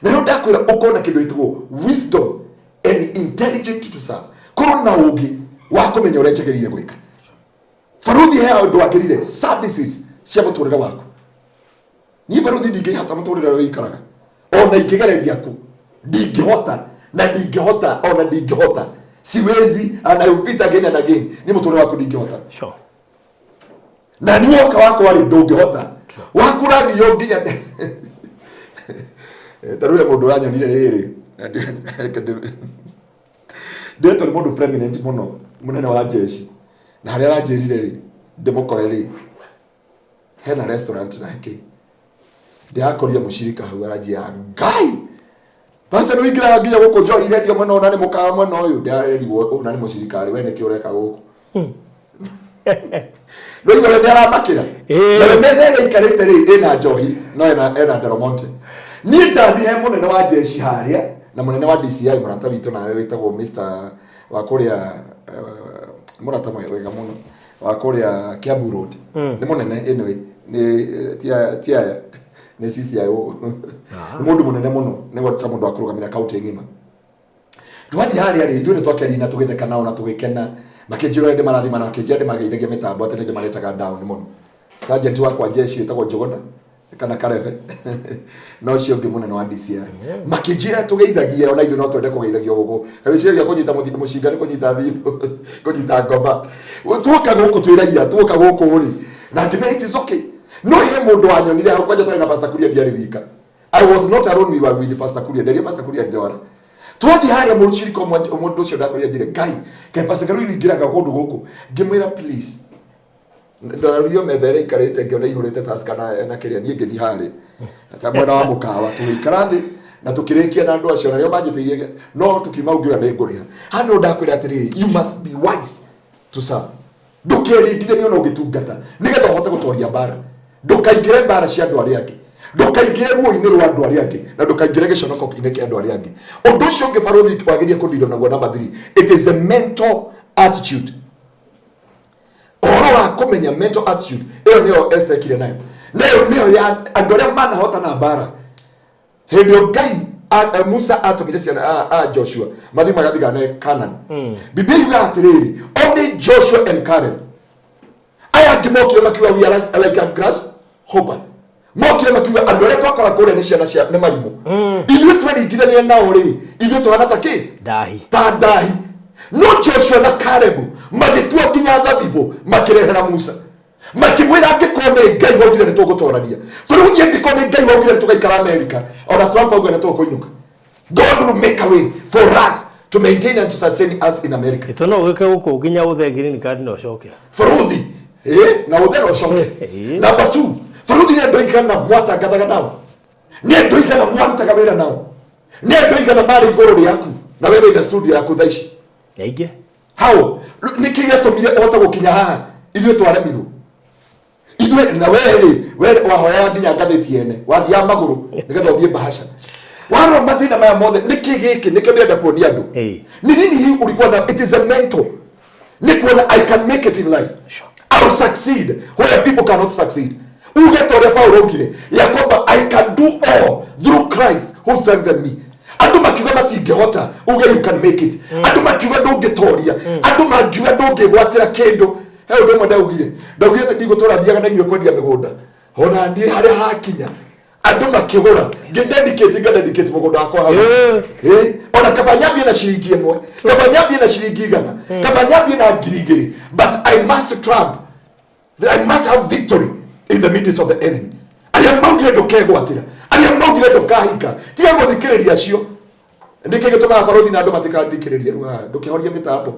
Speaker 2: Na rĩu ndakwĩra ũkona kĩndũ gĩtagwo wisdom and intelligent to serve. Korwo na ũgĩ wa kũmenya ũrĩa njagĩrĩire gwĩka. Barũthi, he ũndũ wagĩrĩire services cia mũtũrĩre waku. Niĩ barũthi ndingĩhota mũtũrĩre ũrĩa ũikaraga, ona ingĩgereria kũ ndingĩhota, na ndingĩhota, ona ndingĩhota, siwezi, and I repeat again and again, ni mũtũrĩre waku ndingĩhota. Na ni woka wakwa rĩ, ndũngĩhota waku ũrangio nginya ta rĩu he mũndũ ũranyonire rĩrĩ ndetwo nĩ mũndũ preeminent mũno, mũnene wa jeshi, na harĩa aranjĩrire rĩ ndĩmũkore rĩ hena restaurant na kĩ ndĩrakorire mũcirika hau aranjia Ngai Pastor nĩ ũingĩraga nginya gũkũ njohi irendio mwena ũyũ na nĩ mũkawa mwena ũyũ. Ndĩrarigwo ũũ na nĩ mũcirika rĩ, we nĩkĩ ũreka gũkũ? No igua we nĩ aramakĩra. Na we metha ĩrĩa aikarĩte rĩ ĩna njohi no ena Del Monte. Niĩ ndathiĩ he mũnene wa jeshi harĩa na mũnene wa DCI mũrata witũ nawe wĩtagwo Mr wa kũrĩa mũrata wega mũno wa kũrĩa Kiambu Road. Nĩ mũnene anyway, nĩ tiaya nĩ CCIO, nĩ mũndũ mũnene mũno, nĩ ta mũndũ wa kũrũgamĩra kaunti ng'ima. Twathiĩ harĩa rĩ, ithuĩ nĩ twakeria na tũgĩtheka nao na tũgĩkena, makĩnjĩra ũrĩa ndĩmarathima na makĩnjĩra ndĩmageithagia mĩtambo atĩ nĩ ndĩmaretaga down mũno. Sergeant wakwa jeshi wĩtagwo Njũgũna kana Karebe na ũcio ũngĩ mũnene wa DCI makĩnjĩra tũgeithagie, ona ithuĩ no twende kũgeithagio gũkũ. Kamĩciria kũnyita mũcinga nĩ kũnyita thimũ, kũnyita ngoma. Tuoka gũkũ twĩragia, tuoka gũkũ rĩ, na ngĩmera it is okay. No he mũndũ wanyonire hau kwanja twarĩ na Pastor Kuria, ndiarĩ wika. I was not alone, we were with Pastor Kuria. Nderia Pastor Kuria ndora. Twathiĩ harĩa mũcirika ũmwe mũndũ ũcio ndakorire anjĩre Ngai, kaĩ Pastor Karui ũingĩraga kũndũ gũkũ. Ngĩmwĩra please. Ndorario metha ĩrĩa aikarĩte ngĩona ihũrĩte Tusker na kĩrĩa, niĩ ngĩthiĩ harĩa ta mwena wa mũkawa tũgĩikara thĩ na tũkĩrĩkia na andũ acio na nĩo manjĩtĩirie, no tũkiuma hau ngiuga nĩ ngũrĩha. Haha nĩho ndakwĩra atĩrĩrĩ, you must be wise to serve. Ndũkeringithanie ona ũgĩtungata nĩgetha ũhote gũtoria mbara. Ndũkaingĩre mbara cia andũ arĩa angĩ, ndũkaingĩre ruo-inĩ rwa andũ arĩa angĩ, na ndũkaingĩre gĩconoko-inĩ kĩa andũ arĩa angĩ. Ũndũ ũcio ũngĩ barũthi wagĩrĩire kũndirwo naguo number 3, it is a mental attitude. Ũhoro wa kũmenya mental attitude ĩyo nĩyo Esther ekire nayo, nayo nĩyo ya andũ arĩa manahotana mbara. Hĩndĩ ĩyo Ngai Musa atũmire ciana a Joshua mathiĩ magathigane Canaan. Biblia yugaga atĩrĩrĩ, only Joshua and Caleb. Aya angĩ mokire makiuga, "We are like a grasshopper." Mokire makiuga, "Andũ arĩa twakora kũrĩa nĩ ciana cia nĩ marimũ. Ithuĩ tweringithania nao rĩ, ithuĩ tũhana ta kĩ?"
Speaker 3: Ndahi.
Speaker 2: Ta ndahi. No Joshua na Caleb magĩtua nginya thabibũ, makĩrehera Musa, makĩmwĩra, "Angĩkorwo nĩ Ngai waugire nĩ tũgũtorania bũrũri, angĩkorwo nĩ Ngai waugire nĩ tũgaikara Amerika, ona Trump auga nĩ tũkũinũka, God will make a way for us to maintain and to sustain us in America."
Speaker 3: Ĩto no ũgĩke gũkũ nginya ũthe green card na ũcoke.
Speaker 2: Bũrũthi na ũthe na ũcoke. Number two, bũrũthi, nĩ andũ aigana mwatangathaga nao? Nĩ andũ aigana mwarutaga wĩra nao? Nĩ andũ aigana marĩ igũrũ rĩaku na we wĩna studio yaku thaa ici?
Speaker 3: Aingĩ.
Speaker 2: Hau nĩkĩ gĩatũmire ũhote gũkinya haha ithuĩ twaremirwo? Ithuĩ na we rĩ, we wahoyaga nginya ngathĩti ene, wathiaga magũrũ nĩgetha ũthiĩ bahasha. Warora mathĩna maya mothe, nĩkĩ gĩkĩ nĩkĩo ndĩrenda kuonia andũ? Ni nini hii ulikuwa na? It is a mental, nĩ kuona I can make it in life. I'll succeed where people cannot succeed. Uge ta ũrĩa Paulo augire ya kwamba, "I can do all through Christ who strengthened me." Andũ makiuga matingĩhota, uge you can make it. Andũ makiuga ndũngĩtoria, andũ mangiuga ndũngĩgwatĩra kĩndũ. He ũndũ ũmwe ndaugire atĩ ndigũtũra thiaga na inyuĩ kwendia mĩgũnda. Ona niĩ harĩa hakinya andũ makĩgũra, ngĩdedicate, ngadedicate mũgũnda wakwa hau. Ona kaba nyambie na ciringi 1, kaba nyambie na ciringi 100, kaba nyambie na 2,000, but I must trump, I must have victory in the midst of the enemy. Arĩa maugire ndũkegwatĩra, arĩa maugire ndũkahika, tiga gũthikĩrĩria acio. Nĩkĩ gĩtũmaga barothi na andũ matikathikĩrĩrie? Rĩu haha ndũkĩhorie mĩtambo,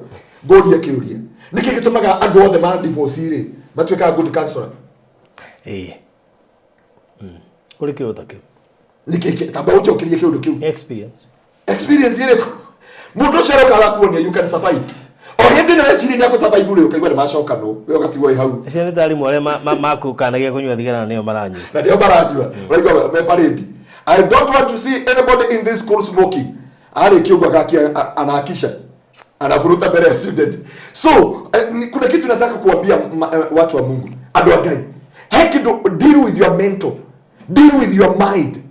Speaker 2: ngũrie kĩũria: nĩkĩ gĩtũmaga andũ othe ma divorce rĩ matuĩkaga good counselor?
Speaker 3: Ĩĩ. Kũrĩ kĩũndũ ta kĩu.
Speaker 2: Nĩkĩ? Tamba ũnjokerie kĩũndũ kĩu.
Speaker 3: Experience.
Speaker 2: Experience ĩrĩkũ? Mũndũ ũcio aroka agakuonia you can survive. O hĩndĩ ĩno weciria nĩ akũsurvive rĩ, ũkaigua nĩ macokanwo, we ũgatigwo wĩ hau.
Speaker 3: Acio nĩ ta arimũ arĩa makũkanagia kũnyua thigara na nĩo maranyua.
Speaker 2: Na ndio maranyua. Ũraigua me parade, "I don't want to see anybody in this school smoking." Arĩkia ũguo agakia, anaakisha, anavuruta mbele ya student. So kuna kitu nataka kuambia watu wa Mungu, andũ a Ngai, he kindu: deal with your mental, deal with your mind,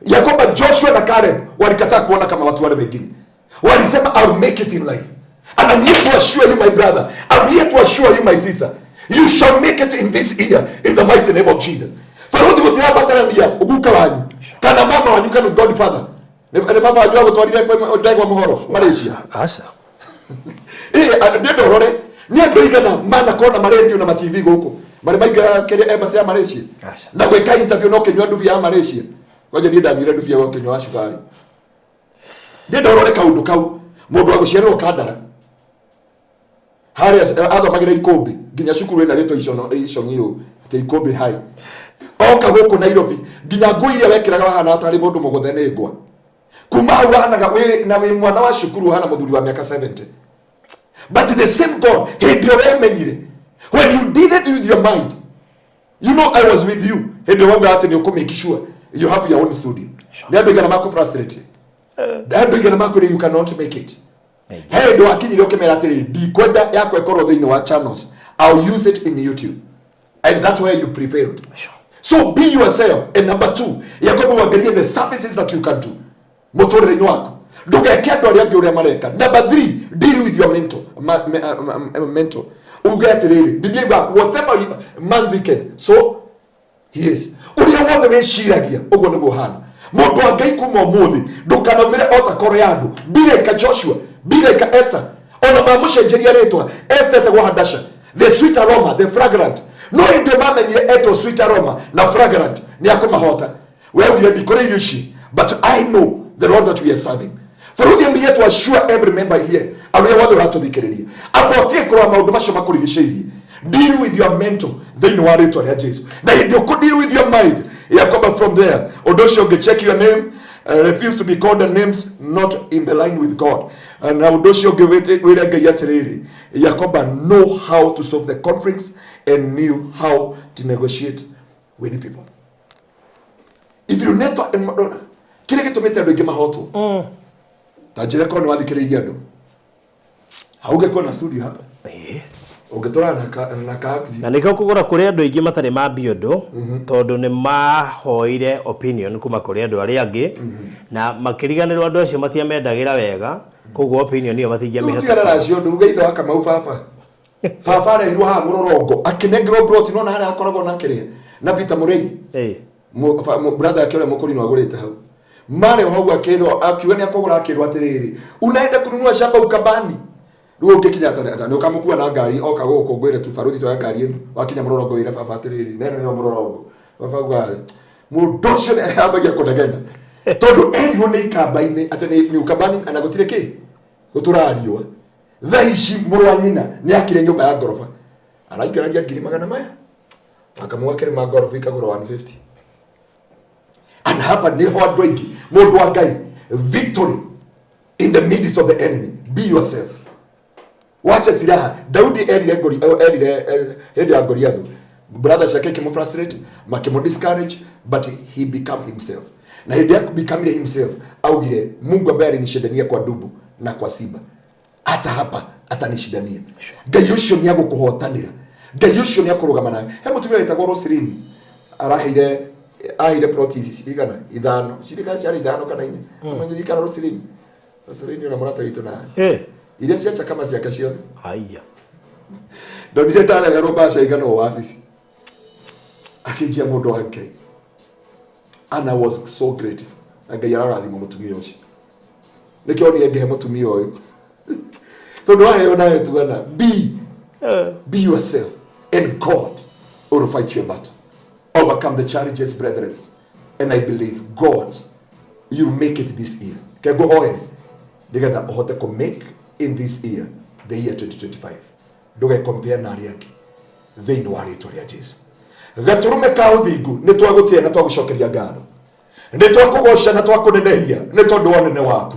Speaker 2: ya kwamba Joshua na Caleb walikataa kuona kama watu wale wengine. Walisema, "I'll make it in life." And I'm here to assure you, my brother, I'm here to assure you, my sister, you shall make it in this year in the mighty name of Jesus. Faruthi, gutirabatarania guka wanyu kana mama wanyu kana godfather. Nĩ baba wanyu agũtwarire kwĩ ndegwa mũhoro Malaysia?
Speaker 3: Aca.
Speaker 2: Ĩ ndĩenda ũrore nĩ andũ aigana manakona marendio na ma-TV gũkũ marĩ maingĩra kĩrĩa embassy ya Malaysia
Speaker 3: Aca.
Speaker 2: na gwĩka interview no kĩnyua ndubi ya Malaysia. Kwanja niĩ ndanyuire ndubi ya kĩnyua wa cukari. Ndĩenda ũrore kaũndũ kau. Mũndũ wa gũciarĩrwo Kandara harĩa athomagĩra Ikũmbĩ, nginya cukuru ĩna rĩtwa Icong'i ũũ atĩ Ikũmbĩ High, oka gũkũ Nairobi, nginya nguo iria wekĩraga wahana tarĩ mũndũ mũgũthe nĩ ngwa. Kuma hau wahanaga wĩ na wĩ mwana wa cukuru, ũhana mũthuri wa mĩaka 70. But the same God, hĩndĩ ĩyo wemenyire, when you did it with your mind, you know I was with you. Hĩndĩ ĩyo wauga atĩ nĩ ũkũ sure you have your own studio, nĩ andũ aigana makũ frustrate? Andũ aigana makwĩre you cannot make it? He hĩndĩ wakinyire ũkĩmera atĩrĩrĩ, "Ndikwenda yakwa ĩkorwo thĩinĩ wa channels, I'll use it in YouTube," and that's where you prevailed. So be yourself. And number two, ya kwamba uangalie the services that you can do mũtũrĩre-inĩ waku, ndũgeke andũ arĩa angĩ ũrĩa mareka. Number three, deal with your mental mental. Uge atĩrĩrĩ, Biblia iuga, "Whatever man thinketh, so he is." Ũrĩa wothe wĩciragia, ũguo nĩguo ũhana. Mũndũ wa Ngai, kuma ũmũthĩ ndũkanaumĩre o ta koro ya andũ. Be like a Joshua, be like a Esther. Ona mamũcenjeria rĩtwa, Esther etagwo Hadasha, the sweet aroma, the fragrant. No hĩndĩ ĩyo mamenyire etwo sweet aroma na fragrant, nĩ akũmahota. We augire, "Ndikũrĩa irio ici, but I know the Lord that we are serving." Bũrũri, I'm here to assure every member here, arĩa wothe ũratũthikĩrĩria, amba ũtige kũrora maũndũ macio makũrigicĩirie. Deal with your mental thĩinĩ wa rĩtwa rĩa Jesu. Na hĩndĩ ũkũ deal with your mind, ya kwamba from there, ũndũ ũcio ũngĩ, check your name, refuse to be called the names not in the line with God. Na ũndũ ũcio ũngĩ, wĩre Ngai atĩrĩrĩ, ya kwamba know how to solve the conflicts and knew how to negotiate with the people. If you net, kĩrĩa gĩtũmĩte andũ aingĩ mahotwo, ta njĩra korwo nĩ wathikĩrĩirie andũ, haungĩkorwo na studio hapa.
Speaker 3: Ĩĩ.
Speaker 2: Ũngĩtũra na ka accident.
Speaker 3: Na nĩkĩo kũgũra kũrĩ andũ aingĩ matarĩ mambia ũndũ, tondũ nĩ mahoire opinion kuma kũrĩ andũ arĩa angĩ na makĩriganĩrwo andũ acio matiamendagĩra wega, koguo opinion ĩyo
Speaker 2: Rĩu
Speaker 3: matingĩamĩhota.
Speaker 2: tigana nacio nduge ithe wa Kamau baba. Baba arehirwo haha mũrorongo akĩnengerwo plot, nona harĩa hakoragwo na kĩrĩa na Peter Mũrĩi. Brother yake ũrĩa mũkũrinũ agũrĩte hau marĩ hau, akĩrwo, akiuga nĩ akũgũra, akĩrwo atĩrĩrĩ, unaenda kununua shamba Ukambani? Rĩu ũngĩkinya ta nĩ ũkamũkua na ngari oka gũkũ, ngwĩre tu baruthi twoya ngari ĩno, wakinya mũrorongo wĩre baba atĩrĩrĩ, neno nĩyo mũrorongo. Baba auga mũndũ ũcio nĩ ambagia kũnegena tondũ erirwo nĩ Ikamba-inĩ atĩ nĩ Ukambani na gũtirĩ kĩ gũtũraga riũa. Thaa ici mũrũ wa nyina nĩ akire nyũmba ya ngoroba, araingĩragia ngiri magana maya akamũga kĩrĩma ngoroba ikagũrwo 150. And hapa niho andũ aingĩ, mũndũ wa Ngai, victory in the midst of the enemy. Be yourself, wache silaha. Daudi erire ngori erire hĩndĩ ya Goliathu, brother ciake ikĩmũ makĩmũ discourage, but he become himself. Na hĩndĩ ya becoming himself augire, "Mungu ambaye alinishindania kwa dubu na kwa simba, hata hapa atanishindania." Ngai ũcio nĩ agũkũhotanĩra, Ngai ũcio nĩ akũrũgama nawe. He mũtumia wĩtagwo Roselyn, araheire aheire plot ici igana ithano, cirika ciarĩ ithano kana inya. Amenyerikana Roselyn, Roselyn ũrĩa mũrata witũ na iria cia chakama ciake ciothe.
Speaker 3: Haiya.
Speaker 2: Ndonire ndareherwo mbaca igana o wabici, akĩnjia mũndũ wa Ngai, and I was so grateful. Na Ngai ararathima mũtumia ũcio. Nĩkĩo niĩ ngĩhe mũtumia ũyũ, tondũ waheo nawe tugana be yourself and God will fight your battle. Overcome the challenges, brethren, and I believe God, you make it this year. Kengũhoere nĩgetha ũhote kũ make in this year, the year 2025. Ndũgekompare na arĩa angĩ thĩinĩ wa rĩtwa rĩa Jesu. Gatũrũme ka ũthingu, nĩ twagũtĩa na twagũcokeria ngatho, nĩ twakũgoca na twakũnenehia nĩ tondũ wa ũnene waku.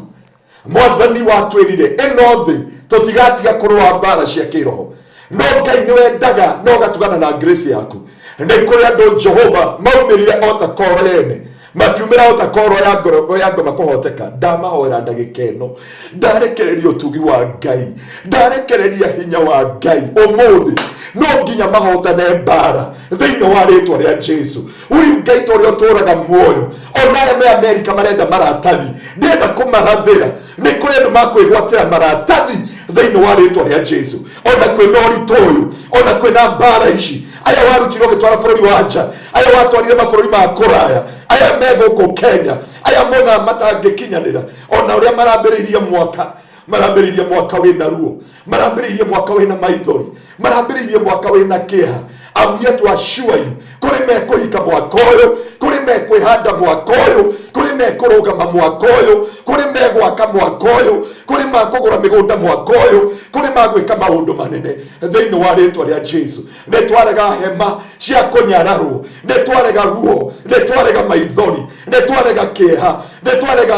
Speaker 2: Mwathani, watwĩrire ĩno thĩ tũtigatiga kũrũa mbara cia kĩroho, no Ngai nĩ wendaga no ũgatugana na grace yaku. Nĩ kũrĩ andũ, Jehova, maumĩrire o ta koro yene, makiumĩra o ta koro ya ngoro ya ngoma kũhoteka. Ndamahoera ndagĩka ĩno, ndarekereria ũtugi wa Ngai, ndarekereria hinya wa Ngai ũmũthĩ. No nginya mahotane mbara thĩinĩ wa rĩtwa rĩa Jesu. Huyu Ngai ta ũrĩa ũtũraga muoyo, ona aya me Amerika marenda maratathi, ndĩrenda kũmarathĩra, nĩ kũrĩ andũ makwĩgwatĩra maratathi thĩinĩ wa rĩtwa rĩa Jesu. Ona kwĩna ũritũ ũyũ, ona kwĩna mbara ici, aya warutirwo ũgĩtwara bũrũri wa nja, aya watwarire mabũrũri ma kũraya, aya me gũkũ Kenya, aya mona matangĩkinyanĩra, ona ũrĩa marambĩrĩirie mwaka, marambĩrĩirie mwaka wĩna ruo, marambĩrĩirie mwaka wĩna maithori, marambĩrĩirie mwaka wĩna kĩeha, I'm here to assure you, kũrĩ mekũhika mwaka ũyũ, kũrĩ mekwĩhanda mwaka ũyũ, kũrĩ mekũrũgama mwaka ũyũ, kũrĩ megwaka mwaka ũyũ, kũrĩ makũgũra mĩgũnda mwaka ũyũ, kũrĩ magwĩka maũndũ manene thĩinĩ wa rĩtwa rĩa Jesu. Nĩ twarega hema cia kũnyararwo, nĩ twarega ruo, nĩ twarega maithori, nĩ twarega kĩeha, nĩ twarega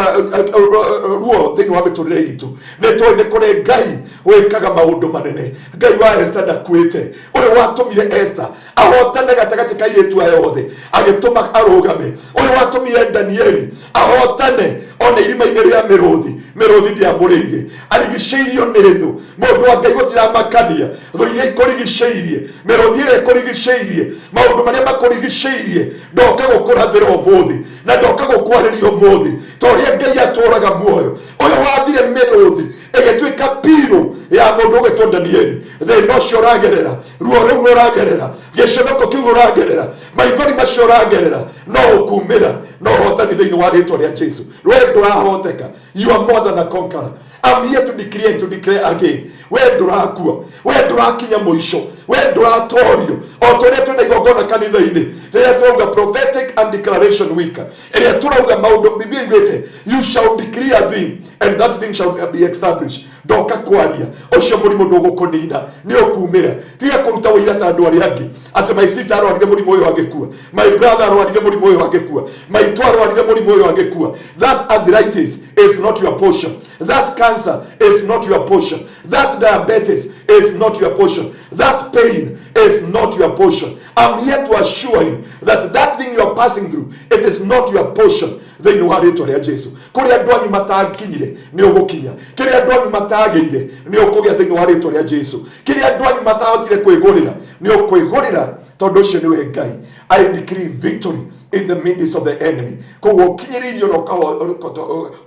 Speaker 2: ruo thĩinĩ wa mĩtũrĩre itũ. Nĩ tũĩ nĩ kũrĩ Ngai wĩkaga maũndũ manene. Ngai wa Esther ndakuĩte. Ũyũ watũmire Esther ahotane gatagatĩ ka airĩtu aya othe, agĩtũma arũgame, ũyũ watũmire Danieli ahotane ona irima-inĩ rĩa mĩrũthi, mĩrũthi ndĩamũrĩire, arigicĩirio nĩ thũ. Mũndũ wa Ngai, gũtiramakania thũ iria ikũrigicĩirie, mĩrũthi ĩrĩa ĩkũrigicĩirie, maũndũ marĩa makũrigicĩirie. Ndoka gũkũrathĩra ũmũthĩ na ndoka gũkwarĩria ũmũthĩ, ta ũrĩa Ngai atũraga muoyo, ũyũ wathire mĩrũthi ĩgĩtuĩka pillow ya mũndũ ũgĩtwo Danieli, thĩna ũcio ũragerera, ruo rũu ũragerera, gĩconoko kĩu ũragerera, maithori macio ũragerera, no ũkumĩra no ũhotani thĩinĩ wa rĩtwa rĩa Jesu. We ndũrahoteka. You are more than a conqueror. I'm here to declare and to declare again. We ndũrakua, we ndũrakinya mũico, we ndũratorio. O ta ũrĩa twĩna igongona kanitha-inĩ rĩrĩa tũrauga prophetic and declaration week, ĩrĩa tũrauga maũndũ Biblia igĩte, "You shall declare a thing and that thing shall be established." Ndoka kwaria, ũcio mũrimũ ndũgũkũnina, nĩ ũkumĩra. Tiga kũruta ũira ta andũ arĩa angĩ atĩ my sister arwarire mũrimũ ũyũ agĩkua, my brother arwarire mũrimũ ũyũ agĩkua, maitũ arwarire mũrimũ ũyũ agĩkua. That arthritis is not your portion. That cancer Cancer is not your portion. That diabetes is not your portion. That pain is not your portion. I'm here to assure you that that thing you are passing through, it is not your portion. Thĩinĩ wa rĩtwa rĩa Jesu, kũrĩa andũ anyu matanginyire nĩ ũgũkinya, kĩrĩa andũ anyu matagĩire nĩ ũkũgĩa thĩinĩ wa rĩtwa rĩa Jesu, kĩrĩa andũ anyu matahotire kwĩgũrĩra nĩ ũkwĩgũrĩra, tondũ ũcio nĩwe Ngai. I decree victory in the midst of the enemy. Koguo ũkinyĩrĩirio na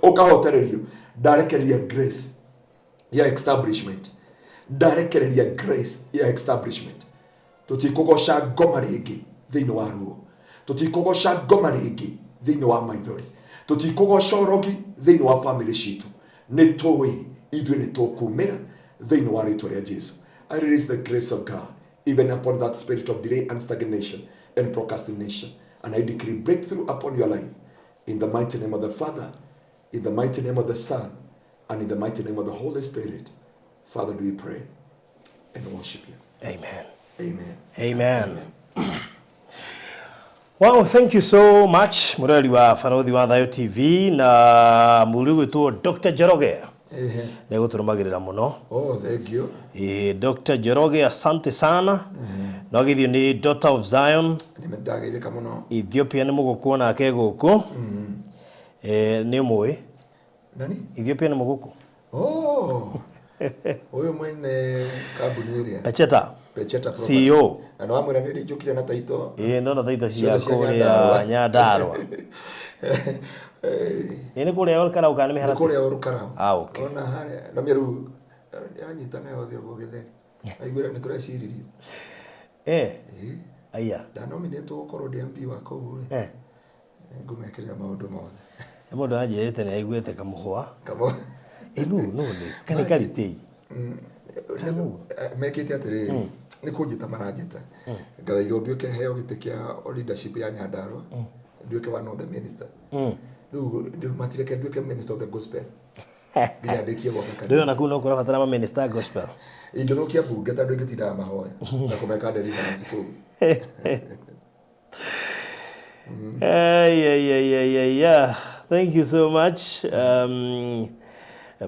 Speaker 2: ũkahotererio, ndarekereria grace ya establishment, ndarekereria grace ya establishment. Tũtikũgoca ngoma rĩngĩ thĩinĩ wa ruo, tũtikũgoca ngoma rĩngĩ thĩinĩ wa maithori, tũtikũgoca ũrogi thĩinĩ wa famĩlĩ citũ. Nĩ tũĩ ithuĩ nĩ tũkumĩra thĩinĩ wa rĩtwa rĩa Jesu. I release the grace of God even upon that spirit of delay and stagnation and procrastination, and I decree breakthrough upon your life in the mighty name of the Father, in the mighty name of the Son, and in the mighty name of the Holy Spirit. Father, do we pray and worship you.
Speaker 1: Amen.
Speaker 2: Amen.
Speaker 1: Amen. Wow, thank you so much mũrori wa Barothi wa Thayo TV na mũrĩ gwĩtwo Dr. Njoroge
Speaker 2: Ehe.
Speaker 1: nĩ gũtũrũmagĩrĩra mũno.
Speaker 2: Oh, thank you.
Speaker 1: Dr. Njoroge, asante sana. No githio nĩ Daughter of Zion.
Speaker 2: Nĩndageithĩka mũno.
Speaker 1: Ethiopia nĩ mũgũkũ nake gũkũ. Nĩ mũĩ
Speaker 2: Nani?
Speaker 1: Ethiopia nĩ mũgũkũ.
Speaker 2: Oh. Ũyũ mwene kambuni ĩrĩa
Speaker 1: Pecheta
Speaker 2: Pecheta Property.
Speaker 1: CEO.
Speaker 2: Na nĩ wamwĩra nĩ ndĩnjũkire na taito.
Speaker 1: Ĩĩ ndona taita cia
Speaker 2: Ciothe cia
Speaker 1: kũrĩa
Speaker 2: Nyandarũa.
Speaker 1: Nyandarũa.
Speaker 2: Eh,
Speaker 1: Ĩĩ nĩ kũrĩa Olkarau kana nĩ
Speaker 2: nĩ
Speaker 1: mĩharatĩ?
Speaker 2: kũrĩa Olkarau.
Speaker 1: Ah, okay.
Speaker 2: Ona harĩa na mĩaru yanyita nayo thĩ ũguo gĩtheri. Aiguĩra nĩ tũreciririe.
Speaker 1: Eh,
Speaker 2: Ĩĩ.
Speaker 1: aya.
Speaker 2: Ndanominĩtwo gũkorwo ndĩ MP wa kũu rĩ.
Speaker 1: Eh.
Speaker 2: Ngũmekĩrĩra maũndũ mothe.
Speaker 1: Nĩ mũndũ anjĩrĩte nĩ aiguĩte kamũhwa.
Speaker 2: Kamo.
Speaker 1: Ĩ nũ nũ nĩ kana karitei.
Speaker 2: Mekĩte atĩrĩrĩ, nĩ kũnjĩta maranjĩta ngathaithwo nduĩke heo gĩtĩ kĩa leadership ya Nyandarua, nduĩke one of the minister. Rĩu matireke nduĩke minister of the gospel nginya ndĩkie gwaka kanitha.
Speaker 1: Ndĩrona kũu no kũrabatara ma minister gospel.
Speaker 2: Ingĩthũkia mbunge tondũ ingĩtindaga mahoya na kũmeka deliverance kũu.
Speaker 1: Ay, ay, ay, ay, ay, yeah. Thank you so much.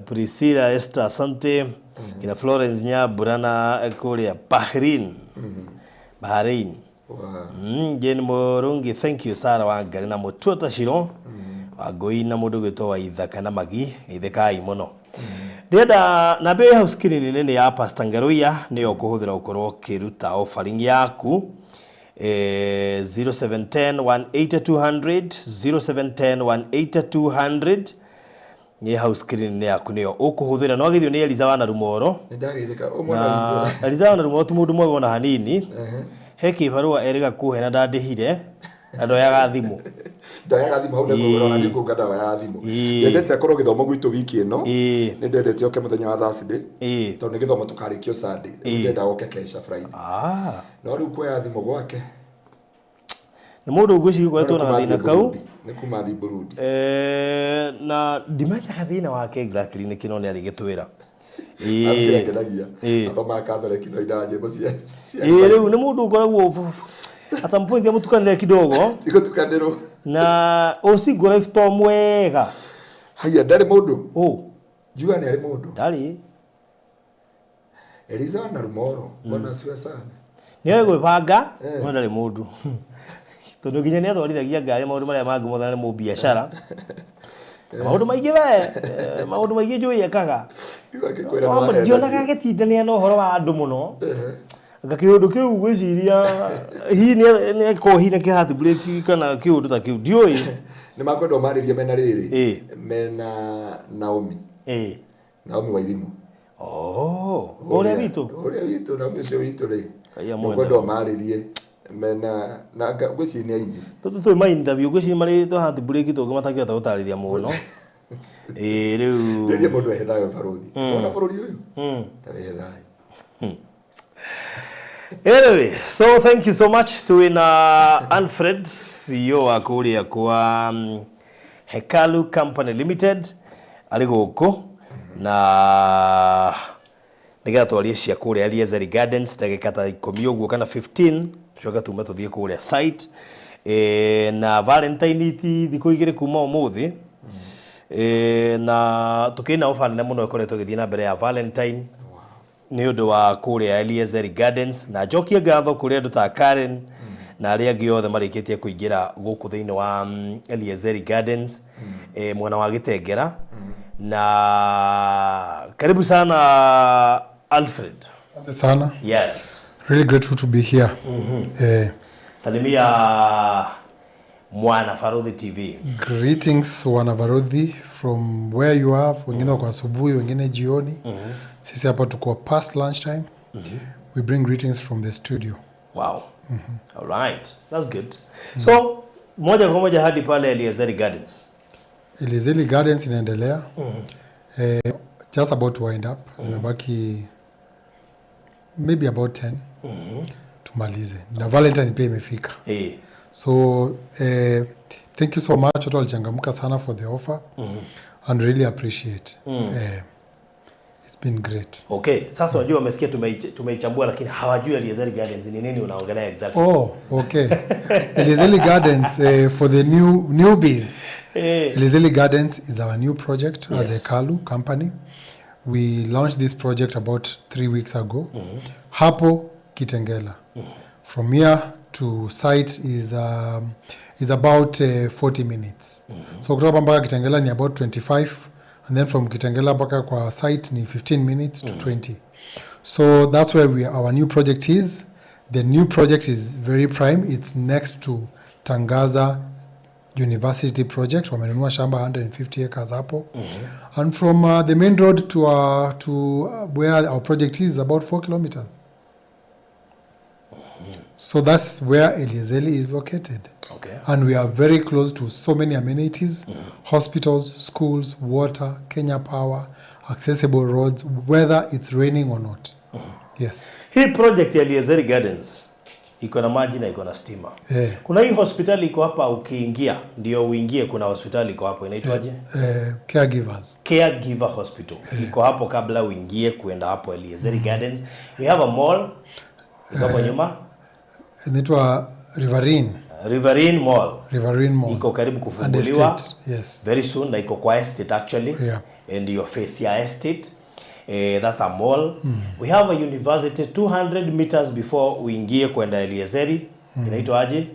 Speaker 1: Priscilla Esther, asante. Kina Florence Nyabura na kũrĩa Bahrain. Bahrain.
Speaker 2: Wa-
Speaker 1: Jane Mũrungi, thank you. Sarah Wangari na Mũtuota Shiro. Wangũi na mũndũ gwĩtwo Waithaka na Magi, geithĩkai mũno. Ndĩrenda namba ĩyo hau screen-inĩ nĩ ya Pastor Ngaruiya, nĩyo ũkũhũthĩra ũkorwo ũkĩruta offering yaku. 0710 180 200, 0710 180 200 nĩ hau screen-inĩ yaku nĩyo ũkũhũthĩra. No githio nĩ Eliza wa Narumoro.
Speaker 2: Nĩ ndageithĩka ũyũ mwana witũ.
Speaker 1: Na Eliza wa Narumoro ti mũndũ mwega ona hanini. He kĩbarũa erĩga kũhe na ndandĩhire na ndoyaga thimũ.
Speaker 2: Ndoyaga thimũ hau nĩkũgũra ona nĩkũnga ndawa ya thimũ. Ndendete akorwo gĩthomo gwitũ wiki ĩno. Nĩ ndendete oke mũthenya wa Thursday tondũ nĩ gĩthomo tũkarĩkio Sunday. Rĩu ndenda oke kesha Friday.
Speaker 1: Ah.
Speaker 2: No rĩu kuoya thimũ gwake
Speaker 1: Nĩ mũndũ ngwĩciria ũkoretwo na gathĩna kau.
Speaker 2: Nĩ kuma thi Burundi.
Speaker 1: Na ndimenyaga thĩna wake exactly nĩ kĩno nĩ arĩgĩtwĩra.
Speaker 2: Akenagia
Speaker 1: Ĩĩ.
Speaker 2: athomaga Catholic no inaga nyĩmbo cia
Speaker 1: Ĩĩ rĩu nĩ mũndũ ũkoragwo at some point amũtukanĩre kidogo.
Speaker 2: Tigũtukanĩrwo.
Speaker 1: Na ũcingo life to mwega.
Speaker 2: Haiya ndarĩ mũndũ.
Speaker 1: Ũ
Speaker 2: Njuga nĩ arĩ mũndũ.
Speaker 1: Ndarĩ.
Speaker 2: Eliza na Rumoro. Bwana asifiwe sana.
Speaker 1: Nĩ oĩ gwĩbanga no ndarĩ mũndũ. Tondũ nginya nĩ atwarithagia ngari maũndũ marĩa mangĩ mothe na nĩ mũbiacara. Maũndũ maingĩ we, maũndũ maingĩ njũĩ ekaga.
Speaker 2: Rĩu akĩkwĩra nĩ wahenagia.
Speaker 1: Ndionaga agĩtindania na ũhoro wa andũ mũno. Anga kĩũndũ kĩu ngwĩciria hihi nĩ akorwo hihi nĩ kĩ heartbreak kana kĩũndũ ta kĩu ndiũĩ.
Speaker 2: Nĩ makwenda ũmarĩrie mena rĩrĩ. Mena Naomi. Naomi Wairimu.
Speaker 1: Oh, ũrĩa witũ.
Speaker 2: Ũrĩa witũ Naomi ũcio witũ rĩ.
Speaker 1: Ngai amwende.
Speaker 2: Nĩngwenda ũmarĩrie mena na ngwĩciria nĩ aini.
Speaker 1: Tũtũ twĩ ma interview ngwĩciria marĩ twa heartbreak tũngĩ matakĩhota gũtarĩria mũno. Ĩĩ rĩu.
Speaker 2: Rĩrĩa mũndũ ehe thayũ barũthi. Ona bũrũri ũyũ. Ta wehe thayũ.
Speaker 1: Anyway, so thank you so much to na Alfred, CEO wa kũrĩa kwa Hekalu Company Limited arĩ gũkũ na nĩgetha twarie cia kũrĩa Eliezeri Gardens ndagĩka ta 10 ũguo kana 15 tucoke tume tũthiĩ kũrĩa site. Na Valentine ti thikũ igĩrĩ kuma ũmũthĩ.
Speaker 3: Na tukina ofa nene muno ikoretwo githii na mbere ya Valentine nĩ ũndũ wa kũrĩa Eliezeri Gardens, na njokie ngatho kũrĩ andũ ta Karen na arĩa angĩ othe marĩkĩtie kũingĩra gũkũ thĩinĩ wa Eliezeri Gardens, mwena wa Gĩtengera. Na karibu sana Alfred.
Speaker 4: Asante sana.
Speaker 3: Yes.
Speaker 4: Really grateful to be here.
Speaker 3: Salimia Mwana Farodhi TV.
Speaker 4: Greetings wana Farodhi from where you are, wengine wako asubuhi, wengine jioni. Sisi hapa tuko past lunchtime. We bring greetings from the studio.
Speaker 3: Wow. All right. That's good. So, moja kwa moja hadi pale Eliezeri Gardens.
Speaker 4: Eliezeri Gardens inaendelea. Just about to wind up. Zimebaki maybe about 10. Tumalize. Na Valentine pia imefika. So thank you so much. Watu walichangamka sana for the offer. And really appreciate. It's been great.
Speaker 3: Okay, sasa wajua wamesikia tumeichambua lakini hawajui Eliezeri Gardens ni nini unaongelea exactly.
Speaker 4: Oh, okay. Eliezeri Gardens, for the newbies. Eliezeri Gardens is our new project as a Kalu company. We launched this project about 3 weeks ago. Hapo Kitengela. From here to site is about 40 minutes. So kutoka mpaka Kitengela ni about 25, and then from Kitengela mpaka kwa site ni 15 minutes to 20. So that's where our new project is. The new project is very prime. It's next to Tangaza University project. Wamenunua shamba 150 acres hapo. And from the main road to where our project is about 4 kilometers. So that's where Eliezeri is located.
Speaker 3: Okay.
Speaker 4: And we are very close to so many amenities, hospitals, schools, water, Kenya Power, accessible roads, whether it's raining or not. Yes.
Speaker 3: Hii project ya Eliezeri Gardens iko na maji na iko na stima. Kuna hii hospitali iko hapa, ukiingia ndio uingie, kuna hospitali iko hapo inaitwaje?
Speaker 4: Caregivers.
Speaker 3: Caregiver Hospital. Iko hapo kabla uingie kuenda hapo Eliezeri Gardens. We have a mall iko hapo nyuma.
Speaker 4: Inaitwa Riverine.
Speaker 3: Riverine Mall.
Speaker 4: Riverine Mall.
Speaker 3: Iko karibu kufunguliwa.
Speaker 4: Yes.
Speaker 3: Very soon, na iko kwa estate actually.
Speaker 4: Yeah.
Speaker 3: And your face ya estate. That's a mall. We have a university 200 meters before uingie kwenda Eliezeri. Inaitwa aje?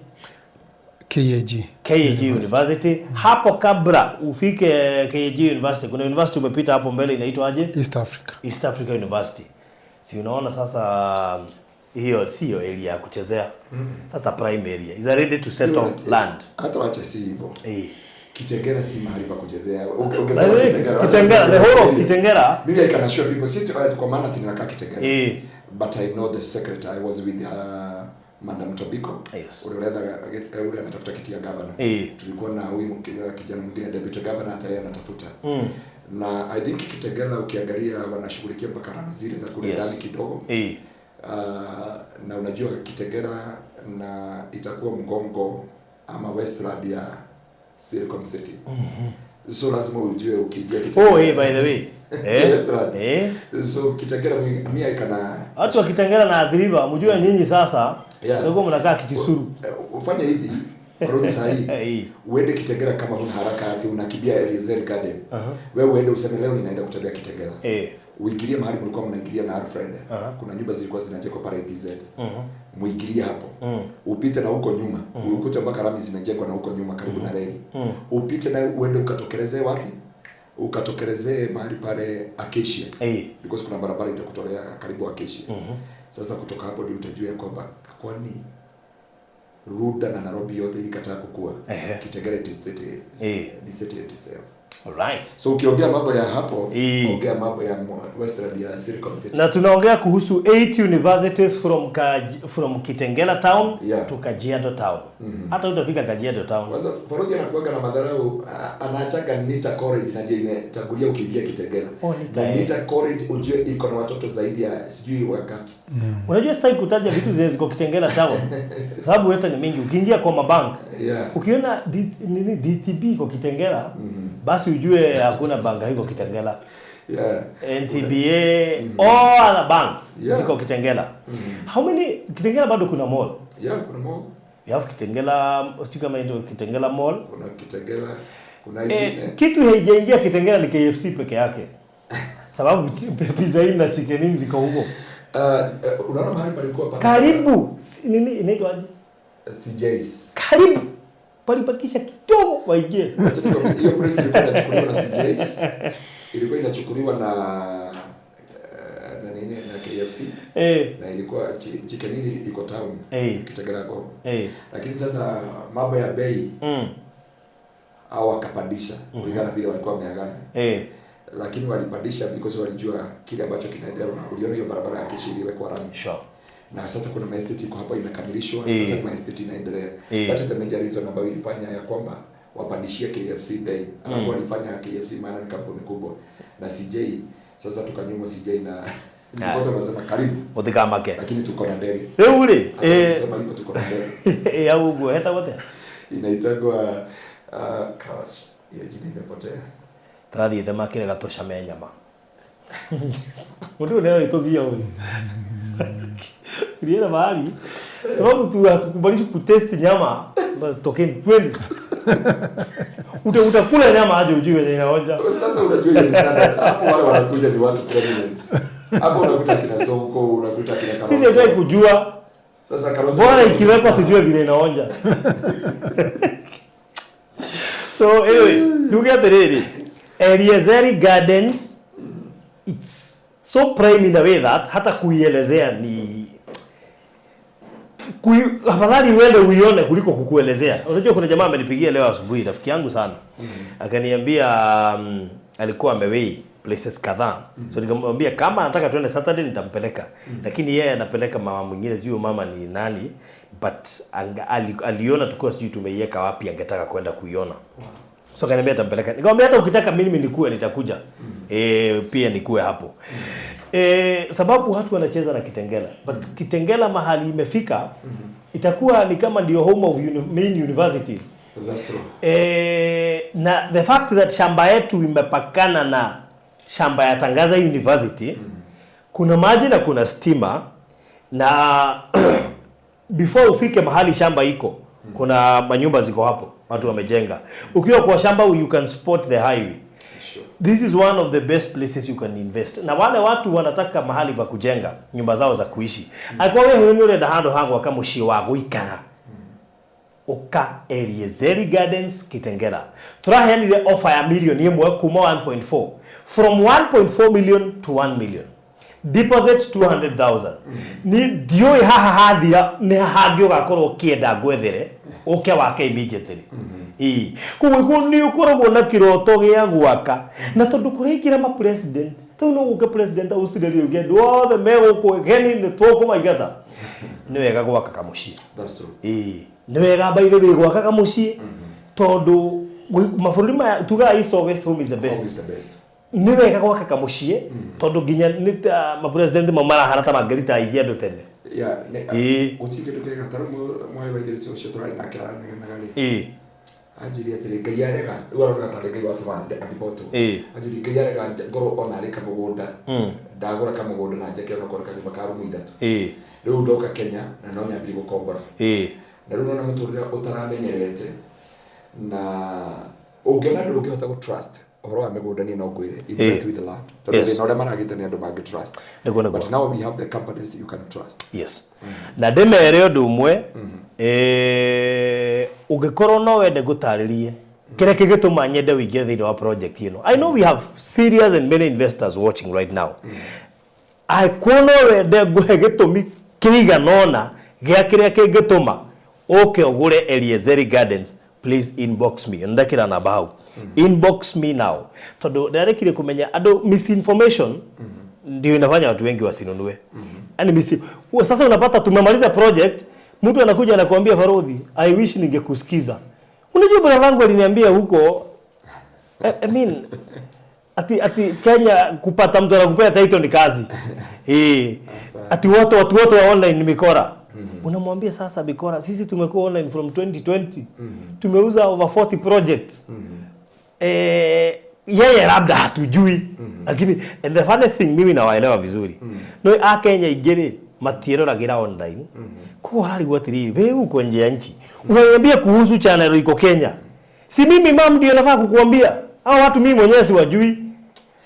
Speaker 4: KAG.
Speaker 3: KAG University. Hapo kabla ufike KAG University, kuna university umepita hapo mbele inaitwa aje?
Speaker 4: East Africa.
Speaker 3: East Africa University. Si unaona sasa hiyo sio area ya kuchezea. Sasa prime area. Is ready to settle land.
Speaker 2: Hata wacha si hivyo. Kitengela si mahali pa kuchezea. Ungesema
Speaker 3: Kitengela, the whole of Kitengela.
Speaker 2: Mimi I can assure people, si kwa maana tinakaa Kitengela. But I know the secret. I was with Madam Tobiko.
Speaker 3: Yes.
Speaker 2: Ule anatafuta kiti ya governor. Tulikuwa na huyu kijana mwingine deputy governor, hata yeye anatafuta. Na I think Kitengela ukiangalia wanashughulikia mpaka rami zile za kule ndani kidogo. Na unajua Kitengela na itakuwa mgongo ama Westland ya Silicon City. So lazima ujue ukiingia Kitengela.
Speaker 3: Oh, hey, by the way.
Speaker 2: So Kitengela mimi ikana
Speaker 3: watu wa Kitengela na Athi-River, mjue nyinyi sasa ndio mnakaa Kitisuru.
Speaker 2: Ufanye hivi Rudi sahi. Uende Kitengela kama huna haraka ati unakimbia Eliezeri Garden. Wewe uende useme leo ninaenda kutembea Kitengela. Uingilie mahali mlikuwa mnaingilia na Alfred. Kuna nyumba zilikuwa zinajengwa pale APZ. Muingilie hapo. Upite na huko nyuma. Ukute mpaka rami zimejengwa na huko nyuma karibu na reli. Upite na uende ukatokelezee wapi? Ukatokelezee mahali pale Acacia. Because kuna barabara itakutolea karibu Acacia. Sasa kutoka hapo ndio utajua kwamba kwani Ruda na Nairobi yote ilikataa kukua. Kitengela it is city. Ni city itself.
Speaker 3: All right.
Speaker 2: So ukiongea mambo ya hapo, ongea mambo ya Western ya Silicon City.
Speaker 3: Na tunaongea kuhusu 8 universities from Kitengela town to Kajiado town. Hata utafika Kajiado town.
Speaker 2: Kwanza Farodhi anakuaga na madharau, anaachaga Nita College na ndio imetangulia ukiingia Kitengela.
Speaker 3: Oh, Nita,
Speaker 2: na Nita College ujue iko na watoto zaidi ya sijui wangapi.
Speaker 3: Unajua sitaki kutaja vitu zile ziko Kitengela town. Sababu hata ni mingi. Ukiingia kwa mabank, ukiona nini DTB iko Kitengela, basi ujue hakuna banka iko Kitengela. NCBA, all other banks ziko Kitengela. How many Kitengela bado kuna mall?
Speaker 2: Yeah, kuna mall.
Speaker 3: You have Kitengela, sijui kama inaitwa Kitengela Mall.
Speaker 2: Kuna Kitengela. Kuna ingine
Speaker 3: Kitu haijaingia Kitengela ni KFC peke yake. Sababu Pizza Inn na Chicken Inn ziko huko.
Speaker 2: Unaona mahali palikuwa pana
Speaker 3: Karibu nini inaitwa aje?
Speaker 2: CJ's.
Speaker 3: Karibu. Palipakisha kidogo waingie.
Speaker 2: Acha nikwambie, hiyo place ilikuwa inachukuliwa na CJ's. Ilikuwa inachukuliwa na na nini na KFC. Na ilikuwa Chicken Inn iko town. Kitengela hapo. Lakini sasa mambo ya bei au wakapandisha kulingana vile walikuwa wameagana. Lakini walipandisha because walijua kile ambacho kinaendelea. Uliona hiyo barabara ya Kishi iliwekwa rami.
Speaker 3: Sure.
Speaker 2: Na sasa kuna maestate iko hapa imekamilishwa, sasa kuna estate inaendelea. That is the major reason ambayo ilifanya ya kwamba wapandishie KFC bei. Alafu walifanya KFC maana ni kampuni kubwa. Na CJ sasa tukanyimwa CJ na kwanza wanasema karibu.
Speaker 3: Muthikamake.
Speaker 2: Lakini tuko na ndege.
Speaker 3: Rĩu rĩ,
Speaker 2: Sema hivyo tuko na ndege.
Speaker 3: Ya uguo hetagwo atĩa?
Speaker 2: Inaitagwa gosh, hiyo jina imepotea.
Speaker 3: Tũrathiĩte makĩrega tũcame nyama. Mũndũ ũyũ nĩarĩtũgia ũyũ. Tulienda mahali sababu tu hatukubalishi kutest nyama, tokeni twende. Utakula nyama aje ujue venye inaonja.
Speaker 2: Sasa unajua hiyo ni standard. Hapo wale wanakuja ni watu prominent. Hapo unakuta kina Sonko, unakuta kina Kalonzo.
Speaker 3: Sisi hatutaki kujua.
Speaker 2: Sasa Kalonzo
Speaker 3: bora ikiwekwa tujue vile inaonja. So anyway, tuge atiriri. Eliezeri Gardens, it's so prime in a way that hata kuielezea ni afadhali uende uione kuliko kukuelezea. Unajua kuna jamaa amenipigia leo asubuhi, rafiki yangu sana. Akaniambia alikuwa amewei places kadhaa. So nikamwambia kama anataka tuende Saturday nitampeleka. Lakini yeye anapeleka mama mwingine, sijui mama ni nani, but aliona tukiwa sijui tumeiweka wapi, angetaka kwenda kuiona. So akaniambia atampeleka. Nikamwambia hata ukitaka mimi nikue nitakuja. Pia nikue hapo. Sababu watu wanacheza na Kitengela. But Kitengela mahali imefika itakuwa ni kama ndio home of main universities.
Speaker 2: That's true.
Speaker 3: Na the fact that shamba yetu imepakana na shamba ya Tangaza University, kuna maji na kuna stima, na before ufike mahali shamba iko, kuna manyumba ziko hapo, watu wamejenga. Ukiwa kwa shamba you can spot the highway.
Speaker 2: Sure.
Speaker 3: This is one of the best places you can invest. Na wale watu wanataka mahali pa kujenga nyumba zao za kuishi. Akwa wewe ni urenda handu ha gwaka muciĩ wa guikara. Uka Eliezeri Gardens Kitengela. Turaheanire offer ya milioni 1 kuma 1.4. From 1.4 million to 1 million. Deposit 200,000. Ni ndiũĩ haha hathira nĩ hangĩ ũgakorwo ũkĩenda ngwethere ũke wake immediately. Koguo nĩ ũkoragwo na kĩroto gĩa gwaka. Na tondũ kũraingĩra ma president, tau no gũke president Australia ũngĩ andũ othe me gũkũ geni nĩ tũkũmaigata. Nĩ wega gwaka kamũciĩ.
Speaker 2: That's true.
Speaker 3: Nĩ wega by the way gwaka kamũciĩ tondũ mabũrũri maya tugaga East or West, home is the best.
Speaker 2: Home is the best.
Speaker 3: Nĩ wega gwaka kamũciĩ tondũ nginya nĩ ta ma president mau marahana ta mangĩritaithia andũ tene.
Speaker 2: Yeah, gũtirĩ kĩndũ kĩega ta rĩu mwarĩ wa ithe witũ ũcio tũrarĩ nake aranegenaga rĩ. Anjĩrire atĩrĩ, Ngai arega, rĩu arona tarĩ Ngai watũma andibotwo. Anjĩrire Ngai arega ngorwo ona arĩ kamũgũnda, ndagũra kamũgũnda na njake onakorwo kanyũmba ka rumu ithatũ. Rĩu ndoka Kenya na no nyambĩrĩrie gũkombora. Na rĩu nona mũtũrĩre ũtaramenyerete na ũngĩona andũ ũngĩhota gũ trust ũhoro wa mĩgũnda niĩ no ngwĩre, invest with the land. Tondũ thĩna ũrĩa maragĩte nĩ andũ mangĩ trust.
Speaker 3: Nĩguo.
Speaker 2: But now we have the companies you can trust.
Speaker 3: Yes. Na ndĩmere ũndũ ũmwe, ũngĩkorwo no wende ngũtarĩrie kĩrĩa kĩngĩtũma nyende ũingĩre thĩinĩ wa project ĩno. I know we have serious and many investors watching right now. Angĩkorwo no wende ngũhe gĩtũmi kĩigana ũna gĩa kĩrĩa kĩngĩtũma ũke ũgũre Eliezeri Gardens, please inbox me. Ndakĩra namba hau. Inbox me now. Tondũ ndarĩkirie kũmenya andũ misinformation ndio inafanya watu wengi wasinunue. Yaani sasa unapata tumemaliza project, mtu anakuja anakuambia Farodhi, I wish ningekusikiza. Unajua bwana wangu aliniambia huko, I mean, ati Kenya kupata mtu anakupea title ni kazi. Ati watu wote wa online ni mikora. Unamwambia sasa mikora, sisi tumekuwa online from 2020. Tumeuza over 40 projects. Yeye labda hatujui. Lakini and the funny thing mimi nawaelewa vizuri. No a Kenya ingĩ matieroragira online. Kwa hararigwo atiriri, wewe uko nje ya nchi. Unaniambia kuhusu channel iko Kenya. Si mimi mam ndio nafaa kukuambia. Hao watu mimi mwenyewe siwajui.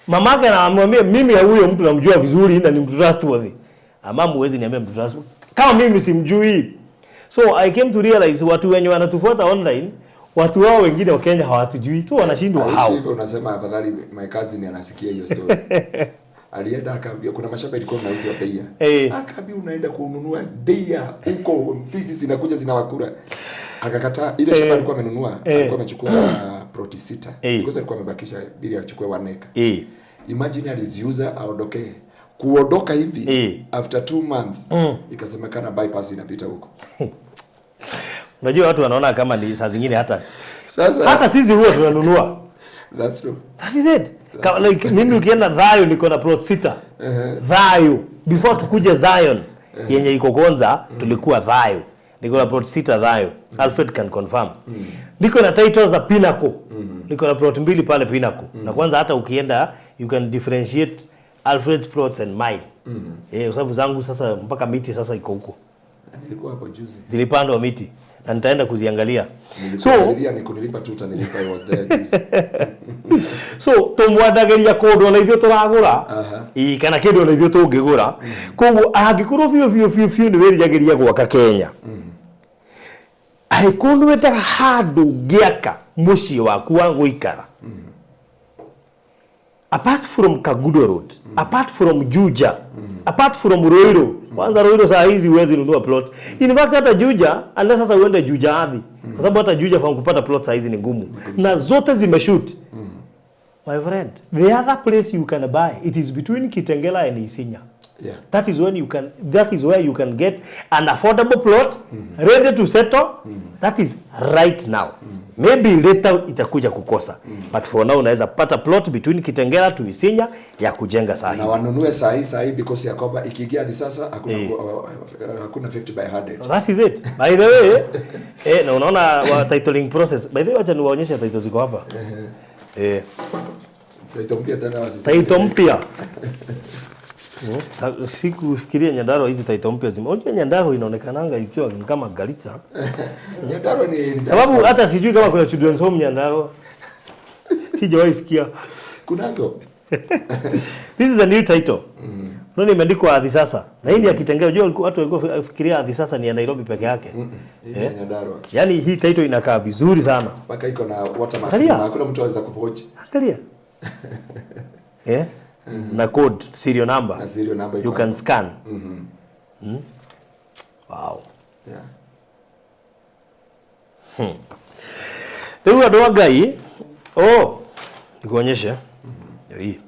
Speaker 3: Mamake anamwambia mimi huyo mtu namjua vizuri na ni mtu trustworthy. Mama huwezi niambia mtu trustworthy kama mimi simjui. So I came to realize watu wenye wanatufuata online, watu wao wengine wa Kenya hawatujui. So wanashindwa how.
Speaker 2: Hivyo unasema afadhali my cousin anasikia hiyo story. Alienda akaambia kuna mashamba ilikuwa inauzwa bei. Akaambia unaenda kununua bei huko mfisi zinakuja zinawakura. Akakataa ile shamba alikuwa amenunua, alikuwa amechukua ploti 6. Because alikuwa amebakisha bila achukue 1 acre. Imagine aliziuza aondoke. Kuondoka hivi after 2 months ikasemekana bypass inapita huko.
Speaker 3: Unajua watu wanaona kama ni saa zingine hata
Speaker 2: sasa
Speaker 3: hata sisi huwa tunanunua.
Speaker 2: That's true.
Speaker 3: That is it. Like mimi ukienda Thayo niko na plot 6. Thayo before tukuje Zion yenye iko Konza tulikuwa Thayo. Niko na plot 6 Thayo. Alfred can confirm. Niko na titles za Pinnacle. Niko na plot 2 pale Pinnacle. Na kwanza hata ukienda you can differentiate Alfred's plots and mine. Kwa sababu zangu sasa mpaka miti sasa iko huko.
Speaker 2: Nilikuwa hapo juzi.
Speaker 3: Zilipandwa miti na nitaenda kuziangalia.
Speaker 2: So nikunilipa tu utanilipa, I was there juzi.
Speaker 3: So tumwandageria kundu na ithuĩ tũragũra. Ĩ kana kĩndũ na ithuĩ tũngĩgũra. Koguo angĩkorwo biũ biũ biũ biũ nĩ wĩriragĩria gwaka Kenya. Angĩkorwo nĩ wendaga handũ ũngĩaka mũciĩ waku wa gũikara. Apart from Kagudo Road, apart from Juja, apart from Ruiru. Kwanza Ruiru saa hizi huwezi nunua plot. In fact hata Juja, unless sasa uende Juja ardhi. Kwa sababu hata Juja fa kupata plot saa hizi ni ngumu. Na zote zimeshoot. My friend, the other place you can buy, it is between Kitengela and Isinya.
Speaker 2: Yeah.
Speaker 3: That is when you can, that is where you can get an affordable plot, ready to settle. That is right now. Maybe later itakuja kukosa. But for now unaweza pata plot between Kitengela to Isinya ya kujenga saa hizi.
Speaker 2: Na wanunue saa hii because ya kwamba ikiingia hadi sasa hakuna hakuna 50 by 100.
Speaker 3: That is it. By the way, na unaona titling process. By the way, acha niwaonyeshe title ziko hapa.
Speaker 2: Title mpya tena wasisi.
Speaker 3: Title mpya. Sikufikiria Nyandarua hizi title mpya zime. Unajua Nyandarua inaonekananga ikiwa kama Garissa.
Speaker 2: Nyandarua ni
Speaker 3: sababu hata sijui kama kuna children's home Nyandarua. Sijawahi sikia.
Speaker 2: Kunazo.
Speaker 3: This is a new title. Unaona imeandikwa Ardhi Sasa. Na hii ni ya Kitengela. Unajua watu walikuwa fikiria Ardhi Sasa ni ya Nairobi peke yake.
Speaker 2: Hii ni ya Nyandarua.
Speaker 3: Yaani hii title inakaa vizuri sana.
Speaker 2: Mpaka iko na watermark. Hakuna mtu anaweza kuforge.
Speaker 3: Angalia. Na code, serial number.
Speaker 2: Na serial number
Speaker 3: you can scan. Wow.
Speaker 2: Yeah.
Speaker 3: Leo andũ a Ngai, oh, nikuonyeshe. Ndio hii.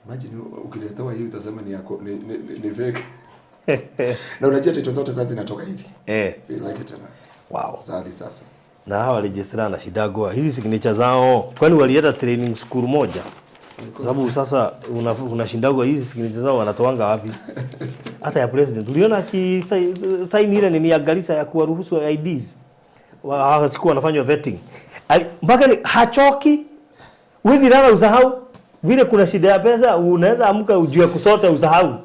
Speaker 2: Imagine ukiletewa hii utasema ni yako ni fake. Na unajua title zote sasa zinatoka hivi. Like it.
Speaker 3: Wow.
Speaker 2: Sasa.
Speaker 3: Na hawa registrar na shidagwa hizi signature zao, kwani walienda training school moja? Kwa sababu sasa unashindagwa hizi signature zao wanatoanga wapi? Hata ya president uliona sign ile ni ya Garissa ya kuwaruhusu IDs. Hawasikuwa wanafanywa vetting. Mpaka ni hachoki. Huwezi lala usahau. Vile kuna shida ya pesa unaweza amka ujue kusota usahau.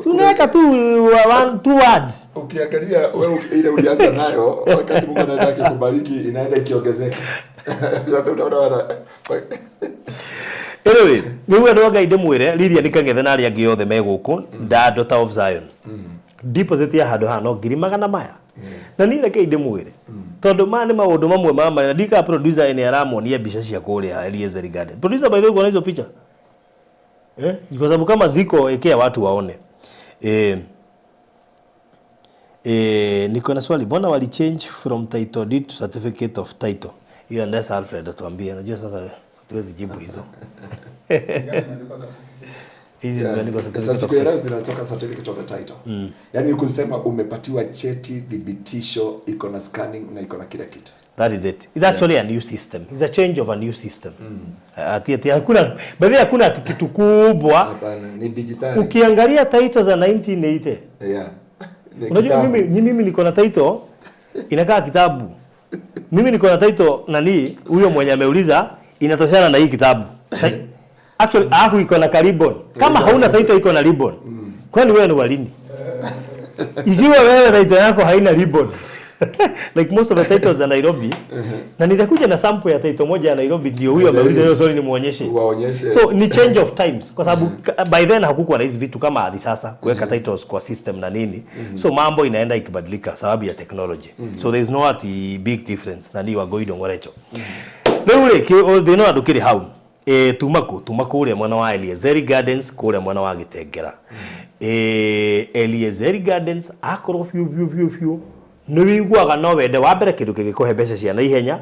Speaker 3: Si unaweka tu 1-2 words.
Speaker 2: Ukiangalia wewe ile ulianza nayo wakati Mungu anaenda akikubariki inaenda ikiongezeka. Sasa unaona wana
Speaker 3: Anyway, niwe ndo Ngai ndimwire Lilia nikangethe na aria angi othe me guku nda Daughter of Zion. Deposit ya handu haha no 200,000. Na ni reke ndimwire. Tondu ma ni maundu mamwe ma marĩa ndika producer ene aramonia mbica cia kuria Eliezer Garden. Producer, by the way, uko na hizo picha? Kwa sababu kama ziko ekea watu waone. Niko na swali, mbona wali change from title deed to certificate of title? Hiyo ndio Alfred atuambie. Unajua sasa tuwezi jibu hizo. Hizi zimeandikwa certificate.
Speaker 2: Sasa siku zinatoka certificate of the title. Yaani ukisema umepatiwa cheti thibitisho iko na scanning na iko na kila kitu.
Speaker 3: That is it. It's actually a new system. It's a change of a new system. Ati hakuna, by the way hakuna kitu kubwa.
Speaker 2: Hapana, ni digitali.
Speaker 3: Ukiangalia title za 1980.
Speaker 2: Yeah.
Speaker 3: Unajua mimi niko na title inakaa kitabu. Mimi niko na title nani huyo mwenye ameuliza inatoshana na hii kitabu. Actually alafu iko na ribbon. Kama hauna title iko na ribbon. Kwani wewe ni walini? Ikiwa wewe title yako haina ribbon. Like most of the titles za Nairobi. Na nitakuja na sample ya title moja ya Nairobi ndio huyo ameuliza hiyo swali nimuonyeshe.
Speaker 2: Waonyeshe.
Speaker 3: So ni change of times kwa sababu by then hakukuwa na hizi vitu kama hadi sasa kuweka titles kwa system na nini. So mambo inaenda ikibadilika sababu ya technology. So there is no ati big difference na ni wa goido ngorecho. Rĩu rĩ thĩna wa ndũkĩrĩ hau. Tuma kũ? Tuma kũrĩa mwena wa Eliezeri Gardens, kũrĩa mwena wa Gĩtengera. Eliezeri Gardens akorwo biũ biũ biũ biũ nĩ wĩiguaga no wende wa mbere kĩndũ kĩngĩkũhe mbeca cia naihenya,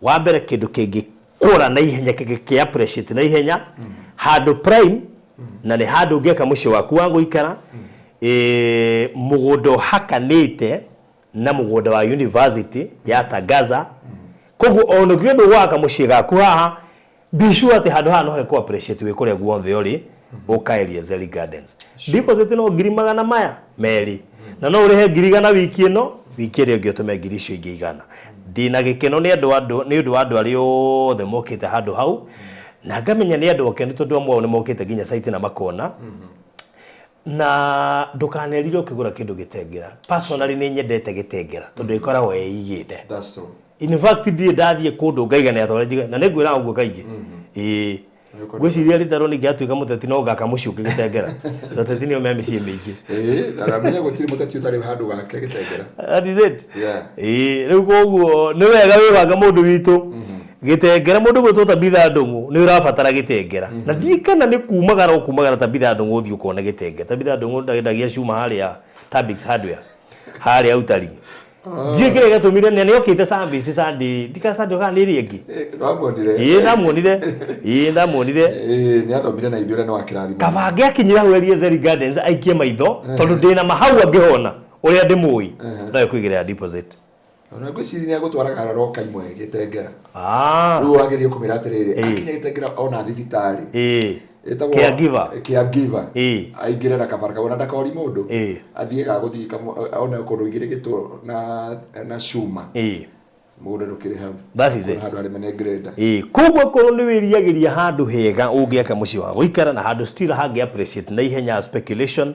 Speaker 3: wa mbere kĩndũ kĩngĩkũra naihenya, kĩngĩkĩ appreciate naihenya, handũ prime na nĩ handũ ũngĩaka mũciĩ waku wa gũikara, mũgũnda ũhakanĩte na mũgũnda wa university ya Tangaza. Koguo ona ũngĩenda gwaka mũciĩ gaku haha, be sure atĩ handũ haha no hekũ appreciate wĩ kũrĩa guothe ũrĩ, ũka Eliezeri Gardens. Deposit no 200,000 na no ũrĩhe 100,000 wiki ĩno, wiki ĩrĩa ĩngĩ ũtũme ngiri icio ingĩ 100. Ndĩna gĩkeno nĩ ũndũ wa andũ arĩa othe mokĩte handũ hau, na ngamenya nĩ andũ akenu tondũ amwe ao nĩ mokĩte nginya site na makona. Na ndũkanerire ũkĩgũra kĩndũ Gĩtengera. Personally nĩ nyendete Gĩtengera tondũ ĩkoragwo ĩigĩte.
Speaker 2: That's true.
Speaker 3: In fact ndirĩ ndathiĩ kũndũ ngaiga nĩ atwara njiga na nĩngwĩra ũguo kaingĩ. Ĩĩ. Ngwĩciria rĩtarwo ningĩatuĩka mũteti no ngaka mũciĩ ũngĩ Gĩtengera. Ateti nĩo me mĩciĩ mĩingĩ.
Speaker 2: Ĩĩ, na ramenya gũtirĩ mũteti ũtarĩ handũ gake Gĩtengera.
Speaker 3: That is it.
Speaker 2: Yeah.
Speaker 3: Ĩĩ, rĩu koguo nĩ wega wĩbanga mũndũ witũ. Gĩtengera mũndũ gwĩtwo Tabitha Ndung'u nĩ ũrabatara Gĩtengera. Na ndirikana nĩ kumagara ũkumagara Tabitha Ndung'u ũthiĩ ũkone Gĩtengera. Tabitha Ndung'u ndagendagia cuma harĩa Tabix Hardware harĩa Utaring. Ndiũĩ kĩrĩa gĩatũmire na nĩokĩte service Sunday, ndika Sunday kana nĩ ĩrĩa ĩngĩ.
Speaker 2: Wamuonire?
Speaker 3: Ĩĩ ndamuonire. Ĩĩ ndamuonire.
Speaker 2: Ĩĩ nĩ athomire na ithuĩ ũrĩa nĩ wa kĩrathi.
Speaker 3: Kaba angĩakinyire hau Eliezeri Gardens aikie maitho tondũ ndĩna ma hau angĩhona ũrĩa ndĩmũĩ no ekũigĩrĩra deposit.
Speaker 2: Ona ngwĩciria nĩ agũtwaraga roka imwe Gĩtengera.
Speaker 3: Ah.
Speaker 2: Rĩu wagĩrĩire kũmĩra atĩrĩrĩ,
Speaker 3: Ĩĩ.
Speaker 2: akinya Gĩtengera ona thibitarĩ.
Speaker 3: Ĩĩ.
Speaker 2: Ĩtagwo
Speaker 3: Caregiver.
Speaker 2: Caregiver.
Speaker 3: Ĩĩ.
Speaker 2: Aingĩre na kabara kau na ndakori mũndũ.
Speaker 3: Ĩĩ.
Speaker 2: Athiĩ gagũthiĩ one kũndũ igĩrĩgĩtwo na cuma.
Speaker 3: Ĩĩ.
Speaker 2: Mũgũnda ndũkĩrĩ hau.
Speaker 3: That is it.
Speaker 2: Handũ harĩme nĩ grader.
Speaker 3: Ĩĩ, koguo akorwo nĩ wĩriragĩria handũ hega ũngĩaka mũciĩ wa gũikara na handũ still hangĩ appreciate na ihenya speculation,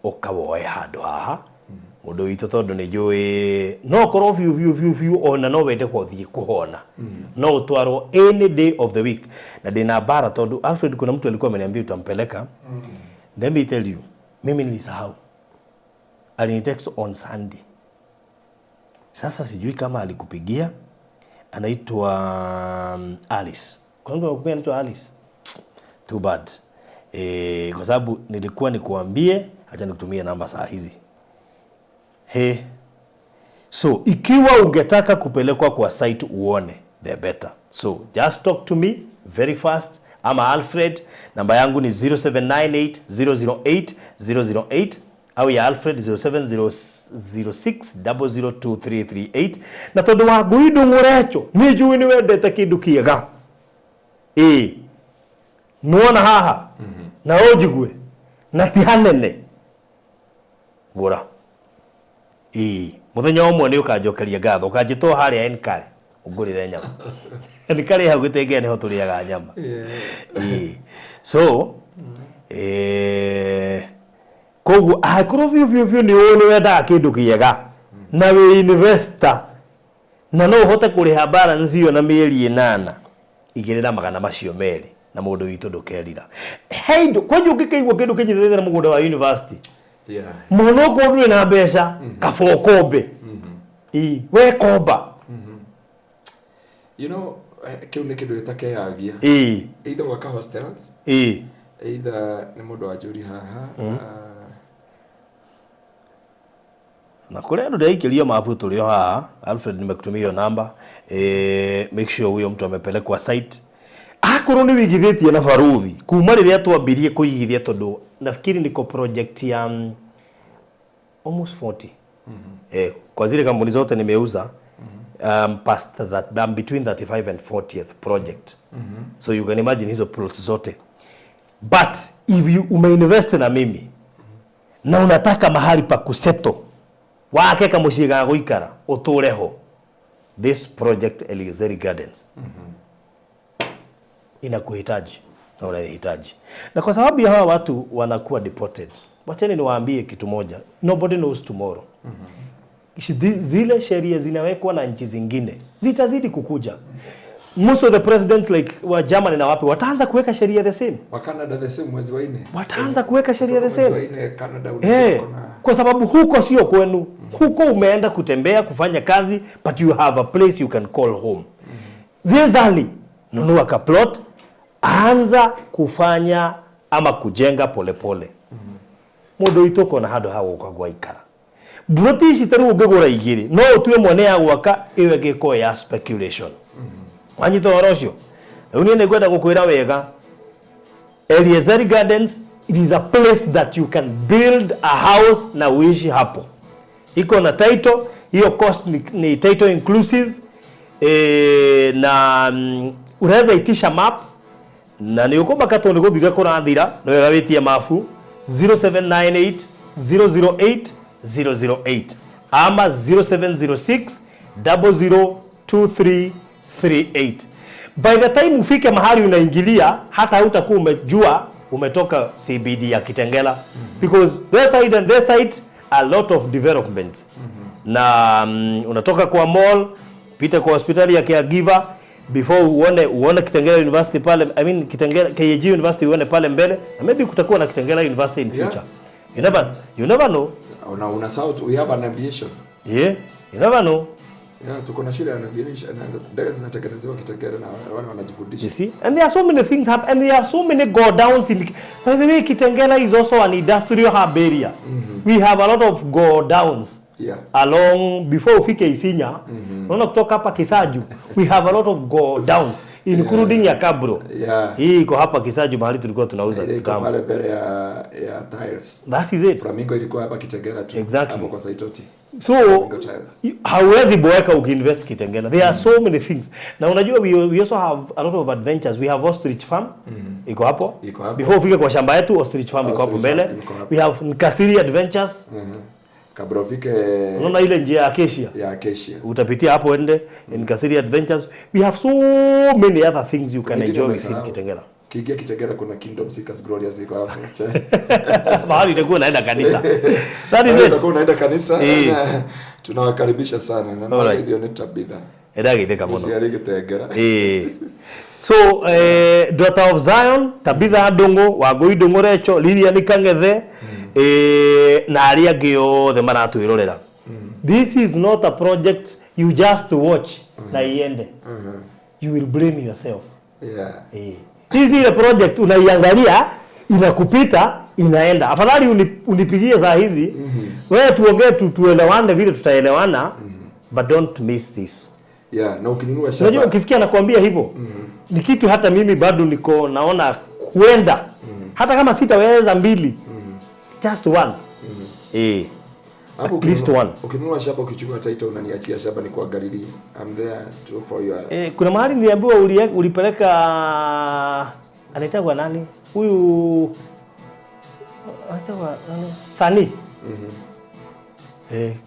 Speaker 3: ũkawoe handũ haha mũndũ witũ tondũ nĩ njũĩ no ũkorwo biũ biũ biũ biũ ona no wende gũthiĩ kũhona no ũtwarwo any day of the week. Na ndĩna mbara tondũ Alfred kuna mtu alikuwa ameniambia utampeleka. Let me tell you, mimi nilisahau. Alinitext on Sunday. Sasa sijui kama alikupigia. Anaitwa Alice. Kwa nini anakupigia anaitwa Alice? Too bad. Kwa sababu nilikuwa nikuambie, acha nikutumie namba saa hizi. He. So ikiwa ungetaka kupelekwa kwa site uone, the better. So just talk to me very fast. Ama Alfred, namba yangu ni 0798 008 008 au ya Alfred 0706 002338. Na tondu wa ngui ndung'urecho ni njui ni wendete kindu kiega. Ĩĩ. Nĩwona haha na ũnjigue na ti hanene gũra. Ĩĩ, mũthenya ũmwe nĩ ũkanjokeria ngatho, ũkanjĩtwo harĩa Enkare ũngũrĩre nyama. Enkare hau Gĩtengera nĩho tũrĩaga nyama. Ĩĩ. So koguo angĩkorwo biũ biũ biũ nĩ ũĩ nĩ wendaga kĩndũ kĩega na wĩ investor na no ũhote kũrĩha balance ĩyo na mĩeri 8, igĩrĩra 200 na mũndũ witũ ndũkerira. He indo kwanja ũngĩkĩigua kĩndũ kĩnyitĩrĩire na mũgũnda wa university.
Speaker 2: Yeah.
Speaker 3: Mũno okorwo ndũrĩ na mbeca kaba ũkombe. Ĩĩ, we komba.
Speaker 2: You know, kĩu nĩ kĩndũ gĩtakeyagia.
Speaker 3: Ĩĩ.
Speaker 2: Either gwaka hostels,
Speaker 3: Ĩĩ.
Speaker 2: either nĩ mũndũ wa njũri haha.
Speaker 3: Na kũrĩa andũ ndĩraikĩrio mabu tũrĩ o haha, Alfred nimekutumia hiyo namba. Make sure huyo mtu amepelekwa site. Akorwo nĩ wĩigithĩtie na baruthi kuma rĩrĩa twambirie kũigithia tondũ nafikiri niko project ya almost 40. Kwa zile kampuni zote nimeuza, past that, between 35 and 40th project. So you can imagine hizo plots zote. But if you umeinvest na mimi na unataka mahali pa kuseto wake kamuciĩ ga gũikara ũtũre ho, this project Eliezeri Gardens inakuhitaji na unahitaji. Na kwa sababu ya hawa watu wanakuwa deported, wacheni niwaambie kitu moja, nobody knows tomorrow. Zile sheria zinawekwa na nchi zingine zitazidi kukuja. Most of the presidents like wa Germany na wapi wataanza kuweka sheria the same.
Speaker 2: Wa Canada the same mwezi wa 4.
Speaker 3: Wataanza kuweka sheria the same.
Speaker 2: Mwezi wa 4 Canada
Speaker 3: kwa sababu huko sio kwenu. Huko umeenda kutembea kufanya kazi, but you have a place you can call home. This early, nunua ka plot, anza kufanya ama kujenga polepole. Mundu witũ kona handũ ha gũka gwaikara. Mburoti ici ta rĩu ũngĩgũra igĩrĩ, no ũtue mwene ya gwaka ĩyo ĩngĩkorwo ya speculation. Wanyita ũhoro ũcio? Rĩu niĩ nĩngwenda gũkwĩra wega, Eliezeri Gardens, it is a place that you can build a house na uishi hapo. Iko na title, hiyo cost ni title inclusive, na unaweza itisha map, na nĩ ũkũmaka tondũ nĩ gũthira kũrathira, nĩ wega wĩtie mabu 0798 008 008 ama 0706 002338. By the time ufike mahali unaingilia, hata hutakuwa umejua umetoka CBD ya Kitengela, because this side and this side a lot of developments. Na unatoka kwa mall, pita kwa hospitali ya caregiver before uone Kitengela University pale, I mean Kitengela KAG University uone pale mbele, na maybe kutakuwa na Kitengela University in future. Yeah. You never know.
Speaker 2: Una south we have an aviation.
Speaker 3: Yeah, you never know.
Speaker 2: Yeah, tuko na shule ya aviation na ndege zinatengenezewa Kitengela na wale wanajifundisha.
Speaker 3: You see? And there are so many things happen, and there are so many go downs in. By the way, Kitengela is also an industrial hub area. We have a lot of go downs.
Speaker 2: Yeah.
Speaker 3: Along before ufike Isinya, unaona kutoka hapa Kisaju, we have a lot of go downs including ya Kabro.
Speaker 2: Yeah.
Speaker 3: Hii iko hapa Kisaju mahali tulikuwa tunauza
Speaker 2: kitambo. Pale mbele ya tiles.
Speaker 3: That is it.
Speaker 2: Flamingo ilikuwa hapa Kitengela tu.
Speaker 3: Exactly.
Speaker 2: Hapo kwa Saitoti.
Speaker 3: So hauwezi boeka ukiinvest Kitengela. There are so many things. Na unajua we also have a lot of adventures. We have ostrich farm. Iko hapo. Before ufike kwa shamba yetu ostrich farm iko hapo mbele. We have Nkasiri adventures.
Speaker 2: Kabla ufike
Speaker 3: unaona ile njia ya Acacia.
Speaker 2: Ya Acacia.
Speaker 3: Utapitia hapo ende Nkasiri adventures. We have so many other things you can enjoy within Kitengela.
Speaker 2: Kiingia Kitengela kuna Kingdom Seekers Glorious iko hapo.
Speaker 3: Mahali itakuwa naenda kanisa. That is it.
Speaker 2: Utakuwa unaenda kanisa. Tunawakaribisha sana. Na ndio ni Tabitha.
Speaker 3: Ndagithika muno.
Speaker 2: Ciarĩ Gĩtengera.
Speaker 3: So Daughter of Zion, Tabitha Ndung'u, Wangũi Ndung'u Recho, Lilian Kang'ethe, na arĩa angĩ othe maratwĩrorera. This is not a project you just watch na iende. You will blame yourself.
Speaker 2: Yeah.
Speaker 3: Hii ile project unaiangalia inakupita inaenda. Afadhali unipigie saa hizi. Wewe tuongee tuelewane vile tutaelewana, but don't miss this.
Speaker 2: Yeah, na ukinunua shamba.
Speaker 3: Unajua ukisikia nakwambia hivyo, ni kitu hata mimi bado niko naona kuenda. Hata kama sitaweza mbili. Just one. At least one.
Speaker 2: Ukinunua shamba ukichukua title unaniachia shamba ni kuangalilia. I'm there to for your.
Speaker 3: Kuna mahali niliambiwa ulipeleka anaitwa nani? Huyu anaitwa nani? Sani.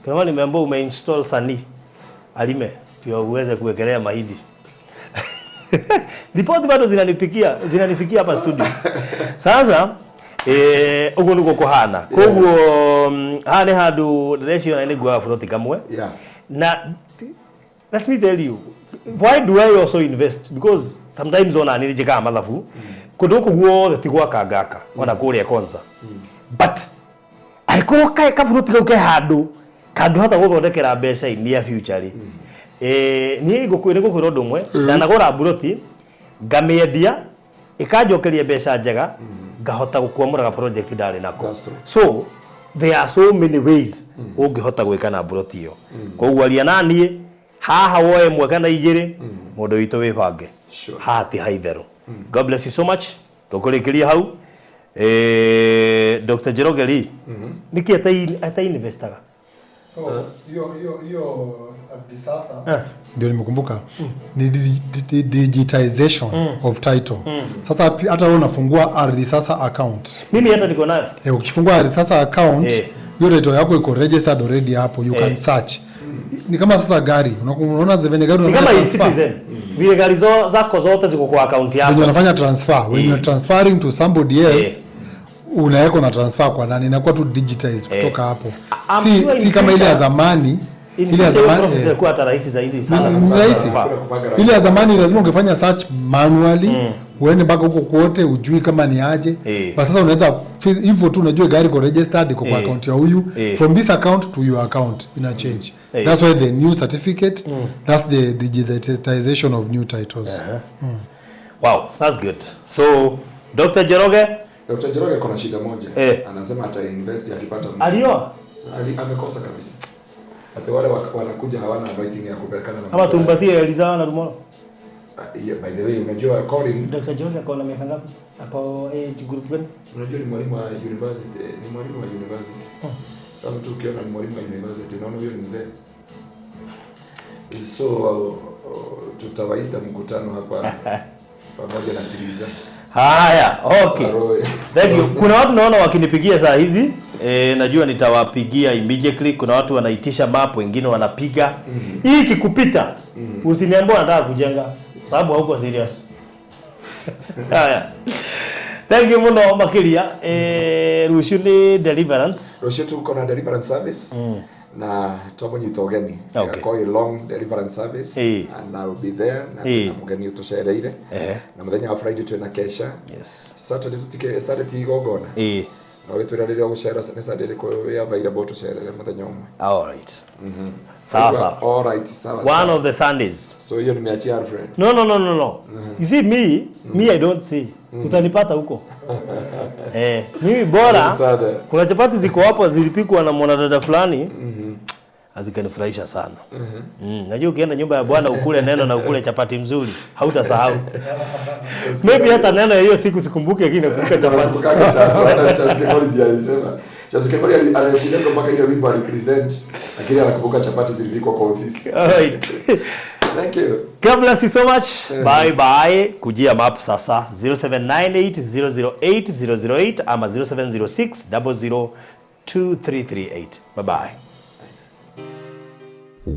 Speaker 3: Kuna mahali nimeambiwa umeinstall Sani. Alime ndio uweze kuwekelea mahindi. Ripoti bado zinanifikia hapa studio. Sasa uguo niguo kuhana. Koguo haha nĩ handũ ndĩreciona nĩ nguoya buroti kamwe.
Speaker 2: Yeah.
Speaker 3: Na let me tell you, why do I also invest? Because sometimes ona nĩ njĩkaga mathabu. Kũndũ gũkũ guothe ti gwaka ngaka, ona kũrĩa Konza. But angĩkorwo kaburoti kau ke handũ kangĩhota gũthondekera mbeca in near future rĩ, niĩ nĩ ngũkwĩra ũndũ ũmwe, ndanagũra buroti ngamĩendia ĩkanjokeria mbeca njega, ngahota gũkwamũra project ndarĩ nako. So there are so many ways ũngĩhota gwĩka na buroti ĩyo. Koguo aria na niĩ haha woe ĩmwe kana igĩrĩ, mũndũ witũ wĩbange. Haha ti haitherũ. God bless you so much. Tũkũrĩkĩria hau. Dr. Njoroge Lee, nĩkĩ ata investaga?
Speaker 4: So hiyo sasa ndio nimekumbuka ni digitization of title. Sasa hata wewe unafungua Ardhi Sasa account.
Speaker 3: Mimi hata niko nayo.
Speaker 4: Ukifungua Ardhi Sasa account, hiyo title yako iko registered already hapo, you can search. Ni kama sasa gari, unaona zile gari
Speaker 3: unafanya kama e-citizen. Vile gari zako zote ziko kwa account yako.
Speaker 4: When unafanya transfer, when you are transferring to somebody else, unaweka na transfer kwa nani, inakuwa tu digitized kutoka hapo. Si kama ile ya zamani.
Speaker 3: In
Speaker 4: Ile ya
Speaker 3: future, hiyo
Speaker 4: zamani,
Speaker 3: process
Speaker 4: eh.
Speaker 3: itakuwa hata rahisi zaidi sana.
Speaker 4: Ni rahisi.
Speaker 2: Kuna kupanga
Speaker 4: Ile ya zamani lazima ungefanya search manually, uende mpaka huko kwote ujui kama ni aje.
Speaker 3: Eh.
Speaker 4: Kwa sasa unaweza hivyo tu, unajua gari iko registered, iko kwa
Speaker 3: Eh.
Speaker 4: account ya huyu.
Speaker 3: Eh.
Speaker 4: From this account to your account ina change.
Speaker 3: Eh.
Speaker 4: That's why the new certificate, that's the digitization of new titles.
Speaker 3: Wow, that's good. So, Dr. Njoroge
Speaker 2: Dr. Njoroge kuna shida moja.
Speaker 3: Eh.
Speaker 2: Anasema ata invest akipata mtu.
Speaker 3: alioa
Speaker 2: Amekosa kabisa. Hata wale wanakuja hawana anointing ya kupelekana na
Speaker 3: ama
Speaker 2: mtu.
Speaker 3: tumpatie Eliza na Rumoro.
Speaker 2: Yeah, by the way, unajua Colin,
Speaker 3: Dr. Njoroge ako na miaka ngapi? Ako age group gani?
Speaker 2: unajua ni mwalimu wa university, ni mwalimu wa university. Sasa mtu ukiona ni mwalimu wa university, unaona huyo ni mzee. So tutawaita mkutano hapa pamoja na Tiriza.
Speaker 3: Haya, okay.
Speaker 2: Roy.
Speaker 3: Thank you. Kuna watu naona wakinipigia saa hizi najua nitawapigia immediately. Kuna watu wanaitisha map, wengine wanapiga. Hii ikikupita, usiniambie unataka kujenga sababu hauko serious. Haya. Thank you muno makiria. Rucio ni deliverance.
Speaker 2: Rũciũ tuko na deliverance service na twamũnyita ũgeni.
Speaker 3: Okay.
Speaker 2: Ĩgakorwo ĩ long deliverance service
Speaker 3: Eh.
Speaker 2: and I will be there na
Speaker 3: Eh.
Speaker 2: twĩna mũgeni ũtũcereire.
Speaker 3: Eh.
Speaker 2: Na mũthenya wa Friday twĩna kesha.
Speaker 3: Yes.
Speaker 2: Saturday tũtikĩ Saturday ti igongona. Na ũgĩtwĩra rĩrĩa ũgũcera nĩ Sunday ĩrĩkũ ĩ available tũcerere mũthenya ũmwe.
Speaker 3: All right. Sawa sawa.
Speaker 2: All right, sawa
Speaker 3: One
Speaker 2: sawa.
Speaker 3: of the Sundays.
Speaker 2: So hiyo nimeachia Alfred.
Speaker 3: No, no, no, no, no. You see me, I don't see. Utanipata huko. Mimi bora
Speaker 2: Sana.
Speaker 3: kuna chapati ziko hapo zilipikwa na mwanadada fulani. Hazikanifurahisha sana. Najua ukienda nyumba ya Bwana ukule neno na ukule chapati mzuri, hautasahau. Maybe hata neno ya hiyo siku sikumbuke, lakini nakumbuka chapati.
Speaker 2: Tunakumbuka hata Charles Kengoli ndiye alisema. Charles Kengoli alishinda mpaka ile wimbo alipresent, lakini anakumbuka chapati zilipikwa kwa ofisi.
Speaker 3: All right.
Speaker 2: Thank you.
Speaker 3: God bless you so much. Bye bye. Kujia map sasa 0798008008 ama 0706002338. Bye bye.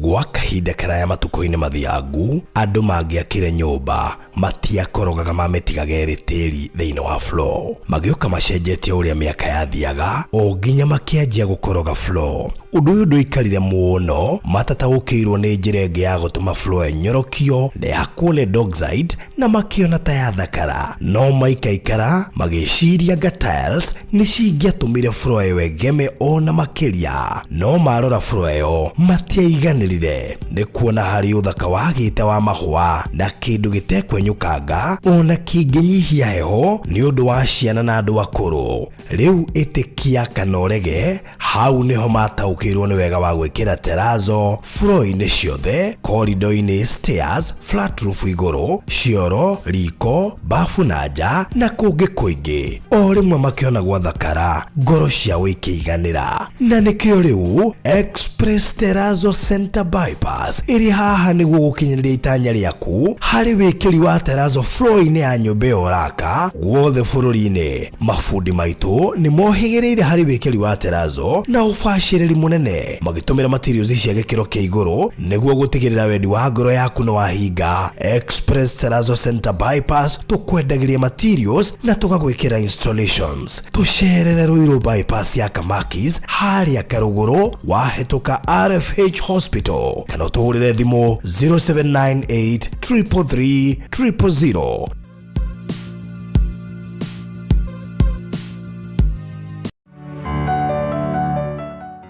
Speaker 1: Gwa kahinda karaya matukũ-inĩ mathiangu andũ mangĩakire nyũmba matiakorogaga mamĩtigaga ĩrĩ tĩri thĩinĩ wa floor, magĩũka macenjetie ũrĩa mĩaka yathiaga o nginya makĩanjia gũkoroga floor. Ũndũ ũyũ ndũikarire mũno matataũkĩirwo nĩ njĩra ĩngĩ ya gũtũma floor ĩnyorokio na ya chloride oxide na makĩona ta yathakara, no maikaikara magĩciria nga tiles nĩ cingĩatũmire floor ĩyo ĩgeme ona makĩria, no marora floor ĩyo matiaiganĩrire nĩ kuona harĩ ũthaka wagĩte wa mahũa na kĩndũ gĩtekwenyũkanga ona kĩngĩnyihia heho nĩ ũndũ wa ciana na andũ akũrũ. Rĩu ĩtĩkia kana ũrege, hau nĩho mataũkĩirwo nĩ wega wa gwĩkĩra terazo floor-inĩ ciothe, corridor-inĩ, stairs, flat roof igũrũ, cioro, riko, bafu na nja na kũngĩ kũingĩ. O rĩmwe makĩona gwathakara, ngoro ciao ikĩiganĩra. Na nĩkĩo rĩu Express Terrazzo Center Bypass ĩrĩ haha nĩguo gũkinyanĩria itanya rĩaku harĩ wĩkĩri wa terrazzo floor-inĩ ya nyũmba ĩyo ũraka guothe bũrũri-inĩ. Mabundi maitũ nĩ mohĩgĩrĩire harĩ wĩkĩri wa terrazzo na ũbacĩrĩri mũnene magĩtũmĩra materials cia gĩkĩro kĩa igũrũ nĩguo gũtigĩrĩra wendi wa ngoro yaku nĩ wahinga. Express Terrazzo Center Bypass tũkwendagĩria materials na tũgagwĩkĩra installations. Tũcerere Ruiru Bypass ya Kamakis harĩa Karũgũrũ wahĩtũka RFH Hospital kana ũtũhũrĩre thimũ 0798 333 000.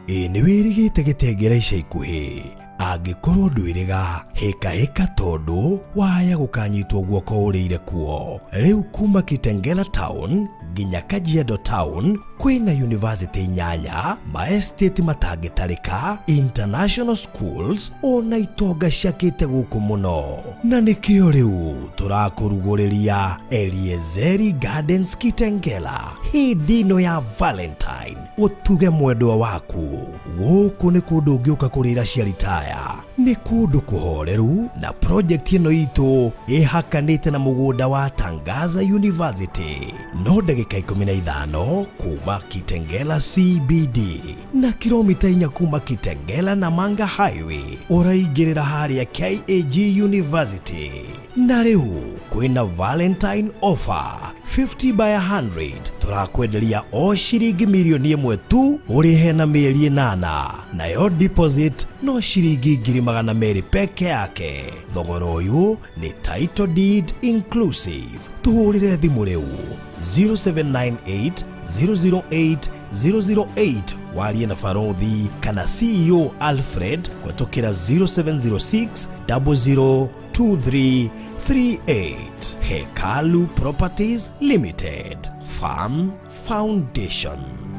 Speaker 1: Ĩ nĩ wĩrĩgĩte gĩtengera ica ikuhĩ? Angĩkorwo ndwĩrĩga, hĩkahĩka tondũ waya gũkanyitwo guoko ũrĩire kuo. Rĩu kuma Kitengela Town nginya Kajiado Town kwĩna university 8, maestate matangĩtarĩka, international schools ona itonga ciakĩte gũkũ mũno. Na nĩkĩo rĩu tũrakũrugũrĩria Eliezeri Gardens Kitengela hĩndĩ ĩno ya Valentine. Ũtuge mwendwa waku. Gũkũ nĩ kũndũ ũngĩũka kũrĩra cia ritaya, nĩ kũndũ kũhoreru na project ĩno itũ ĩhakanĩte na mũgũnda wa Tangaza University, no ndagĩka 15 kuma Kitengela CBD na kilomita 4 kuma Kitengela na Manga Highway ũraingĩrĩra harĩa KAG University. Na rĩu kwĩna Valentine offer. 50 by 100 tũrakwenderia o ciringi mirioni ĩmwe tu ũrĩhe na mĩeri ĩnana, nayo deposit no ciringi 200,000 peke yake. Thogora ũyũ nĩ title deed inclusive. Tũhũrĩre thimũ rĩu 0798 008 008 warie na barothi kana CEO Alfred kũhetũkĩra 0706 002338. Hekalu Properties Limited, Farm Foundation.